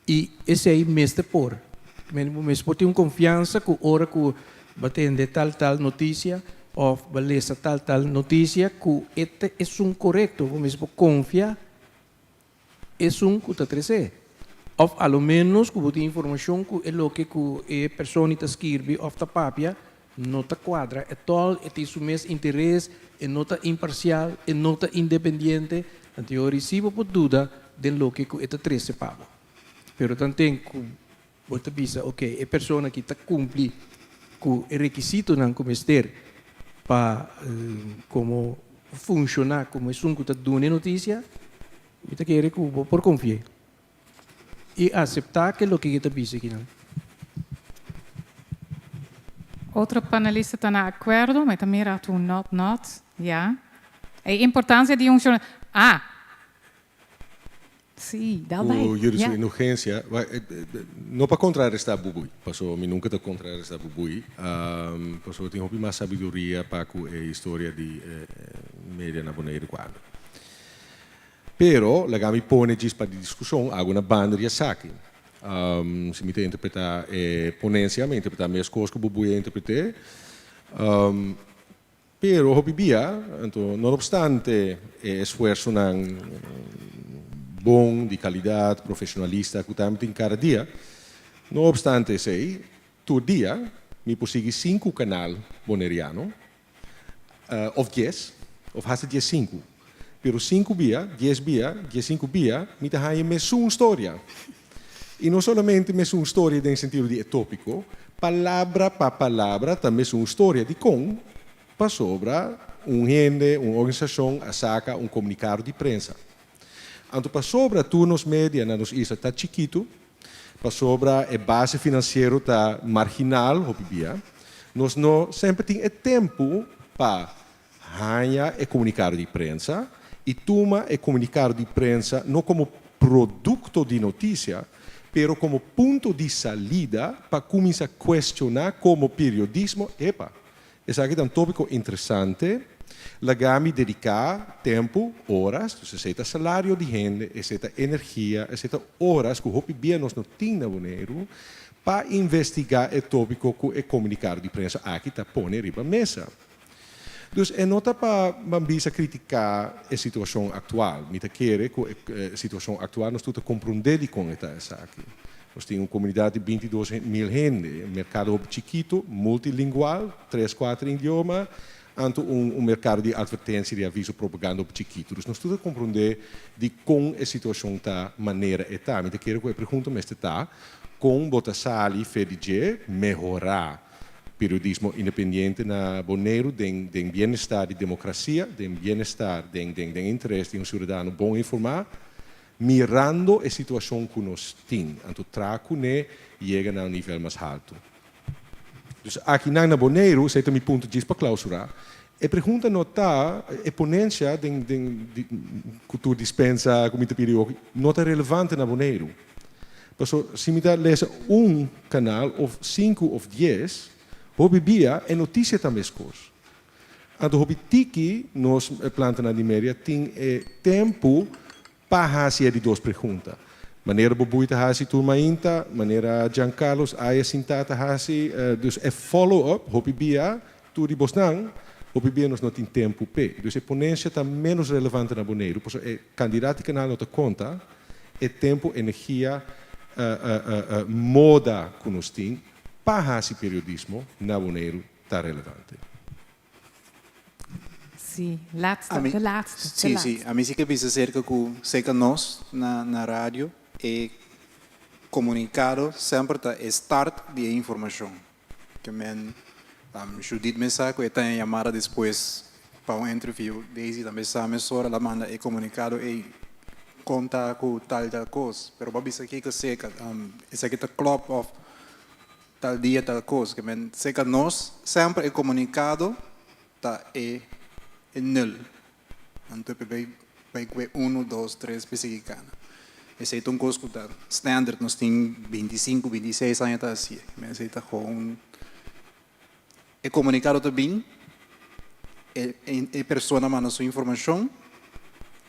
S19: Y esey mester por. Bo mester por tin un confiansa cu ora cu bo tende tal tal noticia of bo lesa tal tal noticia cu e ta esun corecto. Bo mester por confia esun cu ta trece. Of a lo menos cu bo tin informacion cu e loke cu e persona ta skirbi of ta papia no ta cuadra at all, e tin su mes interes, e no ta imparcial, e no ta independiente, anto yo ricibo por duda den loke cu e ta trece pa bo. Pero tanten cu bo ta bisa, ok, e persona aki ta cumpli cu e requisitonan cu mester pa como funciona como esun cu ta duna e noticia, mi ta kere cu bo por confi'e y acepta ke loke e ta bisa akinan.
S1: Otro panelista ta na akuerdo? Mi ta mira tu nod nod. Ya. E importancia di un journal. Ah! Sí, dal bai.
S18: Ku jullie su
S1: Ya.
S18: indulgensia, no pa kontrarestá Bubui, paso mi nunka ta kontrarestá Bubui, paso tin hopi mas sabiduria pa ku e historia di media na Boneiru ku ami. Pero laga mi pone djis pa di diskushon algu na banda di esaki. Si mi ta interpretá e ponensia, mi a interpretá meskos ku Bubuy a interpret'é. Pero hopi bia, anto no obstante e esfuersonan bon, di kalidat, profeshonalista ku tambe tin kada dia, no obstante esei, tur dia mi por sigui sinku kanal boneriano, òf dies, òf hasta diesinku. Pero sinku bia, dies bia, diesinku bia, mi ta haña mesun storia. I no solamente mesun storia den sentido di e tópiko, palabra pa palabra ta mesun storia. Dikon? Pasobra un hende, un organisashon a saka un komunikado di prensa. Anto pasobra tur nos media na nos isla ta chikitu, pasobra e base finansiero ta marginal hopi bia, nos no semper tin e tempu pa haña e komunikado di prensa i tuma e komunikado di prensa no komo produkto di notisia, pero komo punto di salida pa kuminsá kuestioná komo periodismo, epa, esaki ta un tópiko interesante, laga mi dediká tempu, oras, dus esei ta salario di hende, esei ta energia, esei ta oras ku hopi bia nos no tin na Boneiru, pa investigá e tópiko ku e komunikado di prensa aki ta pone riba mesa. Dus e no ta pa ban bisa kritiká e situashon aktual. Mi ta kere ku e situashon aktual nos tur ta komprondé dikon e ta esaki. Nos tin un komunidat di 22 mil hende, un merkado hopi chikitu, multilingual, tres kuater idioma, anto un un merkado di atvertensia, di aviso, propaganda hopi chikitu. Dus nos tur ta komprondé dikon e situashon ta manera e ta. Mi ta kere ku e pregunta mester ta, kon bo ta sali fe di dje mehorá Periodismo independiente na Boneiru den den bienestar di demokrasia, den bienestar, den den den interes di un siudadano bon informá, mirando e situashon ku nos tin, anto traha kuné yega na un nivel mas haltu. Dus akinan na Boneiru, esei ta mi punto djis pa klausurá, e pregunta no ta, e ponensia den den di ku tur dispensa ku mi ta pidi oki, no ta relevante na Boneiru. Paso si mi ta lesa un kanal of sinku of dies, hopi bia e notisia ta meskos. Anto hopi tiki nos plantanan di media tin e tempu pa hasi e di dos pregunta. Manera bo bui ta hasi tur mainta, manera Jean Carlos aya sintá ta hasi, dus e follow up hopi bia tur di bosnan, hopi bia nos no tin tempu p'e. Dus e ponensia ta ménos relevante na Boneiru, pasobra e kandidat di kanal no ta konta. E tempu, energia, moda ku nos tin pa hasi periodismo na Boneiru ta relevante.
S1: Sí, laatste, de laatste, de
S11: Sí, sí,
S1: laatste.
S11: ami sí ke bisa aserka ku serka nos na na radio e komunikado semper ta e start di e informashon. Ke men Judith mes sa ku e ta en yamada despues pa un interview. Daisy tambe sa mesora el a manda e komunikado ey konta ku tal tal kos. Pero bo a bisa kiko seka esaki ta klòp òf tal dia tal kos. Ke men seka nos semper e komunikado ta e e nul. Anto e bay bay kue uno, dos, tres pa e sigui kana. Esey ta un kos ku ta standard, nos tin 25, 26 aña ta hasié. Esey ta gewoon e komunikado ta bin, e e persona manda su informashon,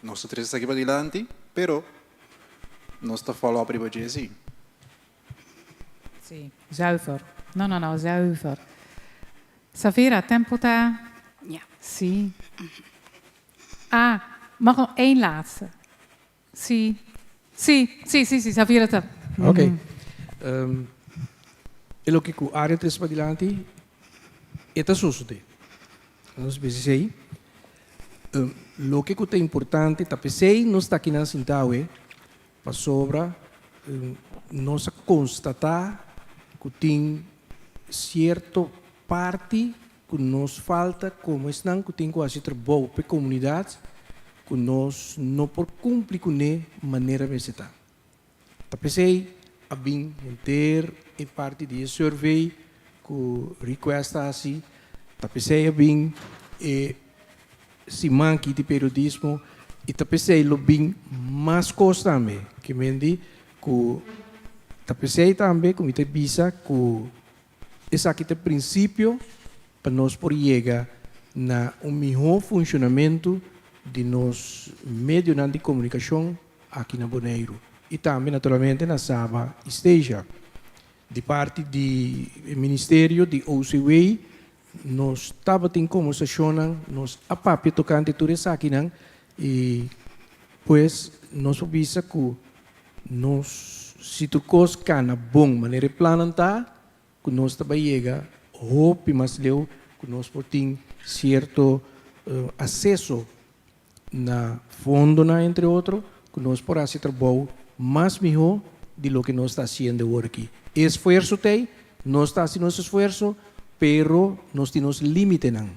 S11: nos ta trese esaki padilanti, pero nos ta follow up riba dje si.
S1: Sí, zuiver. No, no, no, zuiver. Safira, tempo ta?
S2: Ja.
S1: Sí. Ah, mag nog één laatste. Sí. Sí, sí, sí, sí, Safira ta.
S19: Ok. Um, e loke ku Arjen trese padilanti, e ta sosodé. Nos bisa esei. Um, loke ku ta importante ta p'esei nos ta akinan sintá awe, Pasobra nos a konstatá ku tin sierto parti ku nos falta komo esnan ku tin ku hasi trabou p'e komunidat ku nos no por kumpli kuné manera mester ta. Ta p'esei a bin henter e parti di e survey ku request a hasi, ta p'esei a bin e Siman aki di periodismo y ta pesey lo bin mas cos tambe. Ke men di cu ta pesey tambe cu mi ta bisa cu esaki ta e principio pa nos por yega na un miho funcionamento di nos medionan di comunicacion aki na Boneiru. i tambe naturalmente na Saba i Statia. Di parti di e ministerio di OCW nos tabatin kombersashonnan, nos a papia tokante tur esakinan i pues nos por bisa ku nos si tur kos kana bon manera e plannan ta, ku nos ta bai yega hopi mas leu ku nos por tin sierto aseso na fondonan entre otro ku nos por hasi trabou mas mihó di loke nos ta hasiendo awor aki. E esfuerso ta ei, nos ta hasi nos esfuerso, pero nos tin nos límitenan.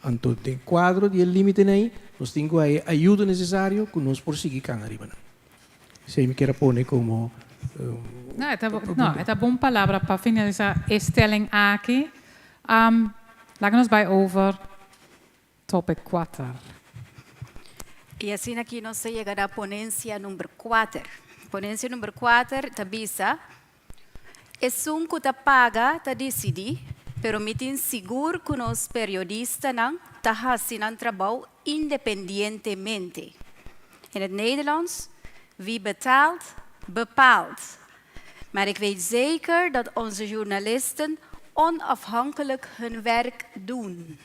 S19: Anto den kuadro di e límitenan ei nos tin ku haña e ayudo nesesario ku nos por sigui kana riba nan. Esei mi kier a pone komo.
S1: No, e ta, no, e ta bon palabra pa finalisá e stelling aki. Laga nos bai over topic kuater.
S2: I asina aki nos ta yega na ponensia number kuater. Ponensia number kuater ta bisa, Esun ku ta paga ta disidí, pero mi tin sigur ku nos periodistanan ta hasi nan trabou independientemente. In het Nederlands, wie betaalt, bepaalt. Maar ik weet zeker dat onze journalisten onafhankelijk hun werk doen.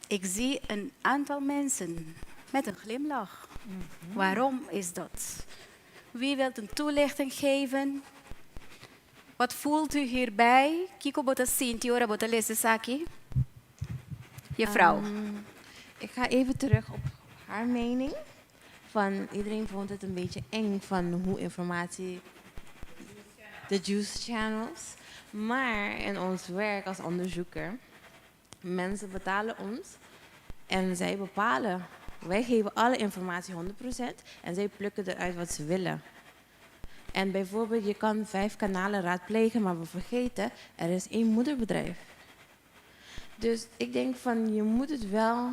S2: Ik zie een aantal mensen met een glimlach. Waarom is dat? Wie wilt een toelichting geven? Wat voelt u hierbij? Kiko bo ta sinti ora bo ta lesa esaki? Juffrouw.
S17: Ik ga even terug op haar mening. Van iedereen vond het een beetje eng van hoe informatie de juice channels. Maar in ons werk als onderzoeker, mensen betalen ons en zij bepalen. Wij geven alle informatie 100% en zij plukken eruit wat ze willen. En bijvoorbeeld, je kan vijf kanalen raadplegen, maar we vergeten, er is één moederbedrijf. Dus ik denk van, je moet het wel...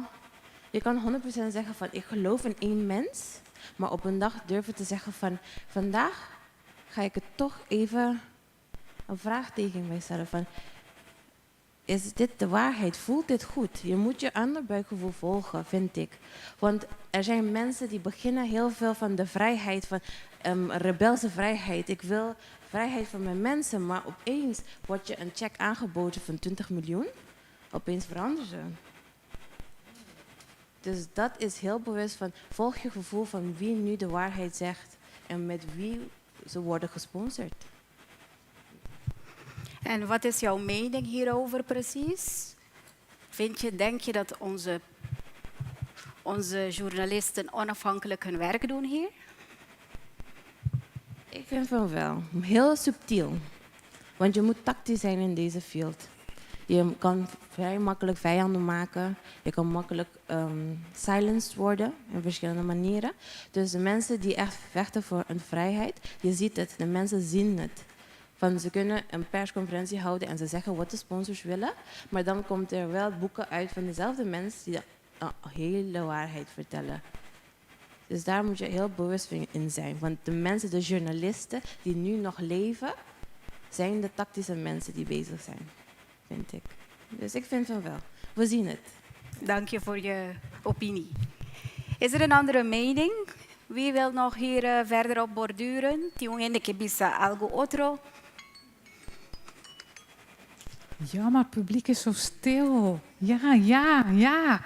S17: Je kan 100% zeggen van, ik geloof in één mens. Maar op een dag durven te zeggen van, vandaag ga ik het toch even een vraagteken bij stellen van, is dit de waarheid? Voelt dit goed? Je moet je onderbuikgevoel volgen, vind ik. Want er zijn mensen die beginnen heel veel van de vrijheid, van rebelse vrijheid. Ik wil vrijheid van mijn mensen, maar opeens wordt je een check aangeboden van 20 miljoen. Opeens veranderen ze. Dus dat is heel bewust van, volg je gevoel van wie nu de waarheid zegt en met wie ze worden gesponsord.
S2: En wat is jouw mening hierover precies? Vind je, denk je dat onze journalisten onafhankelijk hun werk doen hier?
S17: Ik vind van wel. Heel subtiel. Want je moet tactisch zijn in deze field. Je kan vrij makkelijk vijanden maken. Je kan makkelijk silenced worden in verschillende manieren. Dus de mensen die echt vechten voor een vrijheid, je ziet het, de mensen zien het. Van ze kunnen een persconferentie houden en ze zeggen wat de sponsors willen. Maar dan komt er wel boeken uit van dezelfde mens die de hele waarheid vertellen. Dus daar moet je heel bewust in zijn. Want de mensen, de journalisten die nu nog leven, zijn de tactische mensen die bezig zijn, vind ik. Dus ik vind van wel. We zien het.
S2: Dank je voor je opinie. Is er een andere mening? Wie wil nog hier verder op borduren? Tin un hende ke bisa algo otro?
S1: Ja, maar het publiek is zo stil. Ja.
S4: Ja,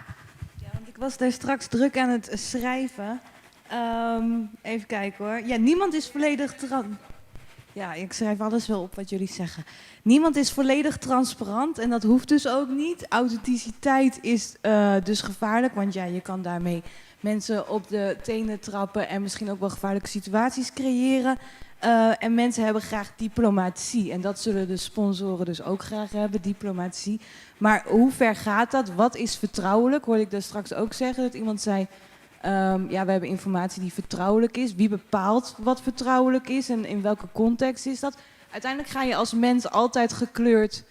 S4: want ik was daar straks druk aan het schrijven. Even kijken hoor. Ja, niemand is volledig Ja, ik schrijf alles wel op wat jullie zeggen. Niemand is volledig transparant en dat hoeft dus ook niet. Authenticiteit is dus gevaarlijk, want ja, je kan daarmee mensen op de tenen trappen en misschien ook wel gevaarlijke situaties creëren. En mensen hebben graag diplomatie en dat zullen de sponsoren dus ook graag hebben, diplomatie. Maar hoe ver gaat dat? Wat is vertrouwelijk? Hoorde ik daar straks ook zeggen, dat iemand zei, ja, we hebben informatie die vertrouwelijk is. Wie bepaalt wat vertrouwelijk is en in welke context is dat? Uiteindelijk ga je als mens altijd gekleurd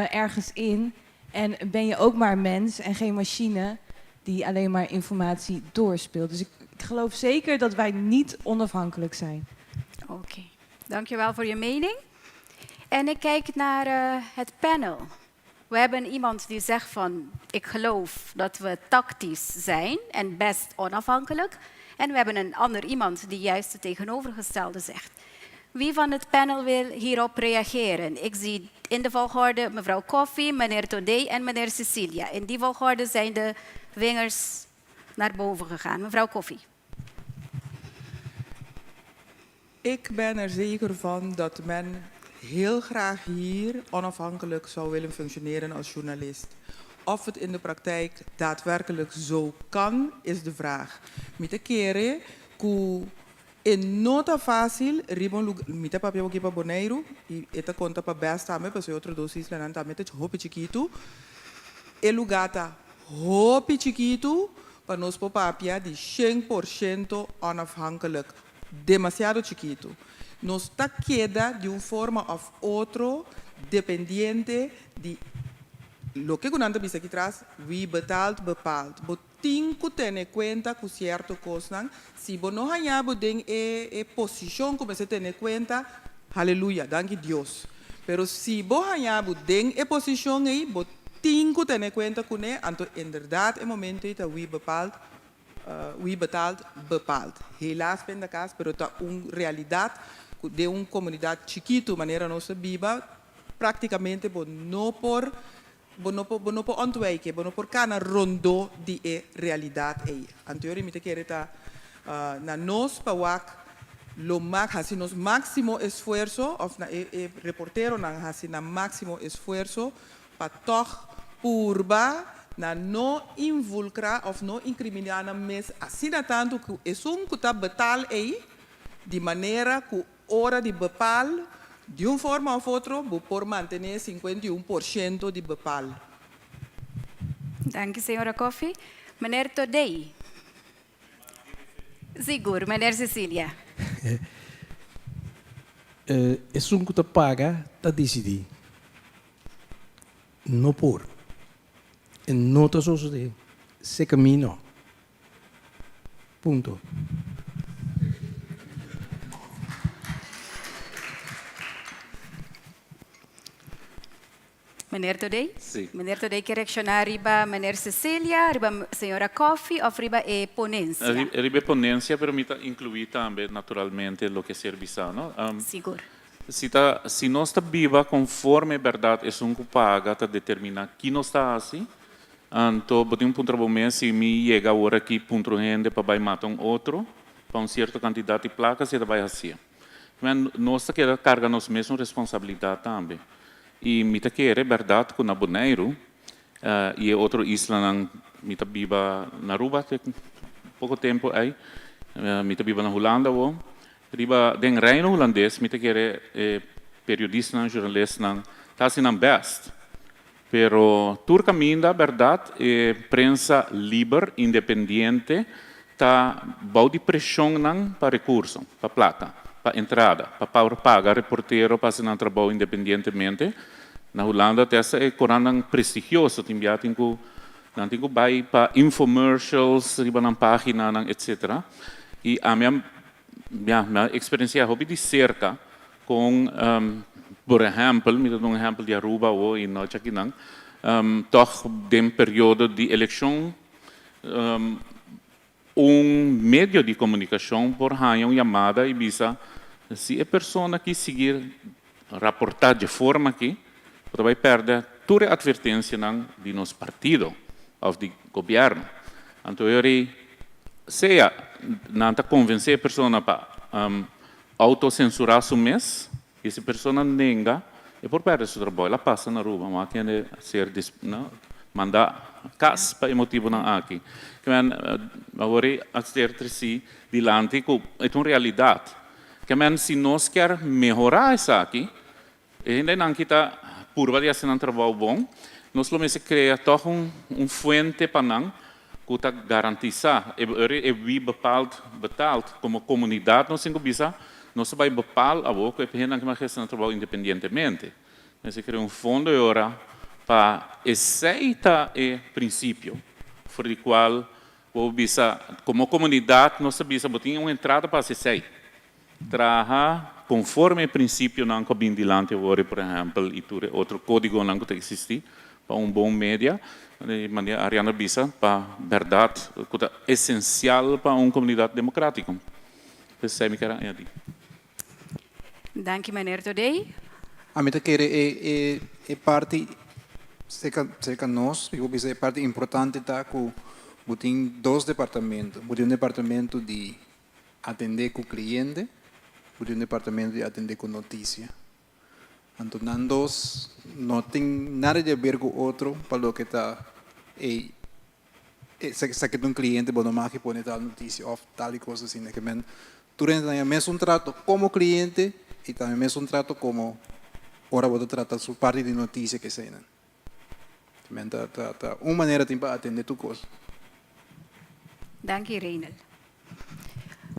S4: ergens in. En ben je ook maar mens en geen machine die alleen maar informatie doorspeelt. Dus ik geloof zeker dat wij niet onafhankelijk zijn.
S2: Oké, dankjewel voor je mening. En ik kijk naar het panel. We hebben iemand die zegt van, ik geloof dat we tactisch zijn en best onafhankelijk. En we hebben een ander iemand die juist het tegenovergestelde zegt. Wie van het panel wil hierop reageren? Ik zie in de volgorde mevrouw Koffie, meneer Todé en meneer Cecilia. In die volgorde zijn de vingers naar boven gegaan. Mevrouw Koffie.
S15: Ik ben er zeker van dat men heel graag hier onafhankelijk zou willen functioneren als journalist. Of het in de praktijk daadwerkelijk zo kan, is de vraag. Mi ta kere ku e no ta fásil riba un lugá, mi ta papia awor aki pa Boneiru i e ta konta pa bes tambe pasobra e otro dos islanan tambe ta hopi chikitu. E lugá ta hopi chikitu pa nos por papia di 100% onafhankelijk. Demasiado chikitu. Nos ta keda di un forma òf otro dependiente di loke ku nan ta bisa aki tras, wie betaalt bepaalt. Bo tin ku tene kuenta ku sierto kosnan. Si bo no haña bo den e e posishon ku mester tene kuenta, haleluya, danki Dios. Pero si bo haña bo den e posishon ei, bo tin ku tene kuenta kuné, anto inderdaad e momento ei ta wie bepaalt Wie betaalt, bepaalt. Helaas pindakaas, pero ta un realidat ku den un komunidat chikitu manera nos ta biba, praktikamente bo no por bo no por bo no por ontwijken, bo no por kana rondó di e realidat ei. Anto mi ta kere ta na nos pa wak lo mak hasi nos máksimo esfuerso òf na e e reporteronan hasi nan máksimo esfuerso pa tòg purba na no invulkrá òf no inkriminá nan mes asina tantu ku esun ku ta betal ei, di manera ku ora di bepal, di un forma òf otro bo por mantené 51% di bepal.
S2: Danki señora Coffie. Meneer Todey. Sigur, meneer Cecilia.
S19: Esun ku ta paga ta disidí. No por. E no ta sosodé. Seka mi no. Punto.
S2: Meneer Todey?
S20: Sí.
S2: Meneer Todey ke reakshoná riba meneer Cecilia, riba señora Coffie òf riba e ponensia?
S20: Riba e ponensia, pero mi ta inkluí tambe naturalmente loke ser bisá, no?
S2: Sigur.
S20: Si ta si nos ta biba konforme e bèrdat esun ku paga ta determiná ki nos ta hasi, anto bo tin un puntra bo mes si mi yega awor aki puntra un hende pa bai mata un otro pa un sierto kantidat di plaka si e ta bai hasié. Men nos ta keda karga nos mesun responsabilidat tambe. I mi ta kere bèrdat ku na Boneiru i e otro islanan mi ta biba na Aruba te poko tempu ei, mi ta biba na Hulanda awor, Riba den Reino Hulandes mi ta kere e periodistanan, journalistnan ta hasi nan best. Pero tur kaminda bèrdat e prensa liber, independiente ta bou di preshonnan pa rekurso, pa plaka, pa entrada, pa por paga reportero pa hasi nan trabou independientemente. Na Hulanda te hasta e korantnan prestigioso tin bia tin ku nan tin ku bai pa infomercials riba nan paginanan etcetera. I ami a Ya, mi a experiencia hopi di cerca con, por ehempel, mi ta duna un ehempel di Aruba awo y no chakinan, toch den periodo di eleccion un medio di comunicacion por haña un yamada y bisa si e persona aki sigui raporta dje forma aki, bo ta bay perde tur e advertencianan di nos partido of di gobierno. Anto e ora ei sea nan ta convence e persona pa autocensura su mes y si e persona nenga e por perde su trabou. El a pasa na Aruba, ma kende a ser manda cas pa e motibonan aki. Kimen awor ei a ser treci dilanti cu e ta un realidad. Kimen si nos kier mehora esaki, E hendenan ki ta purba di hasi nan trabou bon, nos lo mester krea tòg un un fuente pa nan ku ta garantisá e ora e wie bepaalt betaalt. Komo komunidat nos tin ku bisa, nos ta bai bepaal awor ku e hendenan ki mester hasi nan trabou independientemente. Mester krea un fondo e ora pa esei ta e prinsipio for di kual bo bisa komo komunidat nos ta bisa bo tin un entrada pa hasi esei. Traha konforme e prinsipionan ku a bin dilanti awor, por ehèmpel, i tur e otro kódigonan ku ta eksistí. pa un bon media, di manera Ariana a bisa, pa bèrdat ku ta esensial pa un komunidat demokrátiko. Esei mi ker a añadí.
S2: Danki meneer Todey.
S11: Ami ta kere e e e parti serka serka nos, mi por bisa e parti importante ta ku bo tin dos departamento. Bo tin un departamento di atendé ku kliente, bo tin un departamento di atendé ku notisia. Anto nan dos no tin nada di haber ku otro pa loke ta e esaki ta un cliente bo no mag di pone tal noticia of tal y cos asina ke men tur hende ta haña mesun trato como cliente y tambe mesun trato como ora bo ta trata su parti di noticia ke eseinan. Men ta ta ta un manera tin pa atende tur cos.
S2: Danki Reinel.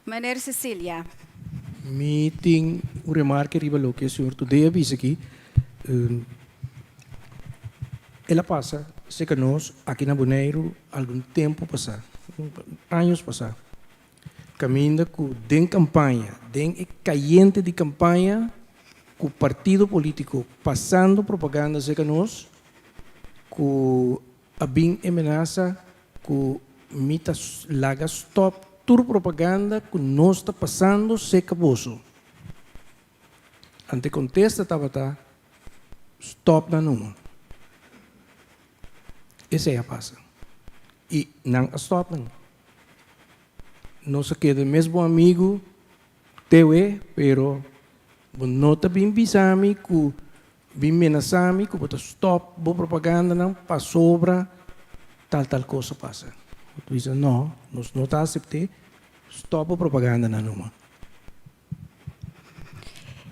S2: Meneer Cecilia.
S19: Mi tin un remarke riba loke señor Today a bisa aki. El a pasa serka nos aki na Boneiru algun tempu pasá, años pasá, kaminda ku den kampaña, den e kayente di kampaña ku partido polítiko pasando propaganda serka nos ku A bin e menasa ku mi ta laga stòp tur propaganda ku nos ta pasando seka boso. Ante kontesta tabata, Stòp nan numa. Esei a pasa. I nan a stòp nan. Nos a keda mes bon amigu te we, pero bo no ta bin bisa mi ku Bin menasá mi ku bo ta stòp bo propagandanan pasobra tal tal kos a pasa. Bo ta bisa, No, nos no ta asept'é, stòp bo propagandanan numa.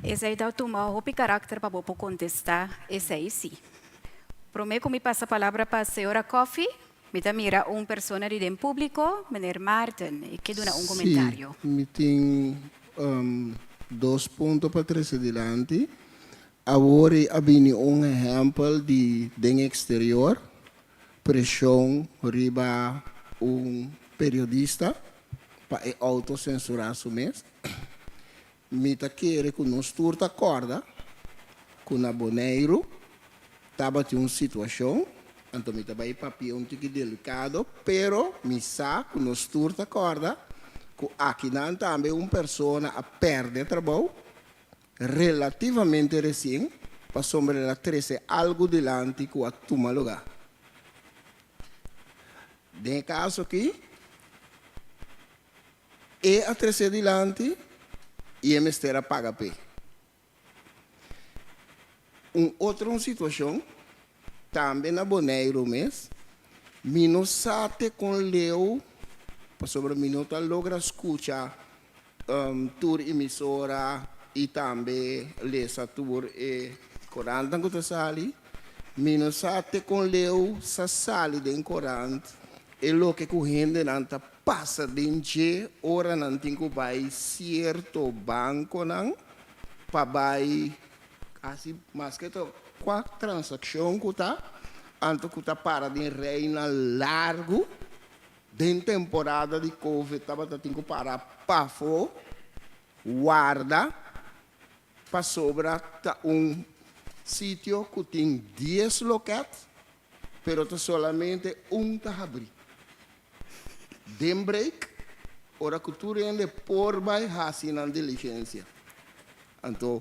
S2: Esei ta tuma hopi karakter pa bo por kontestá esei sí. Promé ku mi pasa palabra pa señora Coffie, mi ta mira un persona di den públiko, meneer Maarten, e ke duna un komentario.
S3: Sí, mi tin dos punto pa trese dilanti. Awor ei a bini un ehèmpel di den eksterior, preshon riba un periodista pa e outosensurá su mes. Mi ta kere ku nos tur ta kòrda ku na Boneiru tabatin un situashon, anto mi ta bai papia un tiki delikado, pero mi sa ku nos tur ta kòrda ku akinan tambe un persona a pèrdè trabou relativamente resien pasobra el a trese algu dilanti ku a tuma lugá. Den e kaso akí, e a tres'é dilanti i e mester a paga p'e. Un otro un situashon, tambe na Boneiru mes, mi no sa te kon leu pasobra mi no ta logra skucha tur emisora y tambe lesa tur e corantan cu ta sali. Mi no sa te con leu sa sali den corant e loke cu hendenan ta pasa den dje ora nan tin cu bay cierto banconan pa bay haci maske ta cua transaccion cu ta anto cu ta para den rijnan largo. Den temporada di covid tabata tin ku para pafó warda pasobra ta un sitio ku tin dies loket pero ta solamente un ta habrí. Den break ora ku tur hende por bai hasi nan diligensia. Anto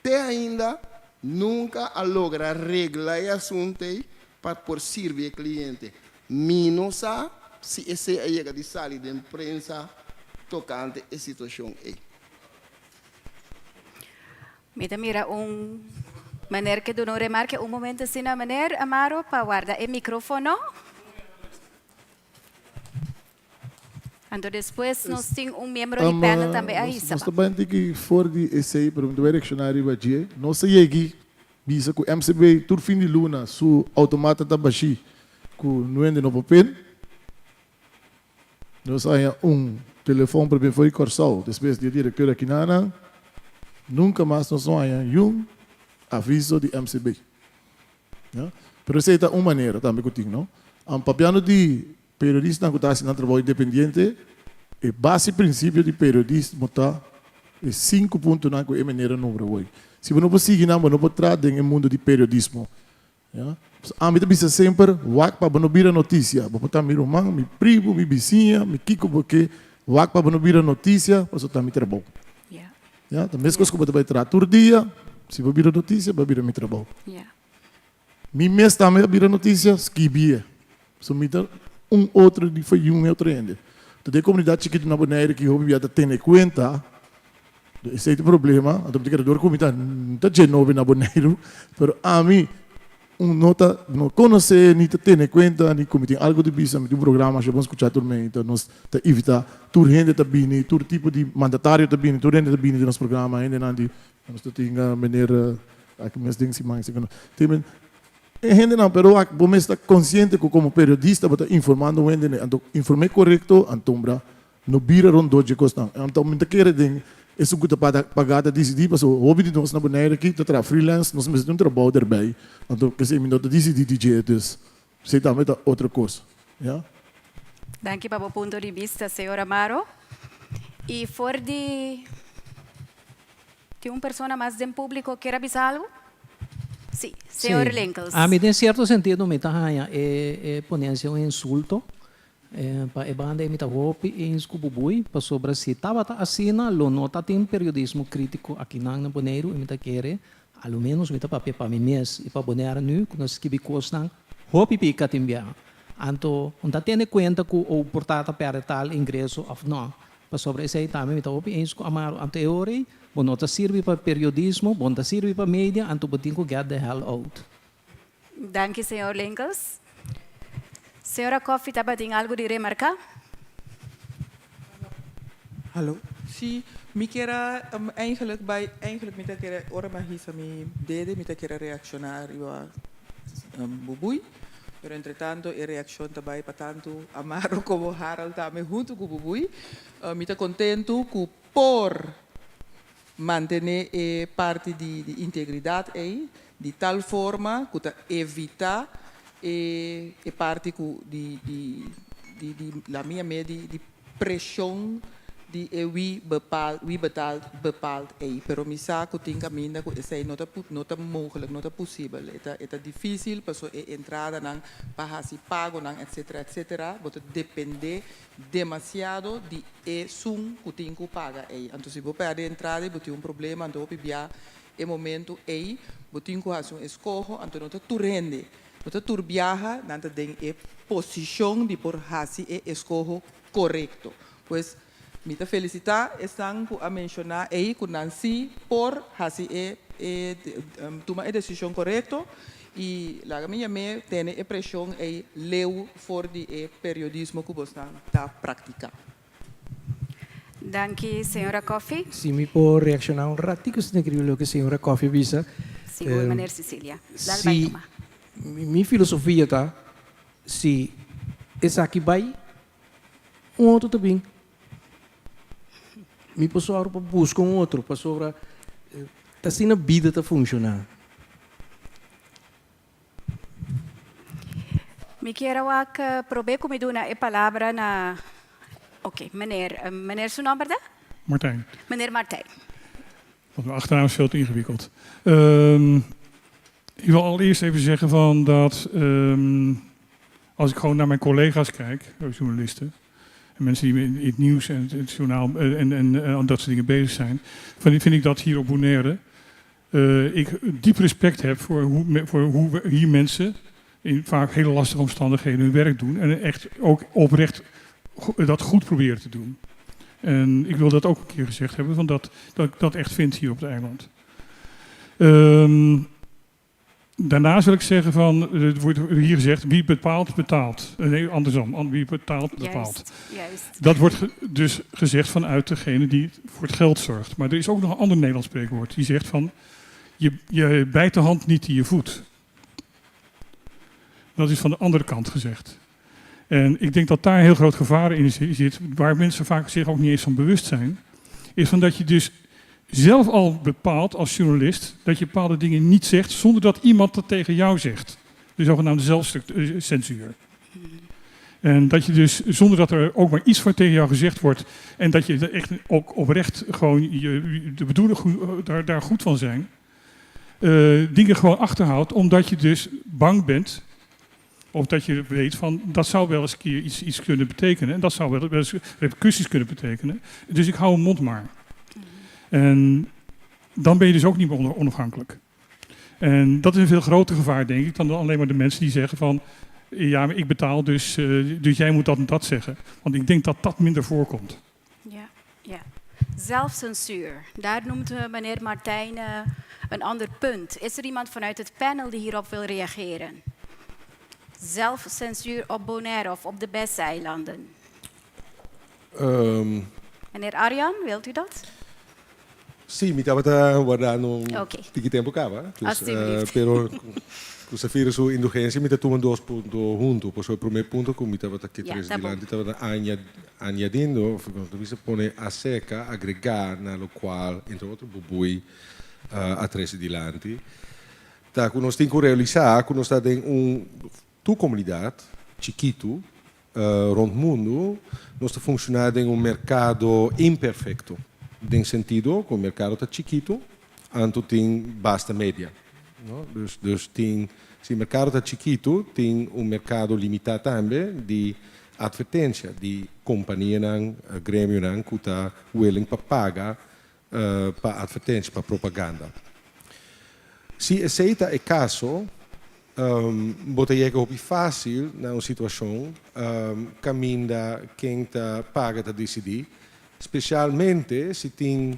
S3: te ainda nunka a logra regla e asuntu ei pa por sirbi e kliente. Mi no sa si esei a yega di sali den prensa tokante e situashon ei.
S2: Mi ta mira un meneer ke duna un remarke. Un momento asina, meneer Amaro, pa warda e microfono. Anto despues nos tin un miembro di panel tambe a hisa.
S13: Nos ta bai tiki for di esei, pero mi ta bai reakshoná riba dje. Nos a yegi bisa ku MCB tur fin di luna su outomata ta bashí ku nuende no por pin. Nos a haña un telefòn por bin for di Kòrsou despues di e direktor aki nan. Nunka mas nos no haña niun aviso di MCB. Pero esei ta un manera tambe ku tin, no? Papiando di Periodistanan ku ta hasi nan trabou independiente, e base prinsipio di periodismo ta e sinku puntonan ku e manera nombra woi. Si bo no por sigui nan, bo no por tra den e mundu di periodismo. Ya. Ami ta bisa semper, wak pa bo no bira notisia. Bo por ta mi ruman, mi primu, mi bisiña, mi kiko bo ke, wak pa bo no bira notisia, pasobra ta mi trabou. Ya, ta meskos ku bo ta bai traha tur dia, si bo bira notisia, bo a bira mi trabou. Mi mes tambe a bira notisia, skibi e. So mi ta un otro di fayun e otro hende. Anto den e komunidat chikitu na Bonaire ki hopi bia ta tene kuenta, esei ta e problema. Anto mi ta kere dor ku mi ta ta dje nobe na Boneiru, pero ami un no ta no konosé ni ta tene kuenta ni ku mi tin algu di bisa. Mi tin un programa asha bon skuchá tur mei, nos ta invitá tur hende ta bini, tur tipo di mandatario ta bini, tur hende ta bini den nos programa, hendenan di nos ta tin meneer aki mes den siman esei ku nos tin. E hendenan, pero wak, bo mes ta konsiente ku komo periodista bo ta informando un hende, anto inform'é korekto, antombra no bira rondó dje kosnan. Anto mi ta kere den esun ku ta pagá ta disidí, pasobra hopi di nos na Bonaire aki ta traha freelance, nos mester tin un trabou derbei, anto kese mi no ta disidí di dje, dus esei tambe ta otro kos, ya.
S2: Danki pa bo punto di bista, señor Amaro. I for di. Tin un persona mas den públiko kier a bisa algu? Sí, señor
S16: Sí.
S2: Linkels.
S16: Ami den sierto sentido mi ta haña e e ponencia un insulto. Pa e banda ei mi ta hopi eens ku Bubui, pasobra si tabata asina lo no ta tin periodismo krítiko akinan na Boneiru i mi ta kere, a lo ménos mi ta papia pa mi mes i pa Bonaire nu ku nos skibi kosnan hopi pika tin biaha. Anto un ta tene kuenta ku o por ta ta pèrdè tal ingreso òf nò. Pasobra esei tambe mi ta hopi eens ku Amaro. Anto e ora ei bo no ta sirbi pa periodismo, bo no ta sirbi pa media, anto bo tin ku get the hell out.
S2: Danki señor Linkels. Señora Coffie tabatin algu di remarká?
S15: Hallo. Sí, mi kier a eigenlijk bai, eigenlijk mi ta kere ora mi a hisa mi dede mi ta kier a reakshoná riba Bubui. Pero entretanto e reaccion ta bay pa tanto Amaro como Harold tambe hunto cu Bubui. Mi ta contento cu por mantene e parti di di integridad ey di tal forma cu ta evita e e parti cu di di di di la mi yam'e di di Preshon di e wie bepaalt, wie betaalt bepaalt ei. Pero mi sa ku tin kaminda ku esei no ta no ta mogelijk, no ta posibel. E ta e ta difísil paso e entradanan pa hasi pagonan etcetera etcetera bo ta dependé demasiado di esun ku tin ku paga ei. Anto si bo pèrdè entrada ei bo tin un problema anto hopi bia e momento ei bo tin ku hasi un eskoho anto no ta tur hende No ta tur biaha nan ta den e posishon di por hasi e eskoho korekto. Pues, mi ta felisitá esnan ku a menshoná ei ku nan sí por hasi e e tuma e desishon korekto i laga mi yam'é tene e preshon ei leu for di e periodismo ku bosnan ta praktiká.
S2: Danki, señora Coffie.
S19: Si mi por reakshoná un ratico si ta increíble loke señora Coffie a bisa.
S2: Sigur, meneer Cecilia. Dal bai
S19: Si,
S2: tuma.
S19: mi filosofia ta, si esaki bai, un otro ta bin. Mi por sòru pa buska un otro, pasobra ta asina bida ta funshoná.
S2: Mi kier a wak probe ku mi duna e palabra na, oké, meneer, meneer su nomber ta?
S5: Martijn.
S2: Meneer Martijn.
S5: Want mijn achternaam is veel te ingewikkeld. Ik wil allereerst even zeggen van dat als ik gewoon naar mijn collega's kijk, journalisten, en mensen die in het nieuws en het journaal en, en, en dat soort dingen bezig zijn, vind ik dat hier op Bonaire ik diep respect heb voor hoe, voor hoe we hier mensen in vaak hele lastige omstandigheden hun werk doen. En echt ook oprecht dat goed proberen te doen. En ik wil dat ook een keer gezegd hebben, want dat, dat ik dat echt vind hier op het eiland. Daarnaast wil ik zeggen van, het wordt hier gezegd, wie bepaalt, betaalt. Nee, andersom, wie betaalt, bepaalt.
S2: Juist, juist.
S5: Dat wordt dus gezegd vanuit degene die voor het geld zorgt. Maar er is ook nog een ander Nederlands spreekwoord die zegt van, je bijt de hand niet die je voedt. Dat is van de andere kant gezegd. En ik denk dat daar een heel groot gevaar in zit, waar mensen vaak zich ook niet eens van bewust zijn, is van dat je dus zelf al bepaalt als journalist dat je bepaalde dingen niet zegt zonder dat iemand dat tegen jou zegt. De zogenaamde zelfcensuur. En dat je dus zonder dat er ook maar iets van tegen jou gezegd wordt en dat je er echt ook oprecht gewoon je, de bedoeling daar goed van zijn. Dingen gewoon achterhoudt, omdat je dus bang bent. Of dat je weet van dat zou wel eens een keer iets kunnen betekenen. En dat zou wel eens repercussies kunnen betekenen. Dus ik hou mijn mond maar. En dan ben je dus ook niet meer onafhankelijk. En dat is een veel groter gevaar, denk ik, dan alleen maar de mensen die zeggen van ja, maar ik betaal, dus jij moet dat en dat zeggen. Want ik denk dat dat minder voorkomt.
S2: Ja. Zelfcensuur. Daar noemt meneer Martijn een ander punt. Is er iemand vanuit het panel die hierop wil reageren? Zelfcensuur op Bonaire of op de BES-eilanden. Meneer Arjan, wilt u dat?
S18: Si, mi tabata wardando tiki tempu kaba. Dus,
S2: Alsjeblieft.
S18: Pero ku Safira su indulgensia, mi ta tuma dos punto huntu. Pasobra e promé punto ku mi tabata ke trese
S2: ta bon.
S18: dilanti tabata añadiendo, of ku bisa pone aserka, agregá na lokual, entre otro Bubui a trese dilanti, ta ku nos tin ku realisá ku nos ta den un tur komunidat chikitu rònt mundu, nos ta funshoná den un merkado imperfekto, den sentido ku e merkado ta chikitu, anto tin basta media. No? Dus tin, si merkado ta chikitu, tin un merkado limitá tambe di atvertensia di kompanianan, gremionan ku ta willing pa paga pa atvertensia, pa propaganda. Si esei ta e kaso, bo ta yega hopi fásil na un situashon kaminda ken ta paga ta disidí, spesialmente si tin,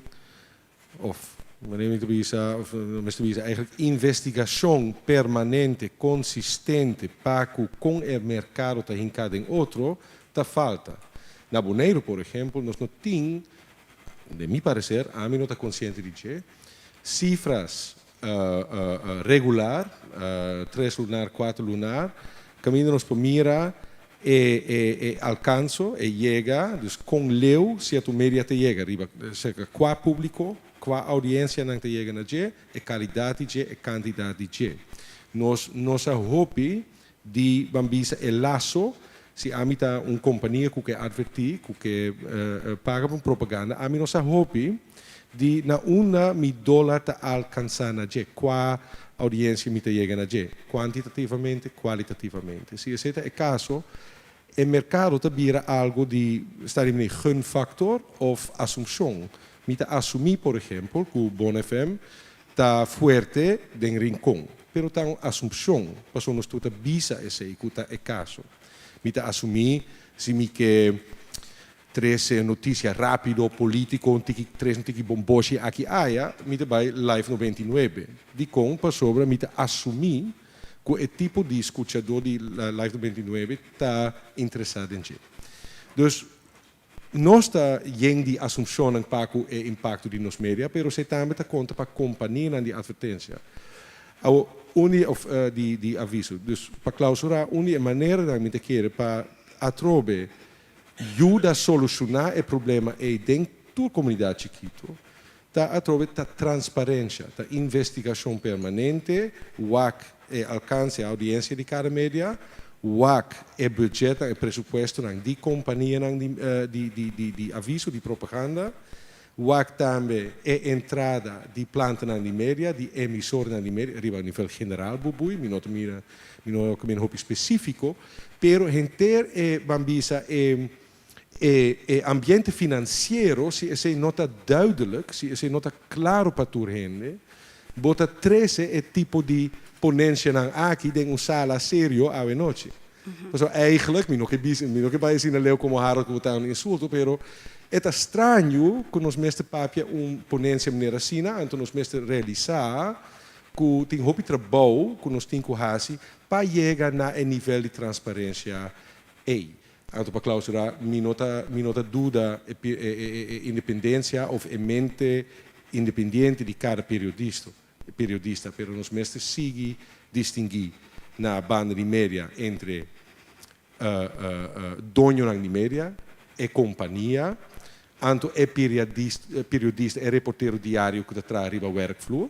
S18: òf manera mi ta bisa, òf no mester bisa, eigentlik investigashon permanente, konsistente pa ku kon e merkado ta hinká den otro, ta falta. Na Boneiru, por ehèmpel, nos no tin, den mi pareser, ami no ta konsiente di dje, sifras regular, tres lunar, kuater lunar, kaminda nos por mira e alkanso, e yega, dus kon leu sierto media ta yega riba serka kua públiko, kua oudiensianan ta yega na dje, e kalidat di dje, e kantidat di dje. Nos no sa hopi di ban bisa e laso, si ami ta un kompania ku ke atvertí, ku ke paga pa un propaganda, ami no sa hopi di na unda mi dólar ta alkansá na dje, kua oudiensia mi ta yega na dje, kuantitativamente, kualitativamente. Si esei ta e kaso, e merkado ta bira algu di, sta di manera, gunfaktor òf asumshon. Mi ta asumí, por ehempel, ku Bon FM ta fuerte den Rincon, pero ta un asumpshon, pasobra nos tur ta bisa esei ku ta e kaso. Mi ta asumí si mi ke trese notisia rápido, polítiko, un tiki trese un tiki bomboshi aki aya, mi ta bai Live 99. Dikon? Pasobra mi ta asumí ku e tipo di skuchadó di Live 99 ta interesá den dje. Dus Nos ta yen di asumshonnan pa ku e impakto di nos media, pero esei tambe ta konta pa kompanianan di atvertensia. Awor, un di òf di di aviso. Dus, pa klausurá, un di e maneranan mi ta kere pa atrobe yuda solushoná e problema ei den tur komunidat chikitu ta atrobe ta transparensha, ta investigashon permanente, wak e alkanse, e oudiensia di kada media, wak e budgetnan, e presupuestonan di kompanianan di di di aviso, di propaganda, wak tambe e entrada di plantanan di media, di emisornan di media, riba nivel general bubui, mi no ta mira, mi no ta hopi spesífiko, pero henter e ban bisa e E ambiente finansiero, si esei no ta duidelijk, si esei no ta klaro pa tur hende, bo ta trese e tipo di ponensianan aki den un sala serio awe nochi. Pasobra eigenlijk, mi no ke bisa, mi no ke bai asina leu komo Harold ku bo ta un insulto, pero e ta straño ku nos mester papia un ponensia manera asina, anto nos mester realisá ku tin hopi trabou ku nos tin ku hasi pa yega na e nivel di transparensia ei. Anto pa clausura, mi no ta mi no ta duda e e independencia of e mente independiente di cada periodisto periodista, pero nos mester sigui distingui na banda di media entre doñonan di media, e compania, anto e periodista, e reportero diario cu ta traha riba werkvloer.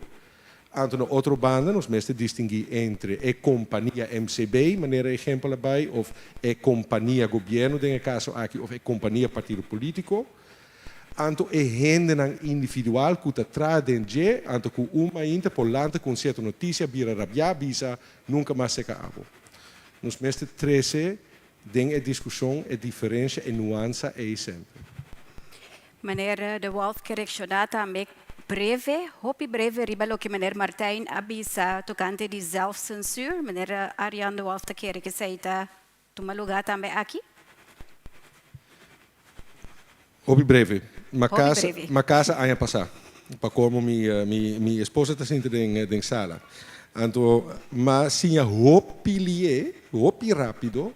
S18: Anto na otro banda nos mester distinguí entre e kompania MCB, manera e ehempel a bai, òf e kompania gobièrnu den e kaso aki, òf e kompania partido polítiko. Anto e hendenan individual ku ta traha den dje, anto ku un mainta por lanta ku un sierto notisia bira rabiá bisa nunka mas seka abo. Nos mester trese den e diskushon e diferensha, e nuansa ei semper.
S2: Meneer De Wolf ke reakshoná tambe breve, hopi breve riba loke meneer Martijn a bisa tokante di zelfcensuur. Meneer Arjan De Wolf ta kere ku esei ta tuma lugá tambe aki?
S18: Hopi breve. M'a casa, m'a casa aña pasá. Pa colmo mi, mi, mi esposa ta sinta den, den sala. Anto m'a siña hopi lié, hopi rápido,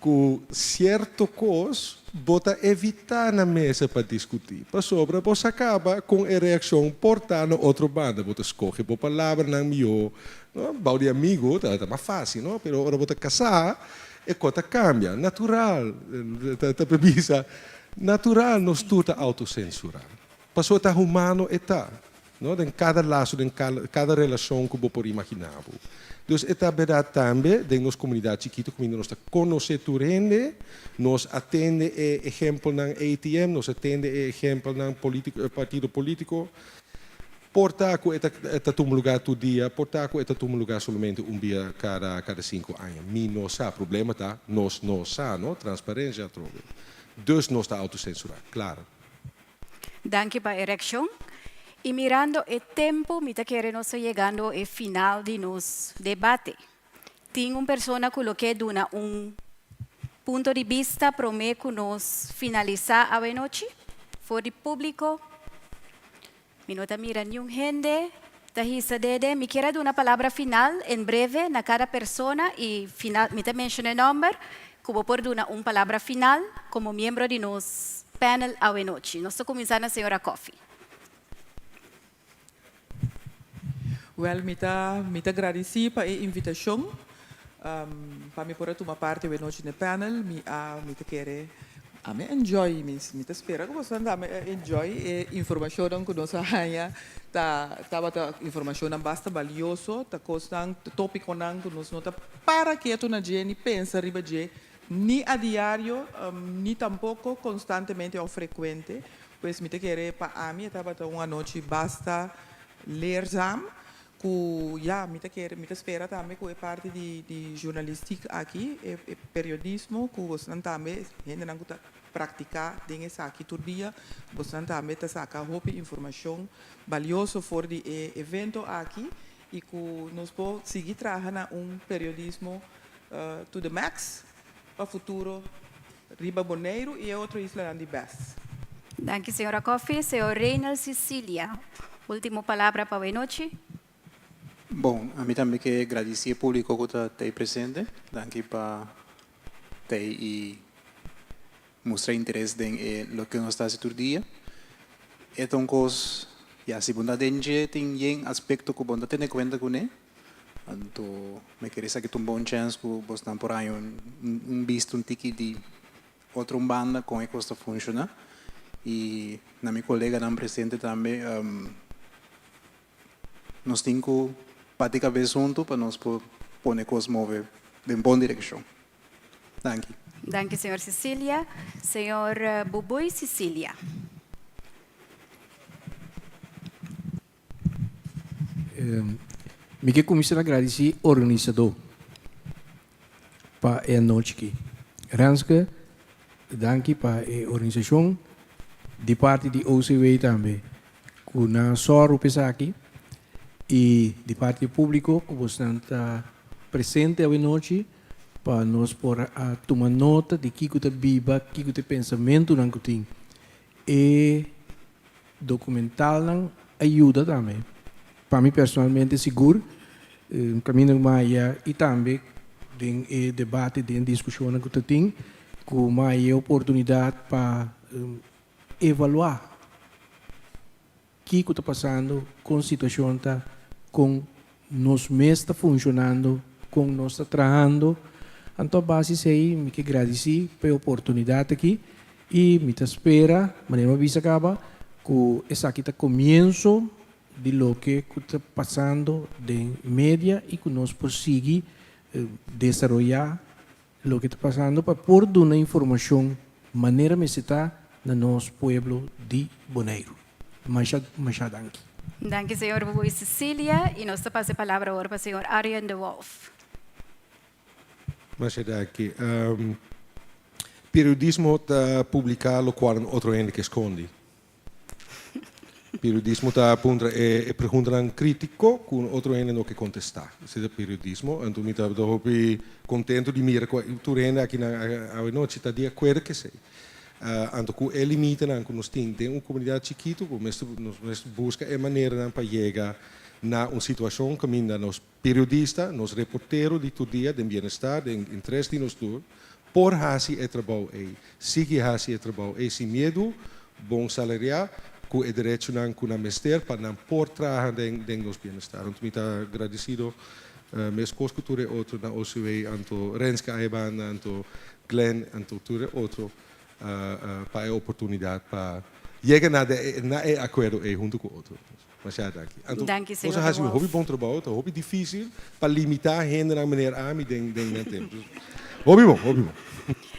S18: cu cierto cos bo ta evitá na mesa pa discutí. Pasobra bo sa caba con e reaccion por ta na otro banda. Bo ta scoge bo palabranan mihó, no? Bou di amigo ta, ta mas fácil, no? Pero ora bo ta casá, E kos ta kambia. Natural, ta ta bisa, natural nos tur ta autosensurá. Pasobra ta humano e ta, no? Den kada laso, den kada relashon ku bo por imaginá bo. Dus e ta bèrdat tambe den nos komunidat chikitu kaminda nos ta konosé tur hende, nos a tende e ehempelnan ATM, nos a tende e ehempelnan polítiko, partido polítiko. Por ta ku e ta e ta tuma lugá tur dia, por ta ku e ta tuma lugá solamente un bia kada kada sinku aña. Mi no sa. Problema ta nos no sa, no? Transparensia atrobe. Dus nos ta autosensurá. Klaro.
S2: Danki pa e reakshon. I mirando e tempu mi ta kere nos ta yegando e final di nos debate. Tin un persona ku lo ke duna un punto di bista promé ku nos finalisá awenochi? For di públiko? Mi no ta mira niun hende ta hisa dede. Mi kier a duna palabra final en breve na kada persona i final mi ta menciona e nomber ku bo por duna un palabra final komo miembro di nos panel awenochi. Nos ta kuminsá na señora Coffie.
S15: Wèl, mi ta mi ta gradisí pa e invitashon pa mi por a tuma parti awenochi na e panel. Mi a mi ta kere a mi enjoy mi mi ta spera ku boso tambe a enjoy e informashonnan ku nos a haña ta tabata informashonnan basta balioso ta kosnan topikonan ku nos no ta para ketu na dje ni pensa riba dje ni a diario ni tampoko konstantemente òf frekuente pues mi ta kere pa ami e tabata un anochi basta leerzaam Ku ya, mi ta kere, mi ta spera tambe ku e parti di di journalistiek aki, e e periodismo, ku bosnan tambe, hendenan ku ta praktiká den esaki tur dia, bosnan tambe ta saka hopi informashon balioso for di e evento aki i ku nos por sigui traha na un periodismo to the max pa futuro riba Boneiru i e otro islanan di bes.
S2: Danki señora Coffie. Señor Reynel Cicilia, ultimo palabra pa awenochi.
S11: Bon, ami tambe ke gradisí e públiko ku ta tei presente. Danki pa tei i mustra interes den e loke nos ta hasi tur dia. E ta un kos, ya, si bo ta den dje tin yen aspekto ku bo no ta tene kuenta kuné. Anto mi kere esaki ta un bon chèns ku bosnan por haña un bista un tiki di otro un banda kon e kos ta funshoná. I na mi koleganan presente tambe nos tin ku bati kabes huntu pa nos por pone kos move den bon direkshon. Danki.
S2: Danki señor Cecilia. Señor Bubuy Cecilia.
S19: Mi ke kuminsá na gradisí organisadó pa e anochi aki. Renske, danki pa e organisashon di parti di OCW tambe ku nan a sòru pa esaki i di parti di públiko ku bosnan ta presente awenochi pa nos por a tuma nota di kiko ta biba, kiko ta e pensamentunan ku tin. E Documentalnan a yuda tambe. Pa mi personalmente sigur caminda cu maya y tambe den e debate, den discusionnan cu ta tin, cu maya e oportunidad pa evalua kico ta pasando, con situacion ta, con nos mes ta funcionando, con nos ta trahando. Anto a base esey mi ke gradici pa e oportunidad aki y mi ta spera, manera mi a bisa caba, cu esaki ta comienzo di loke cu ta pasando den media y cu nos por sigui desaroya loke ta pasando pa por duna informacion manera mester ta. na nos pueblo di Boneiru. Masha masha danki.
S2: Danki señor Bubuy Cecilia y nos ta pasa e palabra awor pa señor Arjen de Wolff.
S18: Masha danki. Periodismo ta publica locual un otro hende ke scondi. Periodismo ta puntra e e preguntanan critico cu un otro hende no ke contesta. Esey ta periodismo. Anto mi ta hopi contento di mira cu tur hende akinan awe nochi ta di acuerdo cu esey. Anto cu e limitenan cu nos tin den un comunidad chikito cu mester nos mester busca e maneranan pa yega na un situacion caminda nos periodista, nos reportero di tur dia den bienestar, den interes di nos tur, por haci e trabou ey, sigui haci e trabou ey sin miedu, bon salaria, cu e derechonan cu nan mester pa nan por traha den den nos bienestar. Anto mi ta gradecido mescos cu tur e otro na OCW, anto Renske Aebanda, anto Glenn, anto tur e otro pa e oportunidad pa yega na na e acuerdo ey hunto cu otro. Masha danki. Anto
S2: Danki,
S18: boso
S2: señor
S18: a
S2: De
S18: haci un
S2: Wolf.
S18: hopi bon trabou. Ta hopi dificil pa limita hendenan meneer ami den den nan tempo. Hopi bon, hopi bon.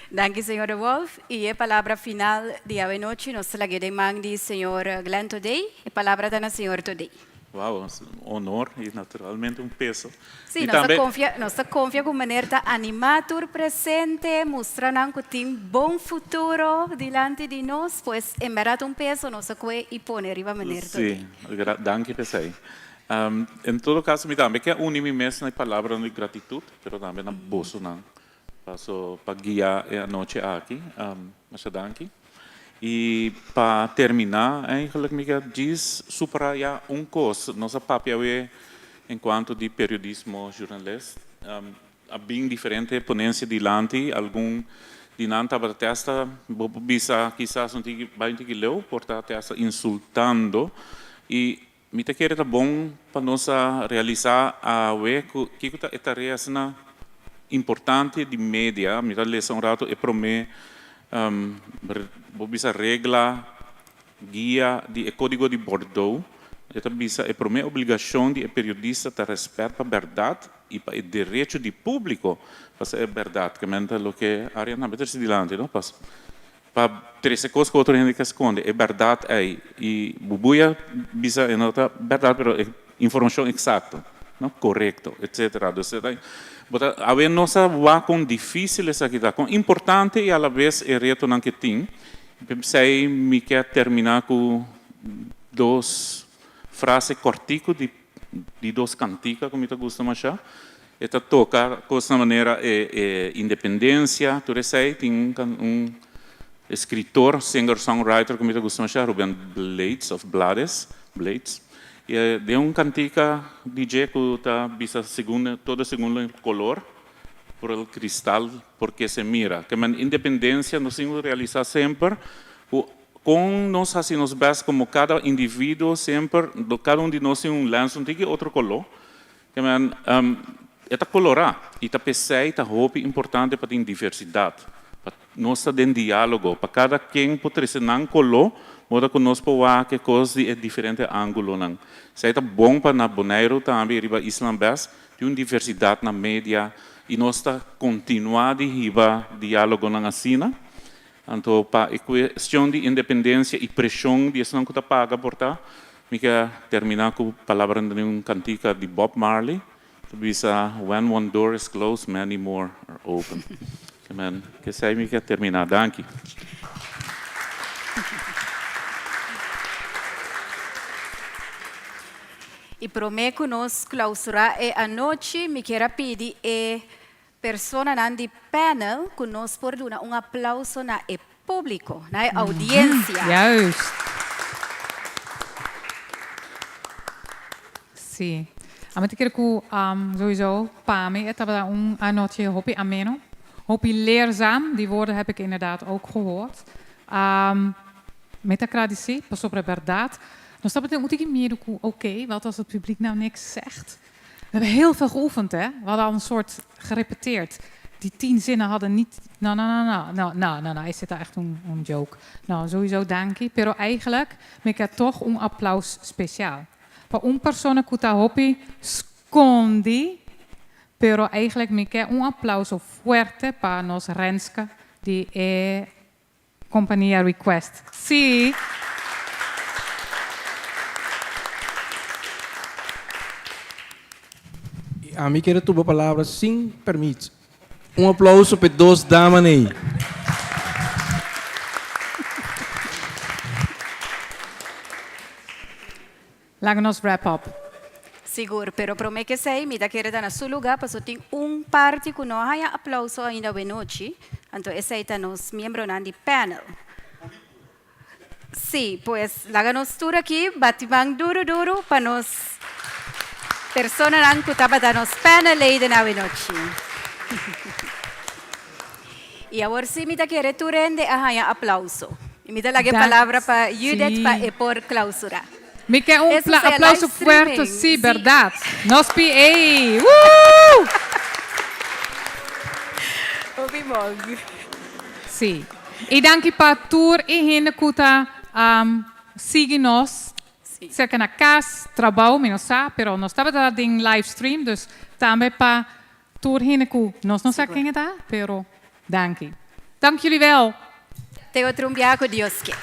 S2: Danki, señor De Wolf. Y e palabra final di awenochi nos ta lag'é den man di señor Glenn Thodey. E palabra ta na señor Thodey.
S20: Wow, un honor y naturalmente un peso.
S2: Sí,
S20: Y
S2: nos ta
S20: tambe.
S2: confia, nos ta confia cu meneer ta anima tur presente, mustra nan cu tin bon futuro dilanti di nos, pues en berdad un peso nos a cue y pone riba meneer
S20: Sí,
S2: Todé.
S20: gra, danki p'esey. En todo caso mi tambe ke uni mi mes na e palabranan di gratitud, pero tambe na bosonan paso pa guia e anochi aki. Masha danki. Y pa termina eigenlijk mi ke djis subraya un cos. Nos a papia awe en cuanto di periodismo journalist. A bin diferente ponencia dilanti, algun di nan tabata te hasta, bo por bisa kisas un tiki bai un tiki leu, por ta te hasta insultando. Y mi ta kere ta bon pa nos a realisa awe cu kico ta e tarea asina importante di media. Mi ta lesa un rato e prome bo bisa regla, guia di e Codigo di Bordeaux. E ta bisa e prome obligacion di e periodista ta respet pa berdad y pa e derecho di publico pa sa e berdad. Ke men ta loke Ariana a trece dilanti no. Pa trece cos cu otro hende ke sconde e berdad ey y bubuya bisa e no ta berdad pero e informacion exacto no corecto etcetera dus e ta bo ta awe nos a wak con dificil esaki ta con importante y alabes e retonan ke tin p'esey mi ke termina cu dos frase cortico di di dos cantica cu mi ta gusta masha e ta toca cos na manera e e independencia tur esey tin un un escritor singer songwriter cu mi ta gusta masha Ruben Blades of Blades Blades y e den un cantica di dje cu ta bisa segun todo segun el color por el cristal porque se mira ke men independencia nos tin cu realisa semper cu Kon nos hasi nos best komo kada individuo semper, kada un di nos tin un lens un tiki otro koló, ke men e ta kolorá i ta p'esei ta hopi importante pa tin diversidat, pa nos ta den diálogo, pa kada ken por trese nan koló moda ku nos por wak e kos di e diferente ángulonan. Esei ta bon pa na Boneiru tambe i riba islan bes tin un diversidat na media i nos ta kontinuá di hiba diálogonan asina. Anto pa e cuestion di independencia y presion di esnan cu ta paga por ta, mi ke termina cu palabranan di un cantica di Bob Marley, ta bisa, When one door is closed, many more are open. Amen. Kesey mi ke termina. Danki.
S2: Y prome cu nos clausura e anochi, mi kier a pidi e Personanan di panel cu nos por duna un aplauso na e publico, na e audiencia.
S1: Juist. Sí. Ami ta kere cu sowieso pa mi e tabata un anochi hopi ameno, hopi leerzaam, die woorden heb ik inderdaad ook gehoord. Mi ta gradeci pasobra berdad nos tabatin un tiki miedo cu oké, wat als het publiek nou niks zegt? We hebben heel veel geoefend, hè? We hadden al een soort gerepeteerd. Die 10 zinnen hadden niet. Nou, nou, nou, nou, nou, nou, nou, nou, is dit echt een joke? Nou, sowieso danki. Pero eigenlijk, mi ke toch un applaus speciaal. Pa un persona ku ta hopi skondi, pero eigenlijk mi ke un aplauso fuerte pa nos Renske di e. kompania request. Sí.
S19: Ami kier a tuma palabra sin permit. Un aplauso pa e dos damanan ei.
S1: Laga nos wrap up.
S2: Sigur, pero prome ke esei mi ta kere ta na su luga paso tin un parti ku no a haña aplauso ainda awenochi, anto esei ta nos miembronan di panel. Sí, pues laga nos tur aki bati man duru duru pa nos personanan ku tabata nos panelleden awenochi. I awor sí mi ta kere tur hende a haña aplauso. I mi ta laga e palabra pa Judith pa e por clausura.
S1: Mi ke un aplauso fuerte, sí, berdad. Nos PA! Woo!
S2: Hopi bon.
S1: Sí. I danki pa tur e hende ku ta sigui nos serka na kas, trabou, mi no sa, pero nos tabata den live stream, dus tambe pa Tur hende ku nos no sa ken e ta, pero danki. Dank jullie wel.
S2: Te otro un biaha ku Dios ke.